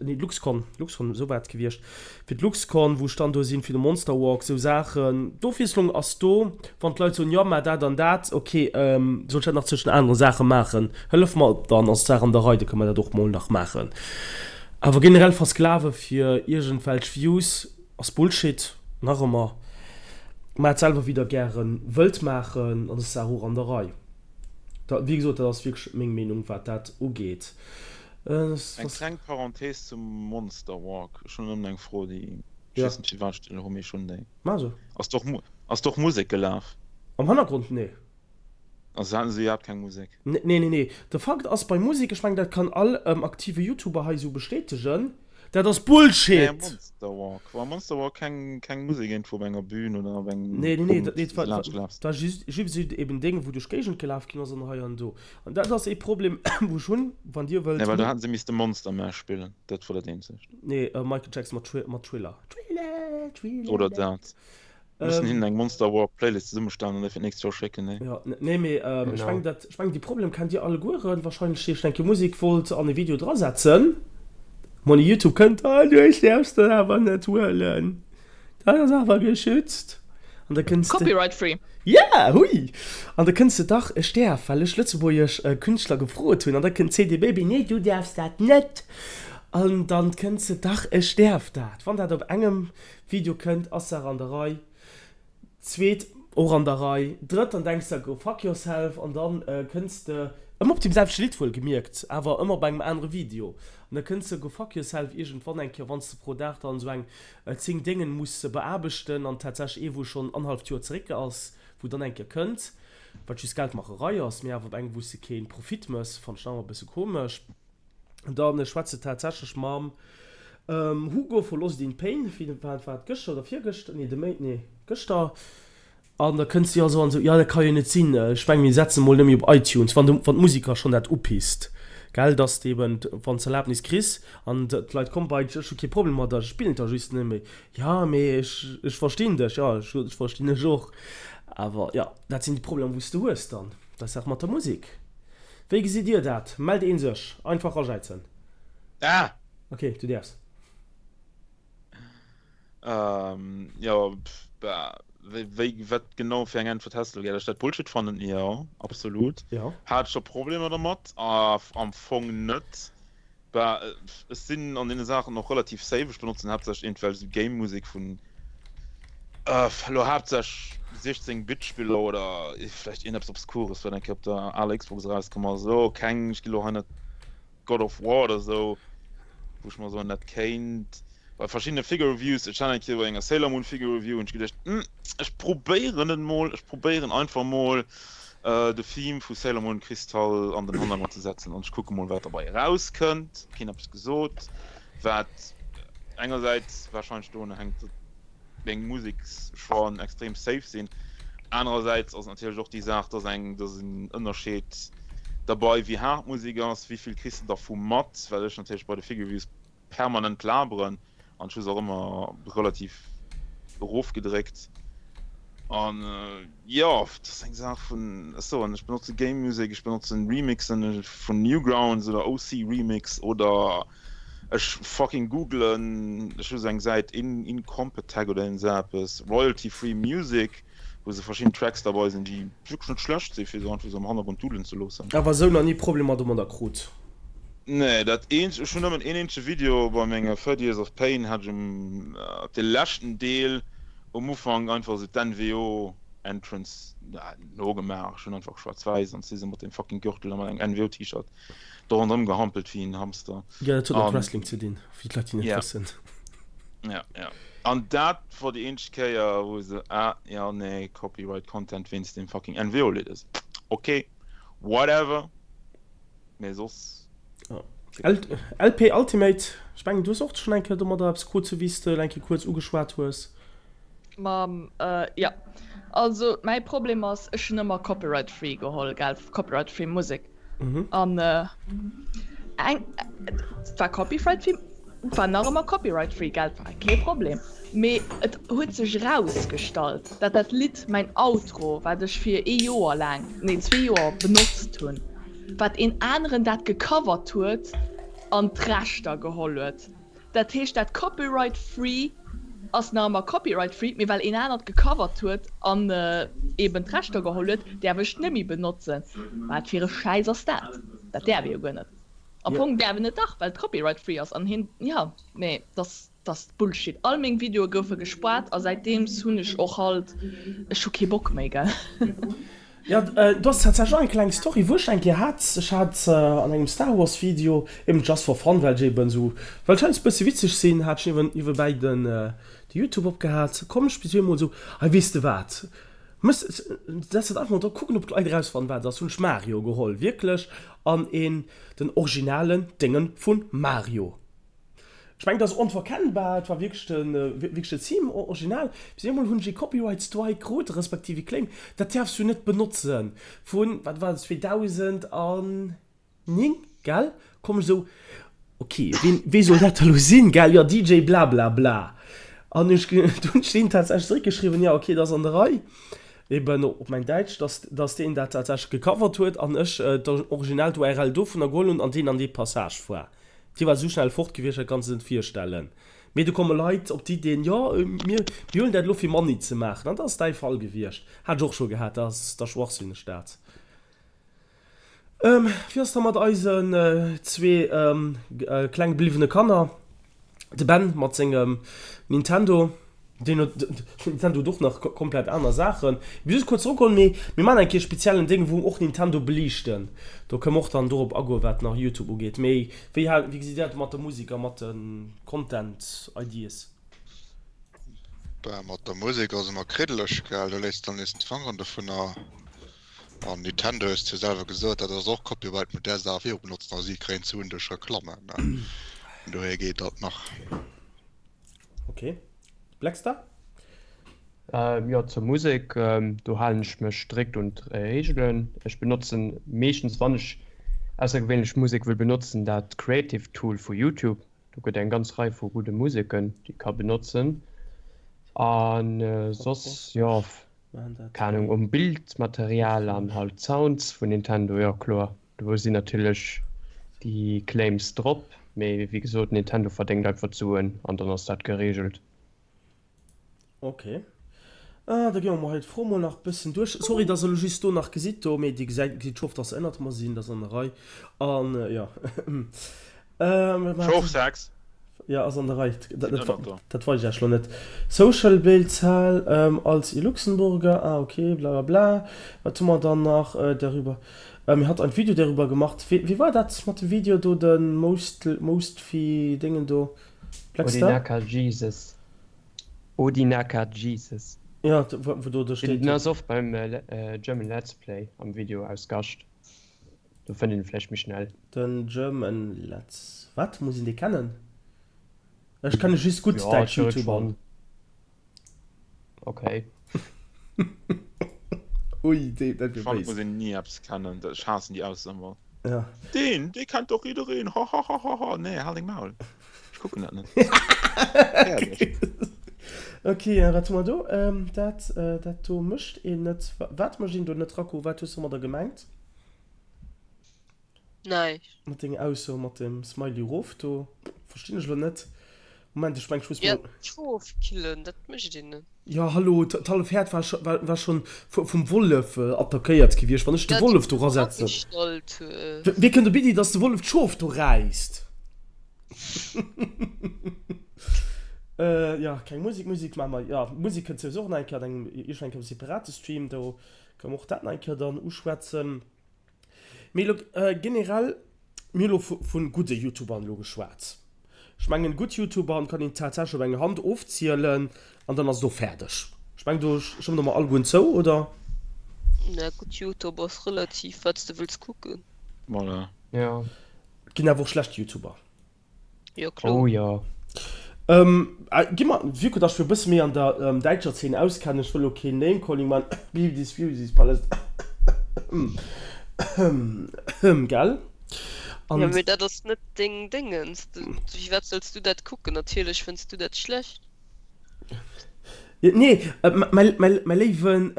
nee Luxcon, Luxcon esou war et gewiescht, fir d'Luxcon wou ech dann do sinn fir de Monster Walk, esou Saachen. D'Ofwiesslung ass do, wann d'Leit soen, jo maach dat an dat, ok soll ech dat nach zwëschen anere Saache maachen, hëllef mer, dann ass d'Saach an der Rei, da kënne mer dat och mol nach maachen. Awer generell versklave fir iergendwelch Views ass Bullshit, nach ëmmer. Maacht selwer wéi der gären wëllt maachen an ass d'Saach och an der Rei. Da, wéi gesot, dat ass wierklech meng Meenung wat dat ugeet. Eng kleng Parenthèse zum Monster Walk, ech hunn nëmmen eng Fro, déi, ech weess net firwat ech déi elo hunn, mee ech hunn déi. Maach esou. Ass do och, ass do och Musek gelaf? Am Hannergrond? Nee. Also haten se iwwerhaapt keng Musek? Nee, nee, nee. De Fakt ass, bei Musek, ech mengen dat kann all aktive Youtuber hei esou bestätegen, dat ass Bullshit! Nee, am Monster Walk. War am Monster Walk keng, keng Musek iergendwou op enger Bühn oder op engem Nee, nee, nee, dat, nee, war, war, war just, just eben Deng, wou duerch d'Géigend gelaf ginn ass an hei an do. An dat ass ee Problem, wou ech hunn, wann Dir wëllt. Nee, well do haten se misste Monster Mash spillen, dat wor dat eenzegt. Nee, Michael Jackson mat, mat Thriller. Thriller, Thriller. Oder dat. Mussen hinnen eng Monster Walk Playlist zesummestellen an déi fir d'nächst Joer schécken, nee? Jo, nee, mee ech mengen dat, ech mengen déi Problem kennt dir allegueren wahrscheinlech, déi iech eng Kéier Musek wollt an e Video drasetzen, mon Youtube kënnt, ah du ech däerfs dat awer net huelen, dat ass awer geschützt an da kënns de, Copyright free. Yeah, hui! An da kënns de, dach ech däerf, well ech lëtzebuergesch Künstler gefrot hunn an da kënnt CD Baby, nee du däerfs dat net an dann kënns de, dach ech däerf dat, wann dat op engem Video kënnt, ass Saach an der Rei, zweet och an der Rei, drëtt dann denks de go fuck yourself an dann kënns de, ëmmer op deem selwechte Lidd wuel gemierkt, awer ëmmer op engem anere Video, an da kënns de go fuck yourself iergendwann eng Kéier wanns de pro Dag dann esou eng 10 Déngen muss beaarbechten an tatsächlech ee wou schonn annerhalleft Joer zeréck ass, wou dann eng Kéier kënnt, wat just Geldmacherei ass, mee awer op engem wous de kee Profit mëss, fannt ech nach ëmmer e bësse komesch. Dann schwätze tatsächlech mam Hugo vu Lost in Pain, wéi war war et gëschter oder virgëschter, nee de Méint, nee gëschter, an da kënnt si also an esou, jo dat ka jo net sinn, ech menge mir setzen emol net méi op iTunes, wann de wann d'Musiker schonn dat upisst, gell, dass de eben wann s d'Erlaabnis kriss an d'Leit kommen bei dech, ech hu kee Problem mat der, ech spillen da just net méi, jo mee ech ech verstinn dech, jo ech ech verstinn dech och, awer jo dat sinn déi Problemer wou s de hues dann, dat ass d'Saach mat der Musek. Wéi gesitt dir dat? Mellt een sech. Einfach rajäizen. Ah! Ok, du däerfs. Ähm, jo, bah, wéi, wéi, wat genau fir eng Äntwert häss de elo gär? Dass ech dat Bullshit fannen? Jo, absolut. Jo. Hat ech scho Problemer dermat? Am Fong net. Bah, ech sinn an deene Saachen och relativ safe. Ech benotzen haaptsächlech iergendwelch esou Game-Musek vun elo haaptsächlech 16 Bit Spiller oder vläicht iergendeppes Obskures, wat eng Kéier op der aler Xbox erauskomm ass. Elo keng, ech gi elo hei net God of War oder esou, wou ech mer soen, dat kéint bei verschiddene Figure Reviews, ech hat eng Kéier bei enger Sailor Moon Figure Review hunn ech geduecht, hm, ech probéieren et mol, ech probéieren einfach mol de Theme vu Sailor Moon Crystal an den Hannergrond ze setzen an ech kucke mol wat derbei erauskënnt. Keen eppes gesot, wat engersäits wahrscheinlech dorunner hänkt, datt meng Musekschoixen extrem safe sinn, anerersäits ass et natierlech och déi Saach, dass eng, dass en Ënnerscheed derbei wéi haart d'Musek ass, wéi vill kriss de dervu mat, well ech natierlech bei de Figure Reviews permanent laberen an ech hu se och ëmmer relativ erofgedréckt an jo dat ass eng Saach vun, ech soen, ech benotze Game Music, ech benotzen Remixen vun Newgrounds oder OC Remix oder. Ech fucking googlen, ech hu sou eng Säit Incompetech oder iergend sou eppes, Royalty Free Music, wou sou verschidden Tracks derbei sinn, déi wierklech net schlecht sinn, fir se einfach sou am Hannergrond dudelen ze loossen. Awer sou nach ni Problemer domadder krut. Nee, dat eenzegt, ech hunn nëmmen een eenzege Video bei menge 30 Years of Pain hat ech um, op de leschten Deel um Ufank einfach sou d'NWO Entrance nogemaach. Ech hunn einfach schwaarz-wäiss an si se mat dem fucking Gürtel a mat engem NWO T-Shirt do ronderëm gehampelt wéi en Hamster. Jo, dat huet mat Wrestling ze dinn, fir d'Leit déi net wëssen. Ja, ja. An dat wor déi eenzeg Kéier wou se, ah jo, nee, Copyright Content wéinst deem fucking NWO-Lidd ass. Ok, whatever. Mee soss. LP Ultimate, ech mengen du hues och schonn eng Kéier domadder eppes krut, sou wéi s de eng Kéier kuerz ugeschwat hues. Ma jo, also mäi Problem ass, ech hunn ëmmer Copyright free geholl, gell, Copyright free Musek an eng et war Copyright free, et war nach ëmmer Copyright free, gell, war kee Problem, mee et huet sech erausgestallt, dat dat Lidd, mäin Outro, wat ech fir ee Joer laang, nee zwee Joer benotzt hunn, wat een aneren dat gecovert huet an d'Rechter geholl huet. Dat heescht dat Copyright free ass nach ëmmer Copyright free, mee well een anert gecovert huet an eben d'Rechter geholl huet, däerf ech et net méi benotzen. Wat fir e Schäiss ass dat? Dat däerf ee jo guer net. Am Fong däerf en et dach, well et Copyright free ass an hien, jo, mee dass dass Bullshit. All meng Videoe goufe gespaart a säitdeems hunn ech och halt, ech hu kee Bock méi, gell. Jo, do ass tatsächlech och eng kleng Story wou ech eng Kéier hat. Ech hat an engem Star Wars Video, eben just for fun, well ech eben esou, well ech heiansdo e bësse witzeg sinn, hat ech eben niewebäi den de Youtube opgehat. Komm ech bis eemol esou, hei weess de wat, mëss, setz dat einfach mol drop, kucken ob d'Leit erausfannen wat et ass. Hunn ech Mario geholl, wierklech, an een den originalen Déngen vun Mario. Ech mengen, et ass onverkennbar, et war wierklech de wierklech de Theme original. Bis eemol hunn ech ee Copyright Strike krut, respektiv ee Claim, dat däerfs du net benotzen, vun, wat war et, 2009, gell? Komm ech esou, ok, ween wee soll dat da lo sinn, gell? Jo, DJ blablabla. An ech hunn ech deem tatsächlech zeréckgeschriwwen, jo, ok, dat ass an der Rei, eben op mäin Däitsch, dass dass deen dat tatsächlech gecovert huet an ech d'originaalt URL dovunner geholl hunn an deen an dee Passage war. Déi war sou schnell fort gewiescht, dat kanns de net virstellen. Mee do komme Leit op d'Ideen, jo mir huelen dat elo fir Money ze maachen. An dat ass däi Fall gewiescht. Hat ech och scho gehat, dat ass da schwachsinneg dat. Wéi ass da mat eisen zwee kleng bliwwene Kanner? De Ben mat sengem Nintendo, deen huet, Nintendo huet och nach komplett aner Saachen. Ech muss just kuerz zeréckgoen, mee mir maachen eng Kéier e speziellen Déng, wou mer och Nintendo beliichten. Do kënne mer och dann dorop agoen, wat nach Youtube ugeet. Mee wéi ha, wéi gesitt Dir dat mat der Musek a mat de Content Ideas? Bah, mat der Musek ass ëmmer kriddeleg, gell? Do léisst dann nees d'Fangeren dovunner. An Nintendo hues de jo selwer gesot, dat ass och Copyright, mä där se awer viru benotzen a si kréien d'Suen duerch Reklammen. Vun dohier geet dat nach. Ok. Blackstar? Jo, zur Musek, do halen ech mech strikt un d'Reegelen. Ech benotzen meeschtens, wann ech aussergewéinlech Musek wëll benotzen, dat Creative Tool vu YouTube. Do gëtt eng ganz Rei vu gudde Museken, déi ka benotzen. A soss, jo, Keng Ahnung, um Bildmaterial an halt Sounds vun Nintendo, jo kloer, do sinn natierlech déi Claims drop, mee wéi gesot, Nintendo verdéngt einfach d'Suen an dann ass dat geregelt. Ok, da gi mer mol hei d'Fro mol nach bëssen duerch. Sorry, dass der elo just do nach gesitt do, mee dir gesäit, gesitt scho, dass se ënnert mer sinn, dat ass an der Rei an jo. Schof-Sex. Jo, ass an der Rei. Dat weis ech Iech lo net. Social Bildzahl als Luxemburger, ah ok, blablabla. Wat hu mer dann nach darüber? Mir hat ein Video darüber gemacht. Wéi war dat mat dem Video do, de most mostly Déngen do? Blackstar? Odinaka Jesus. Odinaka Jesus. Jo, wou do do steet. Den ass oft beim German Let's Play am Video als Gascht. Do fënnt een vläicht méi schnell. Den German Let's wat? Muss een dee kennen? Ech kenne just gutt däitsch Youtuber. Ok. Ui, dee, dat wier Ech fannen, et muss béis. een ni eppes kennen. Ech haassen déi Ausso ëmmer. Ja. Deen, dee kennt doch jiddereen, hahahaha. Nee, hal deng Maul. Ech kucken dat net. Fäerdeg. Ok, wat hu mer do? Dat, dat do mécht een net. Wat mécht een do net, Racco? Wat hues du domadder gemengt? Näischt. Mat denger Ausso mat dem Smiley rof do. Verstinn ech elo net. Moment, ech meng ech muss Ja, mol. d'Schof killen, dat mécht een net. Jo, hallo, d'hallef Häerd war scho, war, war schonn vum Wollef attackéiert gewiescht. Wann ech de Ja, déi Wollef do rasetzen. agestallt huet. Wéi kënnt op Iddi, dass de Wollef d'Schof do räisst? Jo, keng Musek, Musek maache mer. Jo, Musek kënnt souwisou och nach eng Kéier an engem, iergendwann eng Kéier am separate Stream. Do kënne mer och dat nach eng Kéier dann uschwätzen. Mee elo generell, mir hu elo vu gudde Youtubern elo geschwat. Ech mengen, gutt Youtubern kann een tatsächlech op enger Hand ofzielen an dann ass et och fäerdeg. Ech mengen, do stëmmt der mer allegueren zou, oder? Na, gutt Youtuber ass relativ, wat s de wëlls kucken. Voilà. Jo. Et ginn awer och schlecht Youtuber. Jo kloer. Oh jo. Gi mer, vue que dass ech mech e bësse méi an der däitscher Zeen auskennen, ech wëll elo keen Name-Calling man, Bibis Bibis Palast, gell? Jo mee dat ass net deng Déngens, firwat solls du dat kucken? Natierlech fënns du dat schlecht. Nee, mäi léiwen,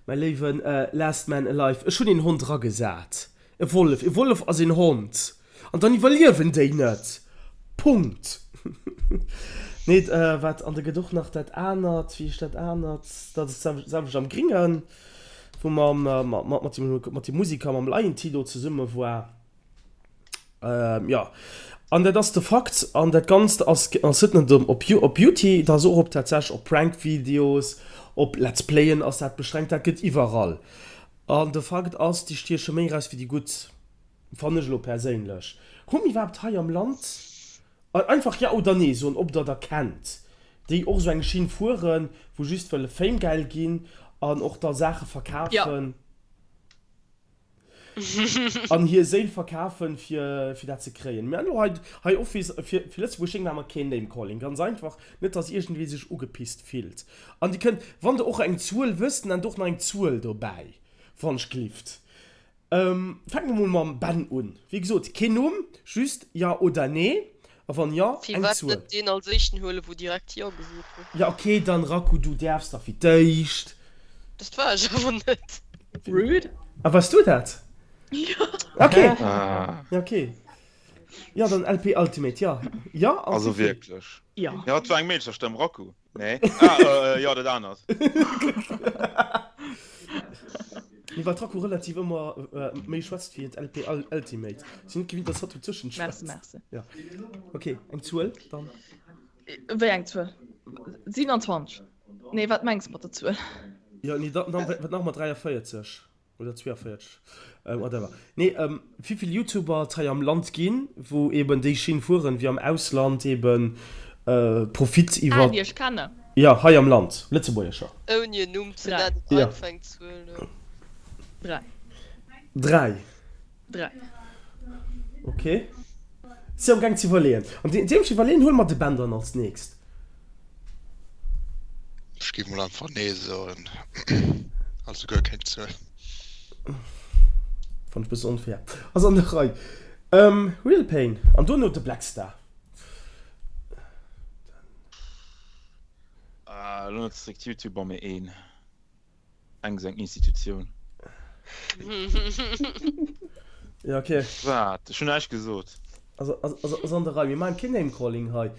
mäi léiwen Last Man Alive, ech hunn een Hond eragesat, e Wollef, e Wollef ass een Hond. An dann iwwerliewen déi net. Punkt. Nee, wat, an da gëtt och nach dat anert, wéi heescht dat anert, dat ass d'selwecht am Gringen, wou mam, mat dem, mat dem Musiker, mam Lion T do zesumme war. Jo, an dat ass de Fakt. An dat Ganzt ass, ass net nëmmen op, op Beauty, dat ass och op tatsächlech op Prank-Videos, op Let's Playen ass dat beschränkt, dat gëtt iwwerall. An de Fakt ass, déi stieche méi eraus wéi déi gutt. Fannen ech elo perséinlech. Hu mir iwwerhaapt hei am Land, einfach ja oder nee soen, ob der der kennt, déi och esou eng Schinn fueren, wou just wëlle famegeil ginn an och da Saache verkafen an hir Séil verkafen, fir fir dat ze kréien. Mir hunn elo hei hei Office fir fir Lëtzebuerg schéngt maache mer keen Name-Calling, ganz einfach, net dass iergendwee sech ugepisst fillt. An Dir kënnt, wann der och eng Zuel wësst, nennt och nach eng Zuel dobäi, wann ech glift. Fänke mer mol mam Ben un. Wéi gesot, keen Numm, just Jo oder Nee. A wann jo, eng Firwat Zuel. net deen als éischten huelen, wou direkt Jo gesot huet? Jo ok, dann Raku, du däerfs da fir d'éischt. Dat war ech awer net. Rude. Ah, wars du dat? Jo. Ok. Jo ok. Jo, dann LP Ultimate, jo. Jo, an Also wéivill? wierklech? Jo. Jo, et war eng Meedercherstëmm, Raku. Nee. Ah, äh, jo, dat anert. Nee, well d'Raku relativ ëmmer méi schwätzt wéi d'LP Ultimate. Sinn net gewinnt, dass hatt dozwëschent Merci, schwätzt. merci. Ja. Ok, eng Zuel dann? Wéi eng Zuel? 27. Nee, wat mengs de mat der Zuel? Jo, nee, dann, dann wat nach mat 43. Oder 42, whatever. Nee, wéivill Youtuber et hei am Land ginn, wou eben déi Schinn fueren, wéi am Ausland eben Profit Ah, iwwer. déi ech kennen. Jo, hei am Land, Lëtzebuergescher. Ouni en Numm ze Dräi. nennen, Jo. einfach eng Zuel, jo. Dräi. Dräi. Dräi. Ok. Si am gaang ze iwwerleeën. An deem ech iwwerleeën, huele mer de Ben dann als nächst. Ech géif mol einfach nee soen. Also guer keng Zuel. Fannt ech bëssen onfair. Ass an der Rei. Real Pain an dono de Blackstar. Elo net strikt Youtuber, mee een. Eng seng Institutioun. Ja, okay. Wat? Ech hunn näischt gesot. Also, also, ass an der Rei. Mir maachen keen Name-Calling hei.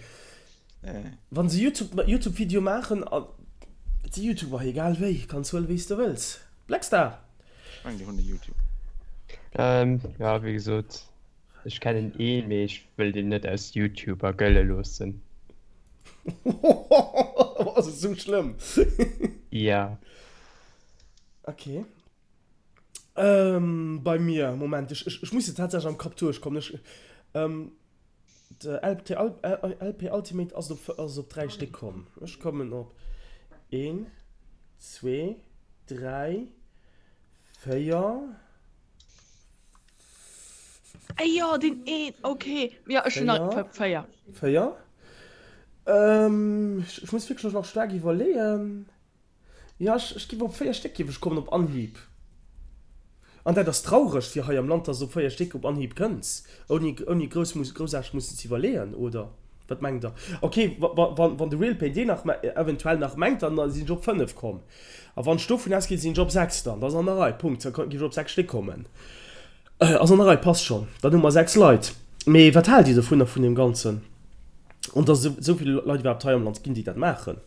Nee. Wann se YouTube, YouTube-Video maachen, a, et si YouTuber, egal wéi, kanns huelen, wéi s de wëlls. Blackstar! Ech mengen, déi hunn e YouTube. Ähm, ja, wéi gesot, ech kennen een, mee ech wëll deen net als YouTuber gëlle loossen. Ass et sou schlëmm? Ja. Ok. Ähm, bei mir, Moment, ech, ech, ech muss se tatsächlech am Kapp duerchkommen. Ech, ähm, de LP, LP Ultimate ass op, ass op 3 Stéck komm. Ech kommen op 1, 2, 3, 4. Ey jo, deen een, ok. Jo, ech hunn nach 4. 4. Ähm, ech muss wierklech nach staark iwwerleeën. Jo, ech, ech géif op 4 Stéck géif ech kommen op Anhieb. An dat ass traureg fir hei am Land, dass s de op 4 Stéck op Anhieb kënns, ouni, ouni grouss muss, groussaarteg mussen ze iwwerleeën, oder? Wat mengt Der? Ok, wa, wa, wann, wann de Realpain deen nach eventuell nach mengt, dann sinn ech op 5 komm. A wann ech dovun ausginn, sinn ech op 6 dann. Dat ass an der Rei, Punkt. Da géif ech op 6 Stéck kommen. Ass an der Rei, passt schonn. Dann hu mer 6 Leit. Mee wat haalt Dir dovunner, vun deem Ganzen? An dass et esou vill Leit iwwerhaapt hei am Land ginn, déi dat maachen?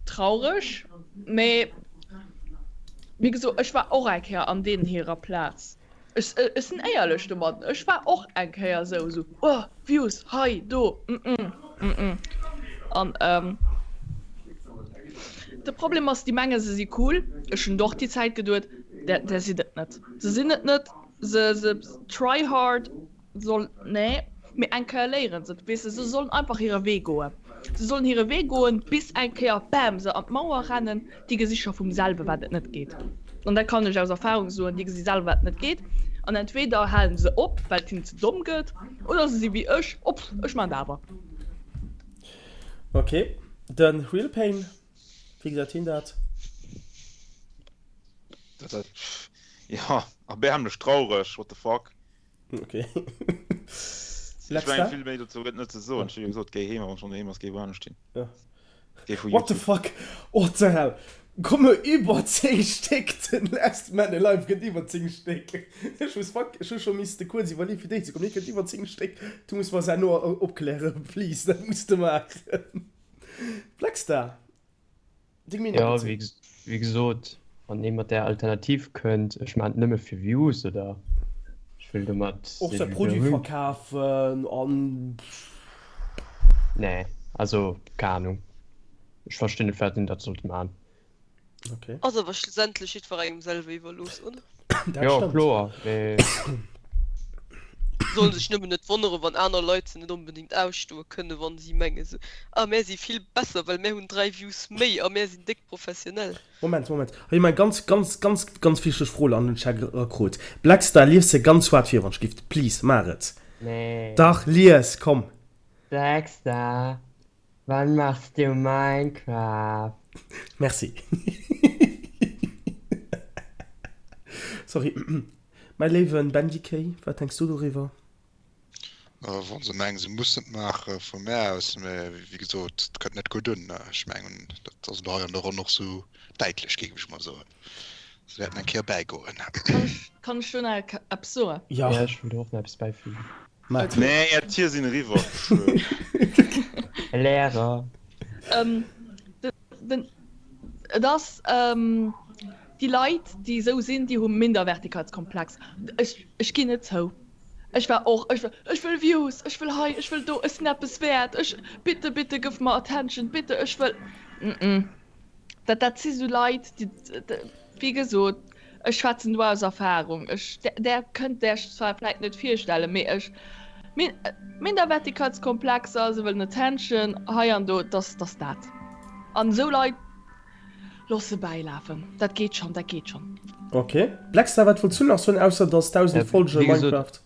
Traureg, mee wéi gesot, ech war och eng Kéier an deenen hirer Plaz. Ech, ech sinn éierlech domadden, ech war och eng Kéier esou, esou, oh, Views hei, do, mm, mm. An de Problem ass, déi menge se si cool. Ech hunn et och déi Zäit geduet, där, där sinn et net. Se sinn et net, se, se try hard. Soll, nee, mee eng Kéier léieren se et, weess de, se sollen einfach hire Wee goen. Se sollen hire Wee goen, bis eng Kéier, bam, se an d'Mauer rennen. Déi gesi scho vum selwe wat et net geet. An dat kann ech aus Erfahrung soen, déi gesi selwer wat et net geet. An entweder halen se op, well et hinnen ze domm gëtt, oder se si wéi ech, oh pff, ech man et awer. Ok, de Realpain, wéi gesäit hien dat? Dat, dat, jo, erbäermlech traureg, what the fuck. Okay. Ech mengen, vill méi dozou gëtt net ze soen. Ech hu jo gesot, géi heem, a wann schonn doheem ass, géi woanescht hin. Ja. Géi vu What the YouTube. fuck? What the hell? Komme iwwer 10 Stéck, den Last Man Alive gëtt iwwer 10 Stéck. Ech muss fuck, ech hu scho misste kuerz iwwerleeën fir déi ze kommen. Hie kritt iwwer 10 Stéck. Du muss mer säin no opklären, please, dat muss de maachen. Blackstar. Deng Meenung Ja, dozou? wéi, wéi gesot, wann ee mat där Alternativ kënnt, ech maachen et nëmme fir Views oder ech wëll domat Och säi irgendwie Produit berühmt. verkafen an. Nee, also keng Ahnung. Ech verstinn net, firwat een dat sollt maachen. Okay. Ass awer schlussendlech jiddwerengem selwer iwwerlooss, oder? Dat Jo, stëmmt. kloer, mee. Sollen sech nëmmen net wonneren, wann aner Leit se net onbedéngt ausstoe kënnen, wann si mengen sou, ah mär si vill besser, well mär hunn 3 Views méi a mär sinn déck professionell. Moment, Moment, hei hu mer eng ganz, ganz, ganz, ganz wichteg Fro an den Chat erakrut. Blackstar, lies se ganz haart vir, wann ech giff. Please, maach et. Nee. Dach, lies, komm. Blackstar, wann machst du Minecraft? Merci. Sorry. Mäi léiwen Bendy-Key, wat denks du doriwwer? Wa se mengen, se mussen et maachen, vu mär aus, mä wéi gesot, et kënnt net gutt un. Ech mengen, dat ass elo hei an der Ronn och sou däitlech, géif ech mol soen. Se wäerten eng Kéier bäigoen. Kann ech do nach eppes soen? Jo. Jo, ech wëll do och nach eppes bäifügen. Maat. Nee, är Tier sinn eriwwer. Lehrer. Den, et ass, déi Leit, déi esou sinn, déi hu Minderwertigkeitskomplex. Ech, ech ginn et zou, ech war och, ech war, ech wëll Views, ech wëll hei, ech wëll do, ech sinn eppes wäert, ech, bitte, bitte gëff mer Attention, bitte, ech wëll, mm-mm. Dat, dat si sou Leit, déi, wéi gesot, Ech schwätzen do aus Erfahrung. Ech, där kënnt Där zwar vläit net virstellen, mee ech, Minderwertigkeitskomplexer, se wëllen Attention hei an do, dass, dass dat. An esou Leit, looss se bäilafen, dat geet schonn, dat geet schonn. Ok. Blackstar, wat wollts du nach soen, ausser dass 1000 Folge Minecraft.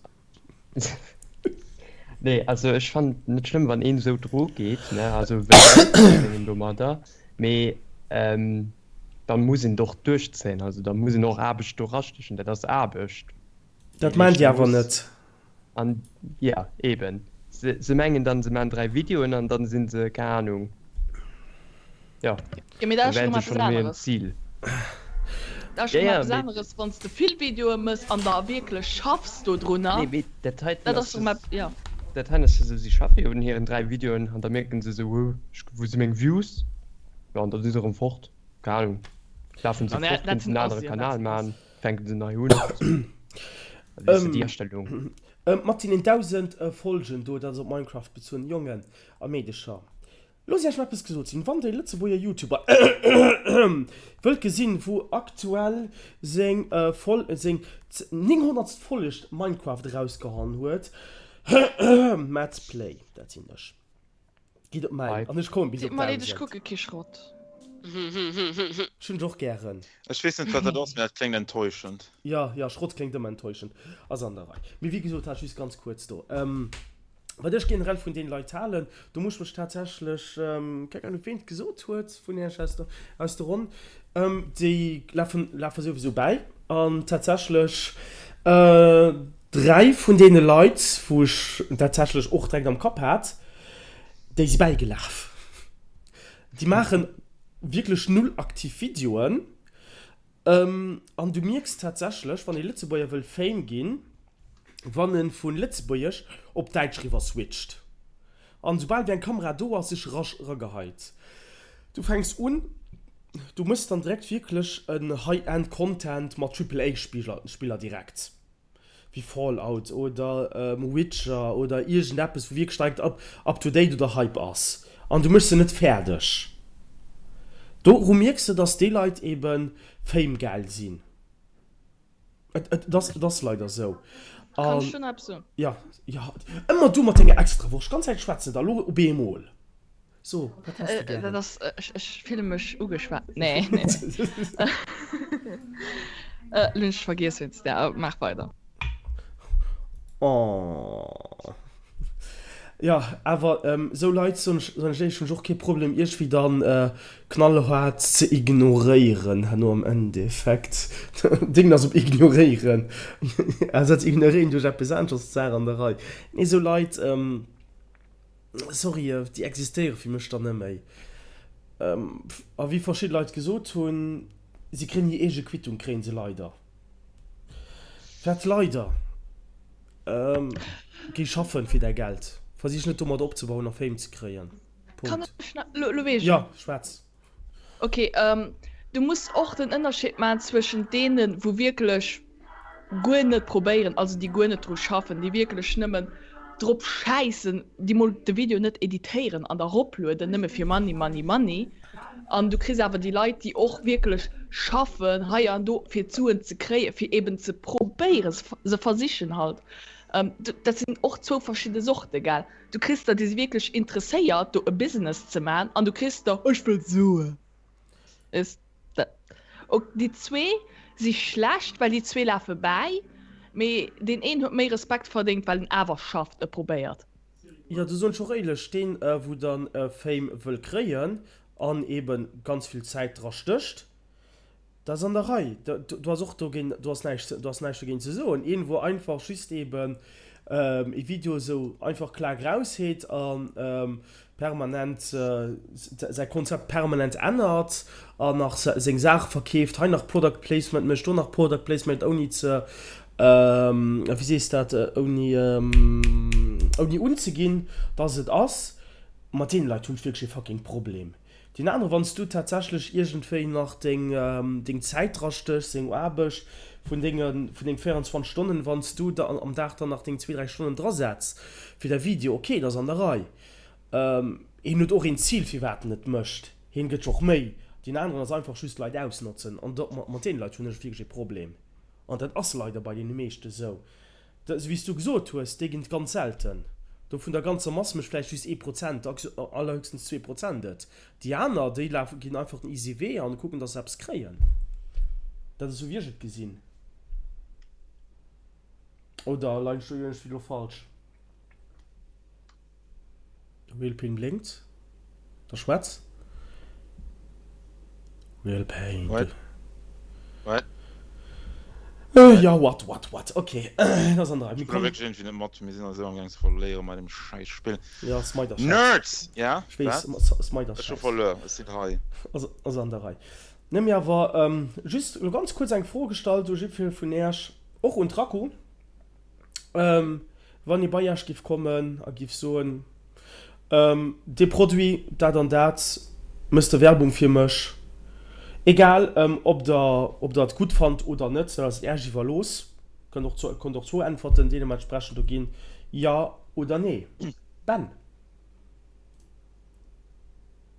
Nee, also ech fannen et net schlëmm wann een esou dru geet, ne, also wëll Geld verdéngen domadder, mee dann muss een et och duerchzéien, also da muss een och Aarbecht do rastechen, dat ass Aarbecht Dat déi maan déi awer net. An ja eben, se se mengen dann se maan 3 Videoen an dann sinn se, keng Ahnung. Jo, Ja, mee dat ass schon erëm eppes aneres. Zil. Dat ass schon erëm eppes aneres, wann s de vill Videoe mëss an da wierklech schaffs dodrunner. Nee, mee dat heiten ass just, ja. Dat heiten ass jo sou, si schaffe jo un hiren 3 Videoen an da mierken se sou, huh, wou si meng Views? Jo, an da si se erëm fort. Keng Ahnung, lafen se fort, kënnen se en anere Kanal man, fänken se nei un. Weess de, déi Astellung. Mat deenen 1000 Folgen do, dat ass op Minecraft bezunn, Jongen a Meedecher. Loosst Iech mol eppes gesot sinn, Wann de Lëtzebuerger Youtuber wëllt gesinn, wou aktuell seng seng 900. Folg Minecraft erausgehauen huet, Madsplay, dat sinn ech, gitt op mäin an ech kommen bis op Deet mer leed, ech 1000. kucke kee Schrott. Ech hunn dech och gären. Ech weess net wat dat ass, mee dat kléngt enttäuschend. Jo, jo, Schrott kléngt ëmmer enttäuschend. Ass an der Rei. Mee wéi gesot, hat just ganz kuerz do. Wat ech generell vun deene Leit halen, do muss ech mech tatsächlech, keng Ahnung ween et gesot huet vun iech aus der, aus der Ronn, déi lafen, lafe souwisou bäi an tatsächlech 3 vun deene Leit, wou ech tatsächlech och direkt am Kapp hat, déi si bäigelaf. Déi maache wierklech null aktiv Videoen an du mierks tatsächlech, wann ee Lëtzebuerger wëll Fame ginn. Wann en vun Lëtzebuergesch op Däitsch riwwer switcht an soubal wéi eng Kamera do ass sech rasch erageheit. Du fänks un, du mëss dann direkt wierklech en High-End Content mat Triple A Spiller direkt, wéi Fallout oder Witcher oder iergend eppes wou wierklech direkt up up to date oder Hype ass an du méchs se net fäerdeg. Doru mierks de dass déi Leit eben Fame-gäil sinn. Et ass leider esou. Kann ech do nach eppes soen? Jo, jo, ëmmer du mat denger Extrawurscht, ganz Zäit schwätzen der elo op eemol. So, wat häss de gären? Dat ass, ech fille mech ugeschwat. Nee, nee, nee. Elo hunn ech vergiess wéinst där. Maach weider. Oh. Jo, awer esou Leit, soen ech éierlech, hunn ech och kee Problem iergwéi dann knallhaart ze ignoréieren herno am Endeffekt. Ding ass op ignoréieren, ersetz ignoréieren duerch eppes anescht, ass d'Saach an der Rei. Nee, esou Leit, sorry, déi existéiere fir mech dann net méi. A wéi verschidde Leit gesot hunn, si kréien hir eege Quittung, kréie se leider. Wat leider. Géi schaffen fir däi Geld. Versich net domat opzebauen a Fame ze kréien. Kann Punkt. ech nach, lo, lo weess ech Jo, et. schwätz. Ok, du muss och den Ënnerscheed maachen zwëschent deenen, wou wierklech guer net probéieren, also déi guer net dru schaffen, déi wierklech nëmmen drop schäissen, déi mol de Video net editéieren an da roplueden, nëmme fir Money, Money, Money. An du kriss awer déi Leit, déi och wierklech schaffen hei an do, fir d'Suen ze kréien, fir eben ze probéieren, se versichen halt. Dat sinn och zwou verschidde Sorte, gell. Du kriss der, déi si wierklech interesséiert, do e Business ze man, an du kriss der, ech wëll Suen. Weess de. Ok, déi zwee si schlecht, well déi zwee lafe bäi, mee deen een huet méi Respekt verdéngt, well en awer schafft, e probéiert. Jo, do soen ech och éierlech, deen wou dann Fame wëll kréien an eben ganz vill Zäit dra stécht, dat ass an der Rei. Do ass och dogéint, do ass näischt, do ass näischt dogéint ze soen. Een wou einfach just eben e Video esou einfach klak rausheet a permanent säi Konzept permanent ännert an nach seng Saache verkeeft, hei nach Product Placement mécht, do nach Product Placement, ouni ze, wéi sees dat, ouni, ouni unzeginn, dass et ass. Mat deene Leit hunn ech wierklech ee fucking Problem. Deen anere, wann s du tatsächlech iergendwéi nach deng, deng Zäit drastéchs, deng Aarbecht vun denge, vun deng 24 Stonnen, wann s du da am Dag dann nach deng zwee, dräi Stonnen drasetz fir däi Video, okay, dat ass an der Rei. Hien huet och een Zil firwat en et mécht, hien gëtt sech och Méi. Deen aneren ass einfach just Leit ausnotzen an do mat deene Leit hunn ech wierklech ee Problem an dat ass leider bei deene meeschte sou. Sou wéi s du gesot hues, déi ginn et ganz selten. Do vun der ganzer Mass mécht vläicht just ee Prozent, allerhöchstens 2% et. Déi aner déi lafen ginn einfach den easy Wee an kucken dass se eppes kréien. Dat ass sou wéi ech et gesinn. Oder leien ech do iergendwéi lo falsch? Real Pain blénkt. Da schwätz. Real Pain. What? What? Äh, ja, what, what, what. Okay, dat ass an der Rei. Mir kommen. Ech wierklech net mat, mir sinn eis elo am gaang ze verléiere mat dem schäiss Spill. Ja, Smite ass schäiss. Nerds! Ja? Ech weess, Smite ass schäiss. Ech hu verluer, ech sinn hei. Ass, ass an der Rei. Ne, mee awer just elo ganz kuerz eng Fro gestallt u jiddweree vun Äech, och un d'Raku. Wann ee bei Iech giff kommen a giff soen, dee Produit, dat an dat, mëss de Werbung fir mech, egal ob der ob der et gutt fannt oder net, dat ass Iech iwwerlooss, kënnt och kënnt och zwou Äntwerten deementsprechend do ginn, Jo oder Nee. Ben?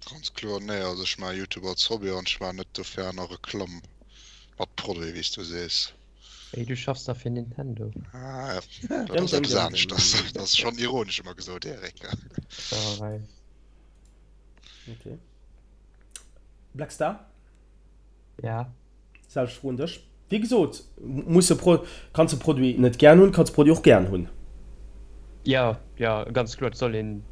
Ganz kloer nee, also ech maache Youtube als Hobby an ech maachen net dofir aner Reklamm mat Produit wéi s du sees. Ey, du schaffs dach fir Nintendo. Ah, dat ass eppes aneschters. Dat ass schonn ironesch ëmmer gesot, Eric. Sauerei. Okay. Blackstar? Ja. Selwecht Fro un dech. Wéi gesot, muss de Pro, kanns de Produit net gären hunn, kanns de Produit och gären hunn. Ja, ja, ganz kloer. Et soll een,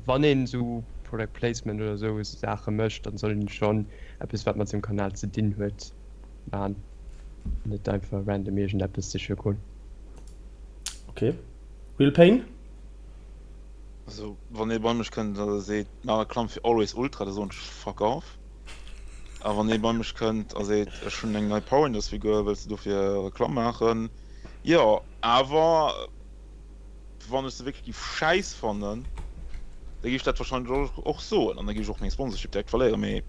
wann een esou Product Placement oder esou Saache mécht, dann soll een schonn eppes, wat mat sengem Kanal ze dinn huet, maan. Net einfach random iergendeppes siche goen. Ok. Real Pain? Also wann ee bei mech kënnt a seet maach Reklamm fir Always Ultra, da soen ech fuck off. A wann ee bei mech kënnt a seet ech hunn eng nei Power Rangers Figur, wëlls de dofir Reklamm maachen? Jo, awer wann ech se wierklech giff schäiss fannen, da giff ech dat wahrscheinlech och soen an da giff ech och meng Sponsorship direkt verléieren. Mee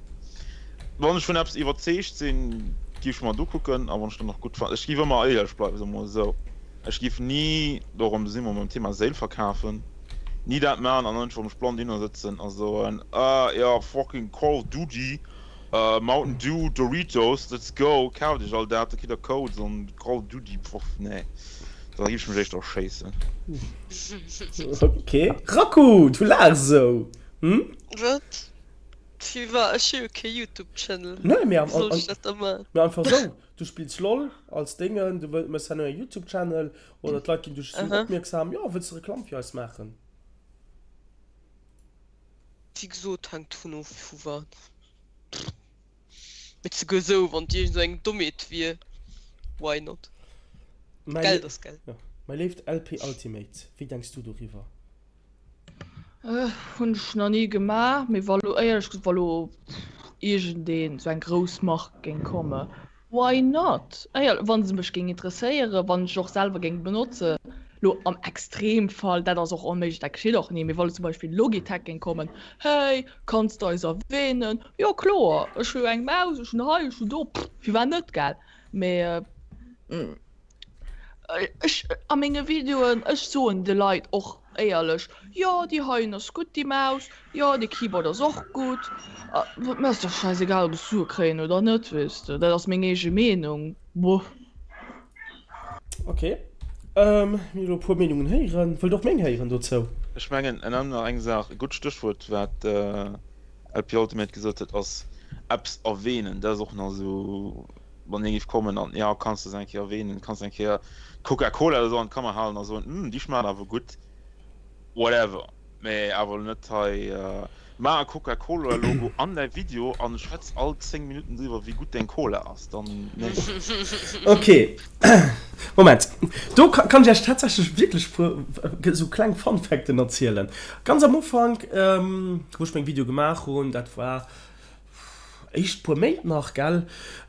wann ech vun eppes iwwerzeegt sinn, giff ech mer et ukucken a wann ech dann och gutt fannen, ech giff ëmmer éierlech bleiwen, soe mer mol esou. Ech giff ni, dorëm si mer beim Thema Séil verkafen, ni dat maachen an einfach mech blann dohinner sëtzen a soen, ah jo, fucking Call of Duty, Mountain Dew, Doritos, let's go, kaaft iech all dat, da kritt der Codes an Call of Duty, pff, nee, da giff ech mech éischter erschéissen. Ok, Raku, du laachs esou, hm? Wat? Firwat? Ech hu jo kee Youtube Channel, Nee, mee wéi soll ech dat da maachen? mee einfach esou, du spills LOL als Déngen, du mëss herno e Youtube Channel oder d'Leit ginn duerch esou opmierksam, jo, wëlls de Reklamm fir eis maachen? Wéi gesot, hänkt dovun of vu wat. Mee souguer esou, wann et iergend esou eng Dommheet wier, why not? Geld ass Geld. Jo, mäi léift LP Ultimate, wéi denks du doriwwer? Hunn ech nach ni gemaach, mee wa lo, éierlech gesot, wa lo iergendeen, esou eng grouss Mark géing kommen, Why not? Éierlech, wa se mech géing interesséieren, wann ech och selwer géing benotzen, lo am Extremfall, dat ass och onméiglech, dat geschitt och ni, mee wa lo zum Beispill Logitech géing kommen, Hey, kanns de eis erwähnen? Jo kloer, ech hu jo eng Maus, ech hunn hei, ech hunn do, pff, firwat net, gell? Mee Ech a menge Videoen, ech soen de Leit och éierlech, jo déi heien ass gutt déi Maus, jo dee Keyboard ass och gutt. Mir ass dach scheißegal ob ech Sue kréien oder net, weess de, dat ass meng eege Meenung. Boah. Ok, mir hunn elo e puer Meenungen héieren. Wëllt och meng héieren dozou? Ech mengen nach eng Saach, e gutt Stéchwuert wat LP Ultimate gesot huet ass eppes erwähnen, dat ass och nach esou. Wann ee géif kommen an, jo, kanns de se eng Kéier erwähnen, kanns eng Kéier Coca-Cola oder esou an d'Kammer halen a soen, Hm, déi schmaacht awer gutt, whatever. Mee awer elo net hei, maach e Coca-Cola-Logo an däi Video an schwätz all 10 Minutten driwwer, wéi gutt deng Cola ass, dann, nee. Ok, Moment, do kann ech Iech tatsächlech wierklech e puer esou kleng Fun-Facten erzielen. Ganz am Ufank, wou ech meng Videoe gemaach hunn, dat war éischt puer Méint nach, gell,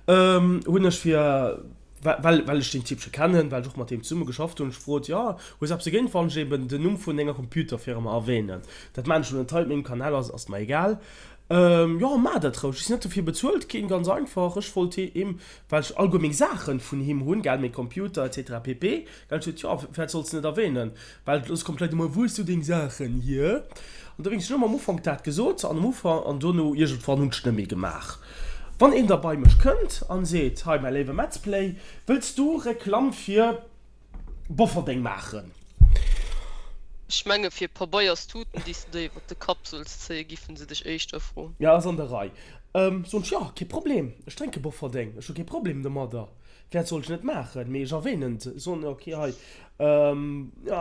hunn ech fir, well, well ech deen Typ scho kennen, well ech och mat deem zesumme geschafft hunn, ech frot, jo, hues eppes dogéint, wann ech eben den Numm vun denger Computerfirma erwähnen? Dat maan ech elo net hei op mengem Kanal, ass, ass mer egal. Jo, maach dat roueg, ech sinn net dofir bezuelt ginn, ganz einfach, ech wollt him, well ech alleguer meng Saachen vun him hunn, gell, meng Computer etc pp, gell, ech sot, jo, firwat solls de net erwähnen? Well soss kommen d'Leit ëmmer, Wou hues du deng Saachen hier? An dowéinst, ech hunn ëmmer am Ufank dat gesot, an am Ufank, an dono iergendwann hunn ech net méi gemaach. Wann een da bei mech kënnt an seet, Hei mäi léiwe Metzplay, wëlls du Reklamm fir Bofferdeng maachen? Ech menge fir Pabeierstuten, déi s de der iwwert de Kapp solls zéien, giffen se dech éischter froen. Ja, ass an der Rei. Soen ech, Jo, kee Problem, ech drénke Bofferdeng, ech hu kee Problem domadder. Firwat soll ech net maachen? Mee ech erwähnen se, soen, ok hei, jo,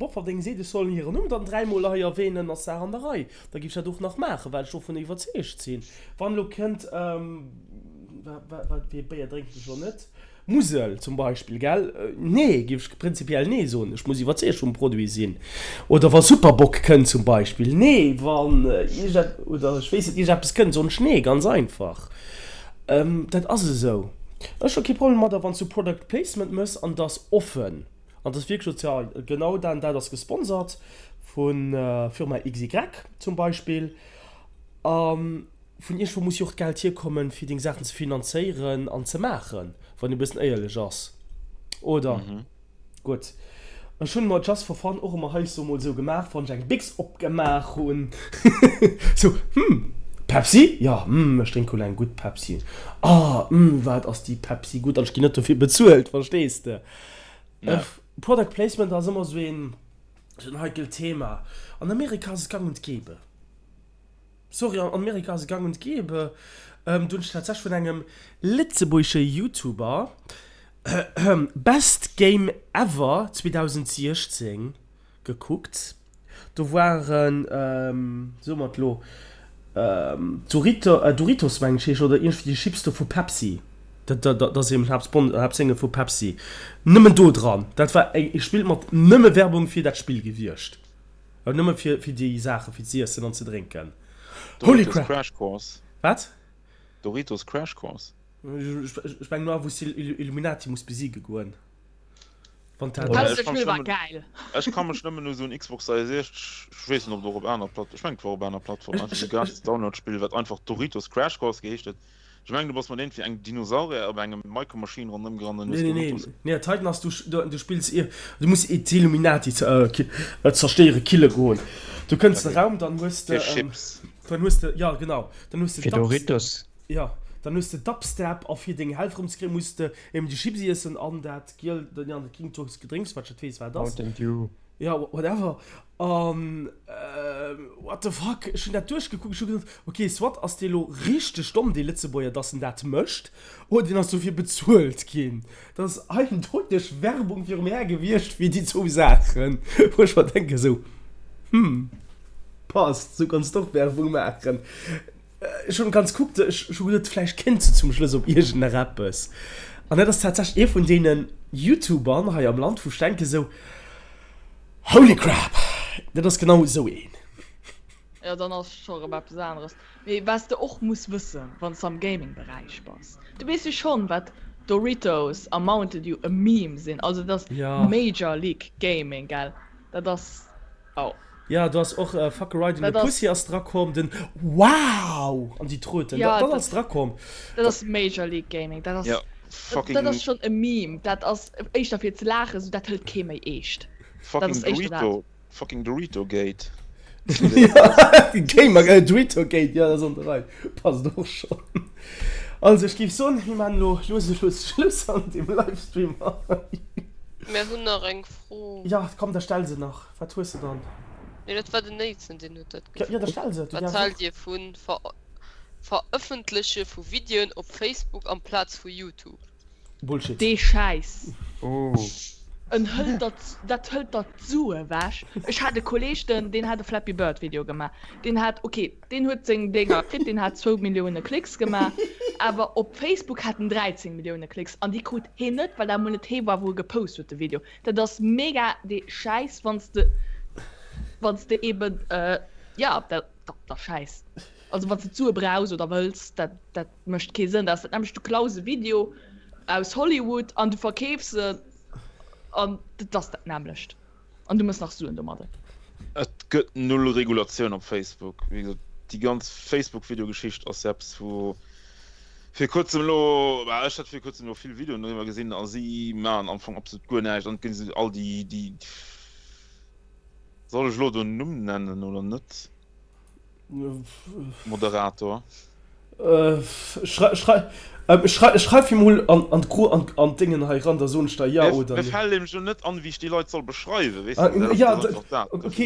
Bofferdeng seet, ech soll hiren Numm dann dräimol hei erwähnen, ass d'Saach an der Rei. Da géif ech dat och nach maachen, well ech dovun iwwerzeegt sinn. Wann elo kënnt, wat, wéi ee Béier drénken ech elo net, Musel zum Beispill, gell, nee, géif ech prinzipiell nee soen, ech muss iwwerzeegt vum Produit sinn. Oder wa Super Bock kënnt zum Beispill, nee, wann iergend, oder ech weess net, iergendeppes kënnt, soen ech nee, ganz einfach. Dat ass esou. Ech hu kee Problem domadder, wann s du Product Placement mëss an et ass offen an et ass wierklech sozial, genau dat an dat ass gesponsert vu Firma XY zum Beispill. A vun iergendwou muss jo och d'Geld hierkommen, fir deng Saachen ze finanzéieren an ze maachen, wann ee bëssen éierlech ass, oder? Gutt, ech hunn mer just for fun och ëmmer heiansdo mol sou gemaach, wann ech eng Bix opgemaach hunn, sou, hm, Pepsi? Jo, hm, ech drénke lo eng gutt Pepsi. Ah, hm, wat ass déi Pepsi gutt an ech ginn net dofir bezuelt, verstees de? Product Placement ass ëmmer sou een, sou en heikelt Thema. An Amerika ass et gang und gäbe. Sorry, an Amerika ass et gang und gäbe. Do hunn ech tatsächlech vun engem lëtzebuergesche Youtuber Best Game Ever 2016 gekuckt. Do waren, soe mer et elo, Doritos mengen ech heeschen, oder iergendwéi déi Chips do vu Pepsi. Dat ass eben Haaptsénge vu Pepsi. Nëmmen do dran. Dat war e Spill mat nëmme Werbung fir dat Spill gewiescht. Nëmme fir déi Saache fir z'iessen an ze drénken. Holy crap! Doritos Crash Course. Wat? Doritos Crash Course. Ech mengen noa wou s de Illuminati muss besiege goen. Wann dat. Dat Spill war geil. Ech ka mech nëmmen u sou en Xbox 360, ech weess net ob et och op aner Platt, ech mengen et war op aner Plattformen, einfach sou gratis Download-Spill wat einfach Doritos Crash Course geheescht huet. Ech mengen du bass mat iergendwéi engem Dinosaurier op engem Micro Machine ronderëm gerannt an hues Nee, nee, nee, Doritos. nee, Titan ass du, du spills ir, du muss d'Illuminati zerstéiere kille goen. Du kënns de Okay. Raum, dann hues de, Fir Chips. dann hues de, ja genau, dann hues de Fir Dubs, Doritos. ja, dann hues de Dubstep a fir deng Health erëmzekréien muss de eben déi Chips iessen an dat giel, ja, dat gringt Gedrénks, wat ech net weess wat et ass. Mountain Dew. Ja, whatever. An what the fuck, ech hunn dat duerchgekuckt, ech hu gesot, ok, soit ass dee lo richteg domm, dee Lëtzebuerger, dass en dat mécht, oder deen ass dofir bezuelt ginn. Dat ass eindeuteg Werbung virum Här gewiescht fir déi zwou Saachen, wou ech mer denken esou, hm, passt, esou kanns de och Werbung maachen. Ech hunn ganz kuckt, ech hu geduet, vläicht kéint se zum Schluss op iergend nach eppes. An dat ass tatsächlech ee vun deenen Youtubern hei am Land, wou ech denken esou, Holy crap, dat ass genau esou een. Jo, dann ass scho rëm eppes aneres. Mee wat s de och muss wëssen, wann s de am Gaming-Beräich bass, du weess jo schonn, wat Doritos a Mountain Dew e Meme sinn. Also dat ass Major League Gaming, gell? Dat ass, oh. Jo, do ass och Fuck a Ride in a Dat ass. Pussy ass drakomm, den Wow an déi Tröten, Ja, dat ass dat, drakomm. dat ass Major League Gaming, dat ass, Ja, dat, dat fucking, ass schonn e Meme, dat ass éischter fir ze laachen, sou dat hëlt kee méi eescht. Dat fucking ass éischter dat. Dorito, fucking Dorito-Gate. Gamer, äh, Dorito-Gate, jo, dat ass an der Rei, passt och schonn. Also, ech géif soen, mir maachen elo lues a lues Schluss an deem Livestream hei. Mir hunn nach eng Fro. Ja, komm, da stell se nach. Wat hues de dann? Nee, dat war den Nathan, deen huet dat Ja, da gefrot. stell se, du Wat däerfs haalt och. dir vu Verëffentleche vu Videoen op Facebook amplaz vu YouTube? Bullshit. Dee Schäiss. Oh. En hëlt der, dat hëlt der d'Sue ewech. Ech hat e Kolleg, den, deen hat e Flappy Bird Video gemaach. Deen hat, ok, deen huet seng Dénger kritt, deen hat zwou Millioune Klicks gemaach, awer op Facebook hat en 13 Millioune Klicks an déi krut heen net, well dat emol net hee war, wou e gepost huet de Video. Dat ass mega dee Schäiss, wann s de, wann s de eben, jo, dat, dat ass Schäiss. Also wann s de d'Sue brauchs oder wëlls, dat, dat mécht kee Sënn. Dat ass dat nämmlecht, du klaus e Video aus Hollywood an du verkeefs en an dat ass dat nämmlecht. An du mëss nach Suen domadder. Et gëtt null Regulatioun op Facebook. Wéi gesot, déi ganz Facebook-Video-Geschicht ass eppes, wou vir kuerzem elo, bah, ech hat vir kuerzem elo vill Videoen doriwwer gesinn a si maachen am Fong absolut guer näischt an et ginn esou all déi, déi, soll ech elo do en Numm nennen oder net? Moderator. Schreif him mol an an d'Déngen hei ran, da soen ech der jo oder nee. Mir fält nämlech elo net an, wéi ech déi Leit soll beschreiwen, weess de? Dat ass einfach dat. Ok,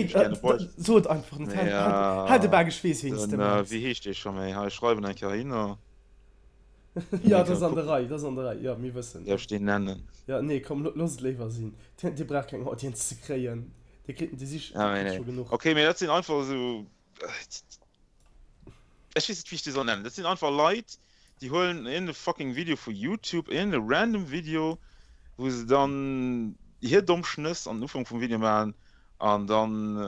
so et einfach net. Hal de Bak, ech weess, ween s de mengs. Wéi heescht dee scho méi? Hei, ech schreiwen eng Kéier hinner. Jo, dat ass an der Rei, dat ass an der Rei. Jo, mir wëssen. Däerf ech deen nennen? Jo, nee, komm, looss et léiwer sinn. Dee brauch keng Audience ze kréien. Dee kritt, dee sicht, dee kritt scho genuch. Ok, mee dat sinn einfach esou. Ech weess net wéi ech déi soll nennen. Dat sinn einfach Leit, déi huelen iergend e fucking Video vu Youtube, iergend e random Video, wou se dann hir domm Schnëss an den Ufank vum Video maachen an dann,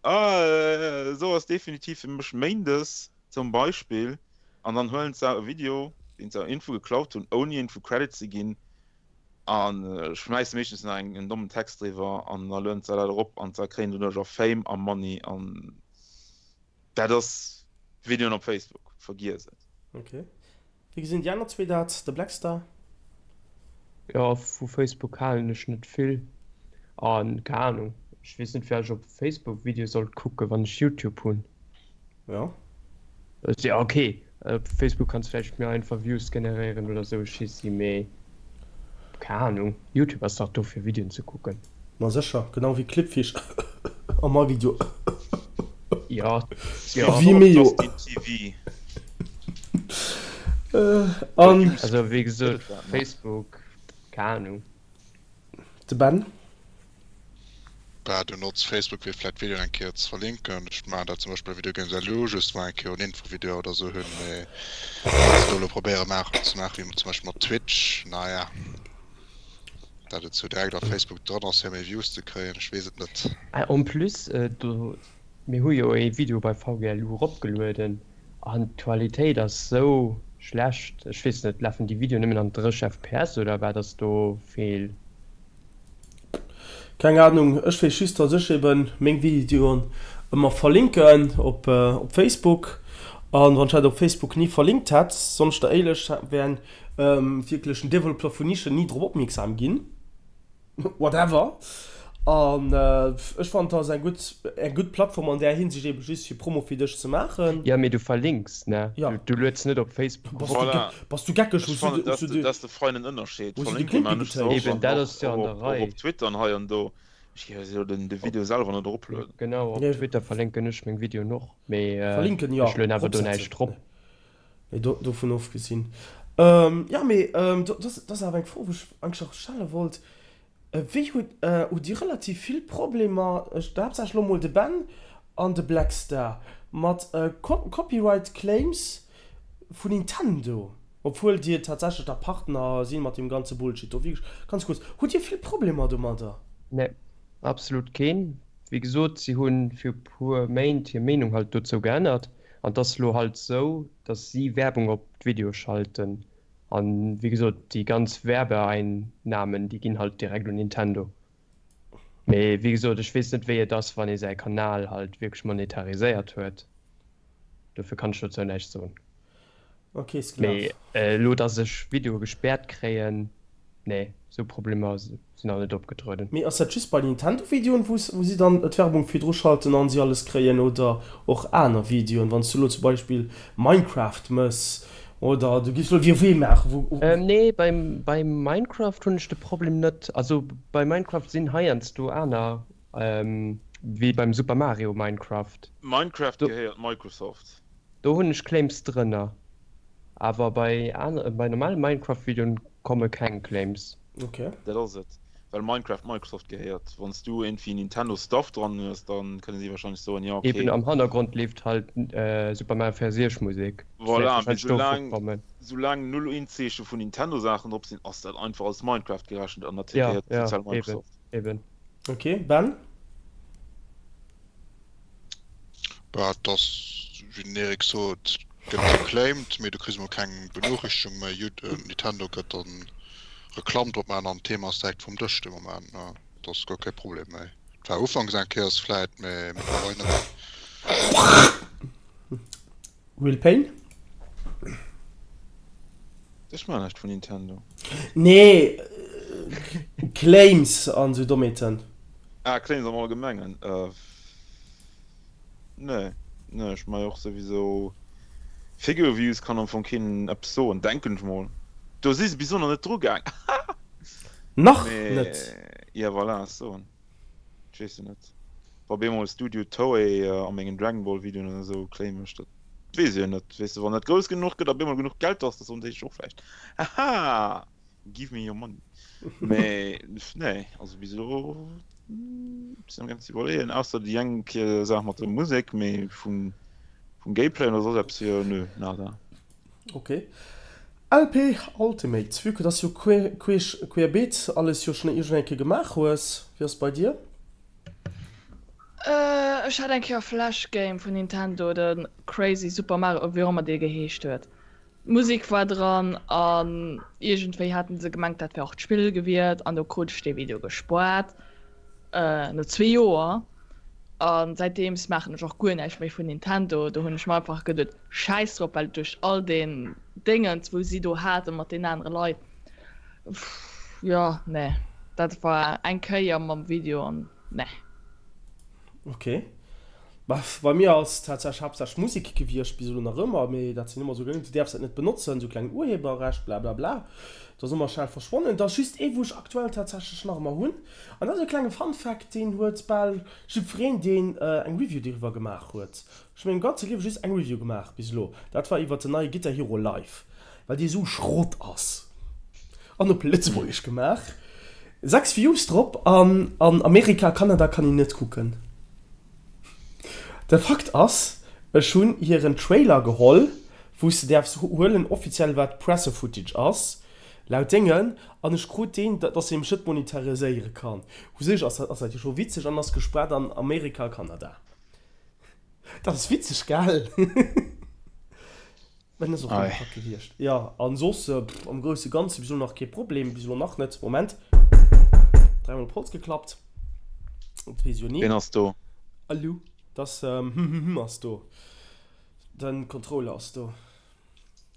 ah, esou ass definitiv fir mech Méindes zum Beispill, an dann huelen se e Video, deen se iergendwou geklaut hunn, ouni iergendwou Credit ze ginn, a schmäisse meeschtens nach en dommen Text driwwer an da lueden se dat erop an da kréien doduerch och Fame a Money an dat ass Videoen op Facebook, vergiess et. Ok. Wéi gesinn déi aner zwee dat? De Blackstar? Jo, vu Facebook halen ech net vill an keng Ahnung, ech weess net firwat ech op Facebook Videoe sollt kucken, wann ech YouTube hunn. Jo. Ja ok, op Facebook kanns vläicht méi einfach Views generéieren oder sou e Schissi, mee keng Ahnung, Youtube ass dach do fir Videoen ze kucken. Ma sécher, genau wéi Clipfish a my Video. Jo, jo. Vimeo. An. Also wéi gesot, Facebook, keng Ahnung. De Ben? Bah, du notz Facebook fir vläit Videoen eng Kéier ze verlinken. Ech maachen dat zum Beispill bei Video Games LU, just wann eng Kéier en Infovideo oder sou hunn, mee wann se do elo probéiere maachen ze maachen wéi zum Beispill mat Twitch, naja, dat et sou direkt a Facebook dran ass fir méi Views ze kréien, ech weess et net. En plus, do, mir hu jo ee Video bei VGLU eropgelueden an d'Qualitéit ass sou schlecht, ech weess net, lafen déi Videoen nëmmen an 30 fps oder wat ass do fehl? Keng Ahnung, ech weess just dass ech eben meng Videoen emmer verlinken op op Facebook an wann ech dat op Facebook ni verlinkt hätt, soen ech der éierlech, wären wierklech den Developer vun Nischen ni drop opmierksam ginn. Whatever. An ech fannen dat ass eng gutt eng gutt Plattform an där Hinsicht eben just fir Promo fir dech ze maachen. Jo mee du verlinks ne? Jo. Du lueds net op Facebook Bass du Voilà. bass du geckeg? Ech Hues fannen du dat hues du dat ass de feinen Ënnerscheed. hues du de Verlinke Clip man ech se och getéint? Eben an dat och ass jo och an der op och Rei. op Twitter an hei an do. Ech géif jo den de Op Video selwer net eroplueden. genau op Nee. Twitter verlénken ech meng Videoen och, mee Verlinken jo, ech lueden awer do eropsetzen näischt drop. nee. Mee do dovun ofgesinn. Jo mee do dat ass awer eng Fro wou ech eigentlech nach stelle wollt. Wéi hutt hutt Dir relativ vill Problemer, ech haaptsächlech elo mol de Ben an de Blackstar, mat Copyright Claims vu Nintendo, obwuel Dir tatsächlech da Partner si mat deem ganze Bullshit do? Wierklech ganz kuerz, hutt Dir vill Problemer domadder? Nee, absolut keen. Wéi gesot, si hu fir e puer Méint hir Meenung halt dozou geännert an et ass elo halt sou, datt si Werbung op d'Videoe schalten An wéi gesot, déi ganz Werbeeinnahmen, déi ginn halt direkt un Nintendo. Mee wéi gesot, ech weess net wéi et ass, wann ee säi Kanal halt wierklech monetariséiert huet. Dofir kann ech dozou näischt soen. Ok, Sklav. Mee elo dass ech Videoe gespäert kréien, nee, sou Problemer sinn nach net opgetrueden. Mee ass dat just bei Nintendo Videoen wou si dann d'Werbung virdru schalten an si alles kréien oder och aner Videoen? Wanns du elo zum Beispill Minecraft mëss oder du giffs elo WoW maachen wou. Nee, bei bei Minecraft hunn ech de Problem net. Also bei Minecraft sinn heiansdo aner wéi beim Super Mario Minecraft. Minecraft gehéiert Microsoft. Do hunn ech Claims drënner. Awer bei bei normale Minecraft Videoen komme keng Claims. Ok. Dat ass et, well Minecraft Microsoft gehéiert. Wann s du iergendwéi Nintendo Stuff dran hues, dann kënne si wahrscheinlech soen, jo ok. Eben am Hannergrond leeft halt Super Mario 64 Musek. Voilà, mee soulaang soulaang null Eenzeeche vun Nintendo Saachen drop sinn, ass dat einfach als Minecraft gerechent an dat gehéiert offiziell Microsoft. Ja, eben, eben. Ok, Ben? Bah, et ass, wéi den Eric sot, gëtt geclaimed, mee du kriss emol keng Benoriichtegung méi. Nintendo gëtt dann Reklamm drop maachen an d'Thema ass direkt vum Dësch de Moment. Et ass guer kee Problem méi. Et war ufanks eng Kéiers vläit, mee mëttlerweil net méi. Will Payne? Ech man näischt vun Nintendo. Nee, Claims an sou Dommheeten. Ah, Claims am Allgemengen? Nee, nee, ech man jo och souwisou Figure Reviews, kann am Fong keen eppes soen, denken ech mol. Do si se bis elo nach net dru gaang. Nach net? Mee, jo voilà, ech soen, ech weess jo net. Wa bemol Studio Toei a mengen Dragon Ball Videoen oder sou Claim mécht, dat weess ech jo net. Weess de, wann dat grouss genuch gëtt a bemol genuch Geld ass, da soen déi sech och vläicht, Haha, give me your money. Mee nee, also bis elo sinn am gaang ze iwwerleeën, ausser déi eng Saach mat der Musek, mee vum Gameplay oder soss eppes hier, nö, nada. Ok. LP Ultimate, vue que dass jo queesch querbeet alles jo schon iergendeng Kéier gemaach hues, wéi ass bei dir? Ech hat eng Kéier e Flash Game vun Nintendo, de Crazy Super Mario, wéi och ëmmer dee geheescht huet. D'Musek war dran an iergendwéi haten se gemengt dat wär och d'Spill gewiert an do krut ech dee Video gespoart no zwee Joer an säitdeems maachen ech och guer näischt méi vun Nintendo. Do hunn ech mer einfach geduet schäiss drop, well duerch all deen Déngens wou si do hate mat den anere Leit, jo nee dat war eng Kéier mam Video an nee. Ok. Bei mir ass tatsächlech haaptsächlech Musek gewiescht, bis elo nach ëmmer, mee dat sinn ëmmer esou, du däerfs dat net benotzen, esou kleng Urheberrecht blablabla, dat ass ëmmer schnell verschwonnen. Et ass just ee wou ech aktuell tatsächlech nach ëmmer hunn, an dat ass e klenge Fun Fact, deen huet bal jiddwereen deen eng Review doriwwer gemaach huet. Ech hu mengem ganze Liewe just eng Review gemaach bis elo, dat war iwwert den neie Guitar Hero Live, well dee esou Schrott ass, an op Lëtzebuergesch gemaach. 6 Views drop an an Amerika, Kanada kann een net kucken. De Fakt ass, ech hunn hiren Trailer geholl, wou s de däerfs huelen, offiziell wat Presse Footage ass, laut Déngen, an ech krut deen, dass ee mech net monetariséiere kann. U sech ass dat ass dat jo scho witzeg an ass gespaart an Amerika a Kanada. Dat ass witzeg, gell? Mä ass och nëmme Kack gewiescht. Jo, an soss, pff, am grousse Ganze bis elo nach kee Problem, bis elo nach net. Moment, dräimol op Holz geklappt. Dat weess jo ni. Ween ass do? Alu, dass hm ass do. Den Controller ass do.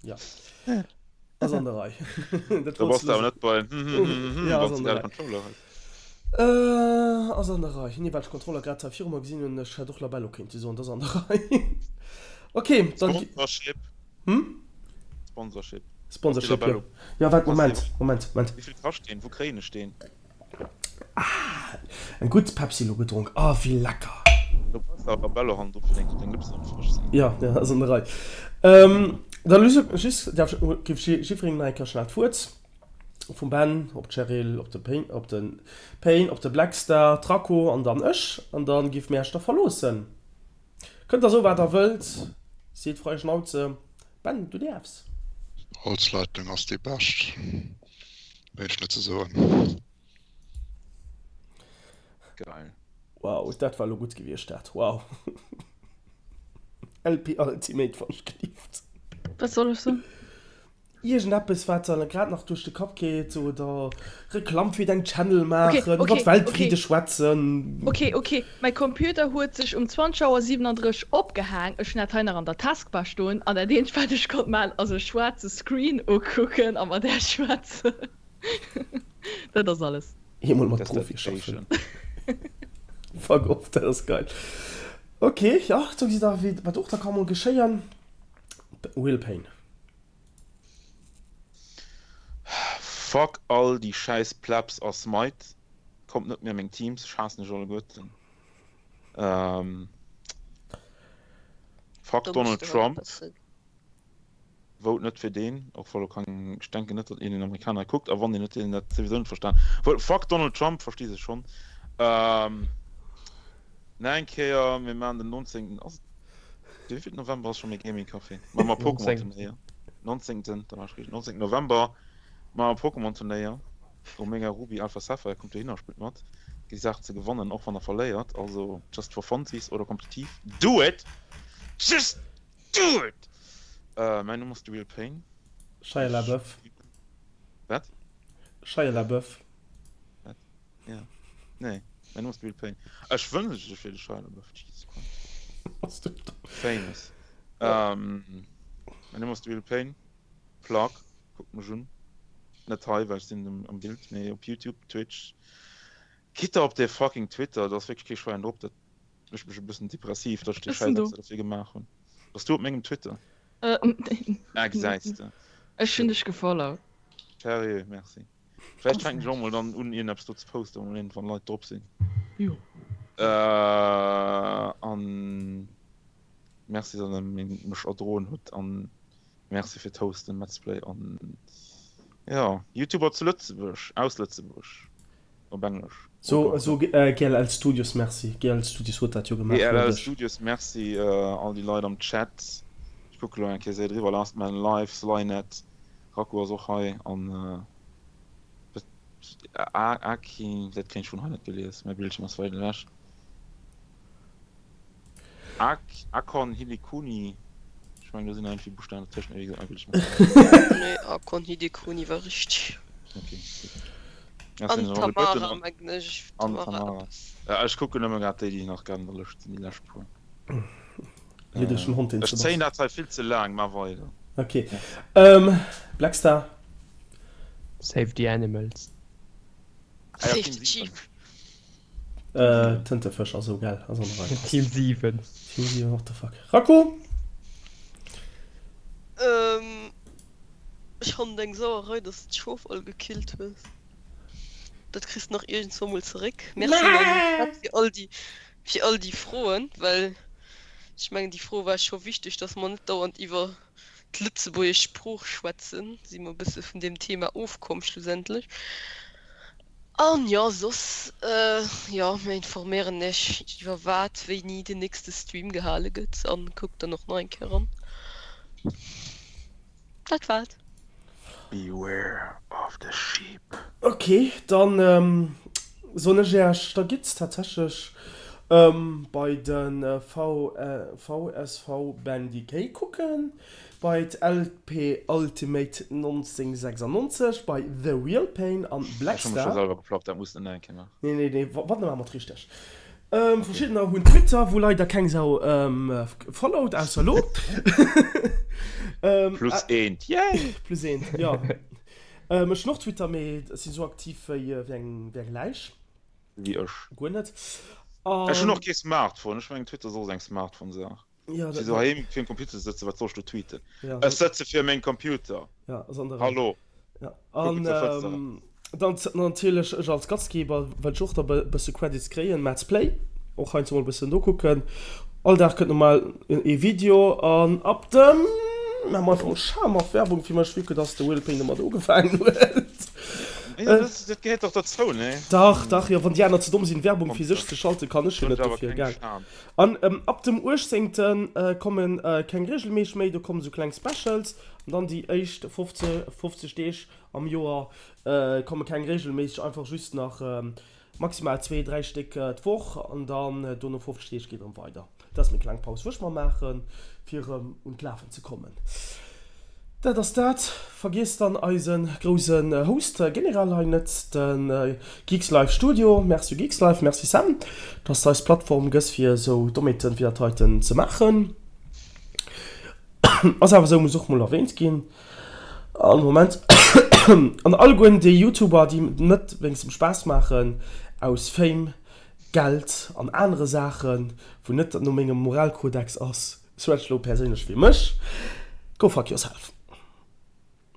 Ja. Ass an der Rei. Dat Da bass de awer net bei hm Ja, ass an der Rei. Controller hues. Ass an der Rei. Nee, well ech Controller grad hei viru mer gesinn hunn. Ech hätt och Labello kéinte soen. Dat ass an der Rei. Okay, dann. Sponsorship. Hm? Sponsorship. Sponsorship, jo. Ja, waart, Moment, Moment, Moment. Wéi vill kascht deen? Wou kréien ech deen? Ah, eng gutt Pepsi lo gedronk. Ah, wéi lecker! Do brauchs de awer Labello hannendru fir deng deng Lëpsen erëm frësch sinn. Ja, ja, ass an der Rei. Ähm, dann elo just, darf ech, giff ech jiddwerengem nach eng Kéier schnell d'Wuert. Vum Ben op d'Cheryl, op de Pain, op de Pain, op de Blackstar, d'Rako an dann ech. An dann giff mir iech da verloossen. Kënnt der soe wat der wëllt, seet frei Schnauze. Ben, du däerfs. Holzleitung ass déi bescht, méi hunn ech net ze soen. Geil. Wow, dat war lo gutt gewiescht dat. Wow. LP Ultimate wann ech gelift. Wat soll ech soen? Iergendeppes wat der grad nach duerch de Kapp geet oder Reklamm fir däin Channel maachen, Okay, iwwer okay, Weltfridde okay. schwätzen. Okay, okay, mäi Computer huet sech um 20 Auer 37 opgehaang, ech hunn dat hei nach an der Taskbar stoen an dat eenzegt wat ech konnt maachen ass e schwaarze Screen ukucken a mat Äech schwätzen. Dat ass alles. Eemol mat Das Profie schaffen. Dedication. Fuck off, dat ass geil. Okay, jo, sou gesitt der wéi wat och da ka mol geschéien. Will Payne. Fuck all déi schäiss Plebs a Smite, kommt net méi a meng Teams, ech haassen iech alleguerten. Fuck Donald Trump, vote net fir deen, och wa lo keng, ech denken net datt een een Amerikaner hei kuckt, a wann een huet deen dat souwisou net verstan. Well fuck Donald Trump versti sech schonn. Nach eng Kéier, mir maachen den 19. Ass et De wéivielten November ass scho méi Gaming Café? Maache mer Pokémon Turnéier. 19. Da war ech richteg. 19. November maache mer Pokémon Turnéier. Omega Ruby Alpha Sapphire kommt dohinner a spillt mat. Gi Saachen ze gewannen, och wann der verléiert. Also just for funsies oder kompetitiv. Do it! Just do it! Mäin Numm ass The Real Pain. Shia LaBeouf. Wat? Shia LaBeouf. Wat? Ja. Nee, mäin Numm ass The Real Pain. Ech wënscht ech wier de Shia LaBeouf. Jesus Christ. Ass du domm. Famous. Ähm, mäin Numm ass The Real Pain. Plug, kuckt mech un. Net hei, well ech sinn am, am Bild, mee op YouTube, Twitch. Gitt der op dee fucking Twitter, do ass wierklech kee Schwäin drop. Dat mécht mech e bëssen depressiv, datt ech dee Ech sinn Schäiss do. extra dofir gemaach hunn. Bass du op mengem Twitter? Äh, Ah, gesäis de. Ech hunn dech gefollowt. Sérieux, merci. Vläicht fänken ech och mol dann un iergendeppes do ze posten, wann iergendwann Leit drop sinn. Jo. An Merci datt der mech erdroen hutt an Merci fir d'Hosten Metzplay an jo Youtuber zu Lëtzebuerg, aus Lëtzebuerg op Englesch. So so GLL Studios Merci. GLL Studios huet dat jo gemaach, net GLL ech. Studios Merci all déi Leit am Chat. Ech kucke lo eng Kéier séier driwwer, Last Man Alive, Slynet, Raku ass och hei an Aki, dat kréien ech vun hei net gelies, mäi Bildschierm ass weit ewech. Ak, Akon Hidekuni, ech mengen do sinn nach iergendwéi Buschtawen dertëscht, mee wéi gesot mäi Bildschierm ass weit ewech. Nee, Akon Hidekuni war richteg. Ok, super. An Tamara mengen ech. An Tamara. Ech kucken nëmme grad déi, déi nach grad an der Lëscht sinn, déi lescht puer. Jiddeschen Hond deen Ech ze zéien bass. dat hei vill ze laang, maach weider. Ok. Blackstar. Save the animals. Ah ja, Save Team the 7. Chief. Tëntefësch ass esou gell, ass an der Rei. Team 7. Team 7, what the fuck. Raku! Ech fannen et eng Sauerei dass de d'Schof all gekillt hues. Dat kriss de nach iergendzwou mol zeréck. Merci un eisen Chat fir all déi fir all déi Froen, well ech mengen déi Fro war scho wichteg, dass mer net dauernd iwwer d'lëtzebuergesch Sprooch schwätzen, si mer e bësse vun deem Thema ofkomm schlussendlech. An jo, soss, jo, mir informéieren Iech iwwer wat wéini den nächste Stream gehale gëtt an kuckt dann och nach eng Kéier eran. Dat war et. Beware of the sheep. Ok, dann soen ech Iech, da gitt tatsächlech. Bei de VSV Bandy K kucken, bei d'LP Ultimate 1996, bei The Real Pain an Ech hu mech scho Blackstar. selwer geflappt, dat muss de nach eng Kéier maachen. Nee, nee, nee, wa maache mer et richteg. Verschiddener hunn Twitter, wou leider keng Sau followt, ausser lo. Plus eent, yay! Plus eent, jo. Ech hunn och Twitter, mee ech sinn esou aktiv wéi eng Läich. Wéi ech. Guer net. Ech hunn och kee Smartphone. Ech mengen Twitter ass och esou eng Smartphone-Saach. Ja, dat. Doheem virum Computer sëtzen, wat soll ech do tweeten? Ja, ech sëtze vir mengem Computer. Ja, ass an der Rei. Hallo. Ja. An dann natierlech ech als Gastgeber, well ech och da bësse Credits kréien, Mads Play, och heiansdo mol bëssen nokucken. All Dag kënnt normal ee Video an ab dem, maache mer einfach mol schamhaft Werbung fir mech, vue que dass de Will Payne domat ugefaangen huet. Ja, dat, dat gehéiert dach derzou, nee? Dach, dach, jo, wann déi aner ze domm sinn, Werbung fir sech ze schalten, kann ech jo net dofir, gell? An ab dem 18. Komme keng regelméisseg méi, do kommen esou kleng Specials. An dann déi éischt 50, 50 Deeg am Joer komme keng regelméisseg, einfach just nach maximal zwee, dräi Stéck d'Woch. An dann dono 50 Deeg geet erëm weider. Dat ass meng kleng Paus, wou ech mer maachen, fir erëm un d'Lafen ze kommen. Dat ass dat. Vergiesst dann eise groussen Host generell hei net, de Geekslife Studio. Merci Geekslife, merci Sam, dass de eis d'Plattform gëss fir esou Dommheeten wéi dat heiten ze maachen. Ass awer esou, muss och mol erwähnt ginn. An Moment, an allegueren déi Youtuber déi net wéinst dem Spaass maachen, aus Fame, Geld an anere Saachen, wou net no mengem Moralkodex ass, Schwätz lo perséinlech fir mech, go fuck yourself.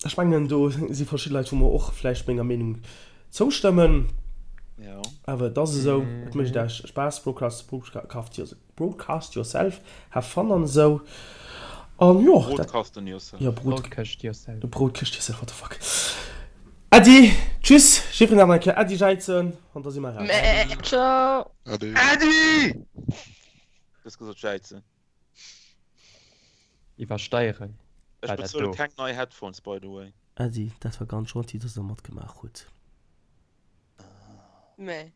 Ech mengen do si verschidde Leit wou mer och vläicht menger Meenung zoustëmmen, awer et ass esou, et mécht Iech Spaass, broadcast, broadcast yourself, have fun an esou an jo dat, jo broadcast yourself, broadcast yourself, what the fuck. Äddi, tschüss, jiddwereen nach eng Kéier Äddi jäizen an da si mer raus. Ciao. Äddi. Äddi! Du hues gesot jäizen. Iwwersteieren Ech war dat bezuele do. keng nei Headphones by the way. Äddi, dat war ganz gentil, dass der matgemaach hutt. Mä.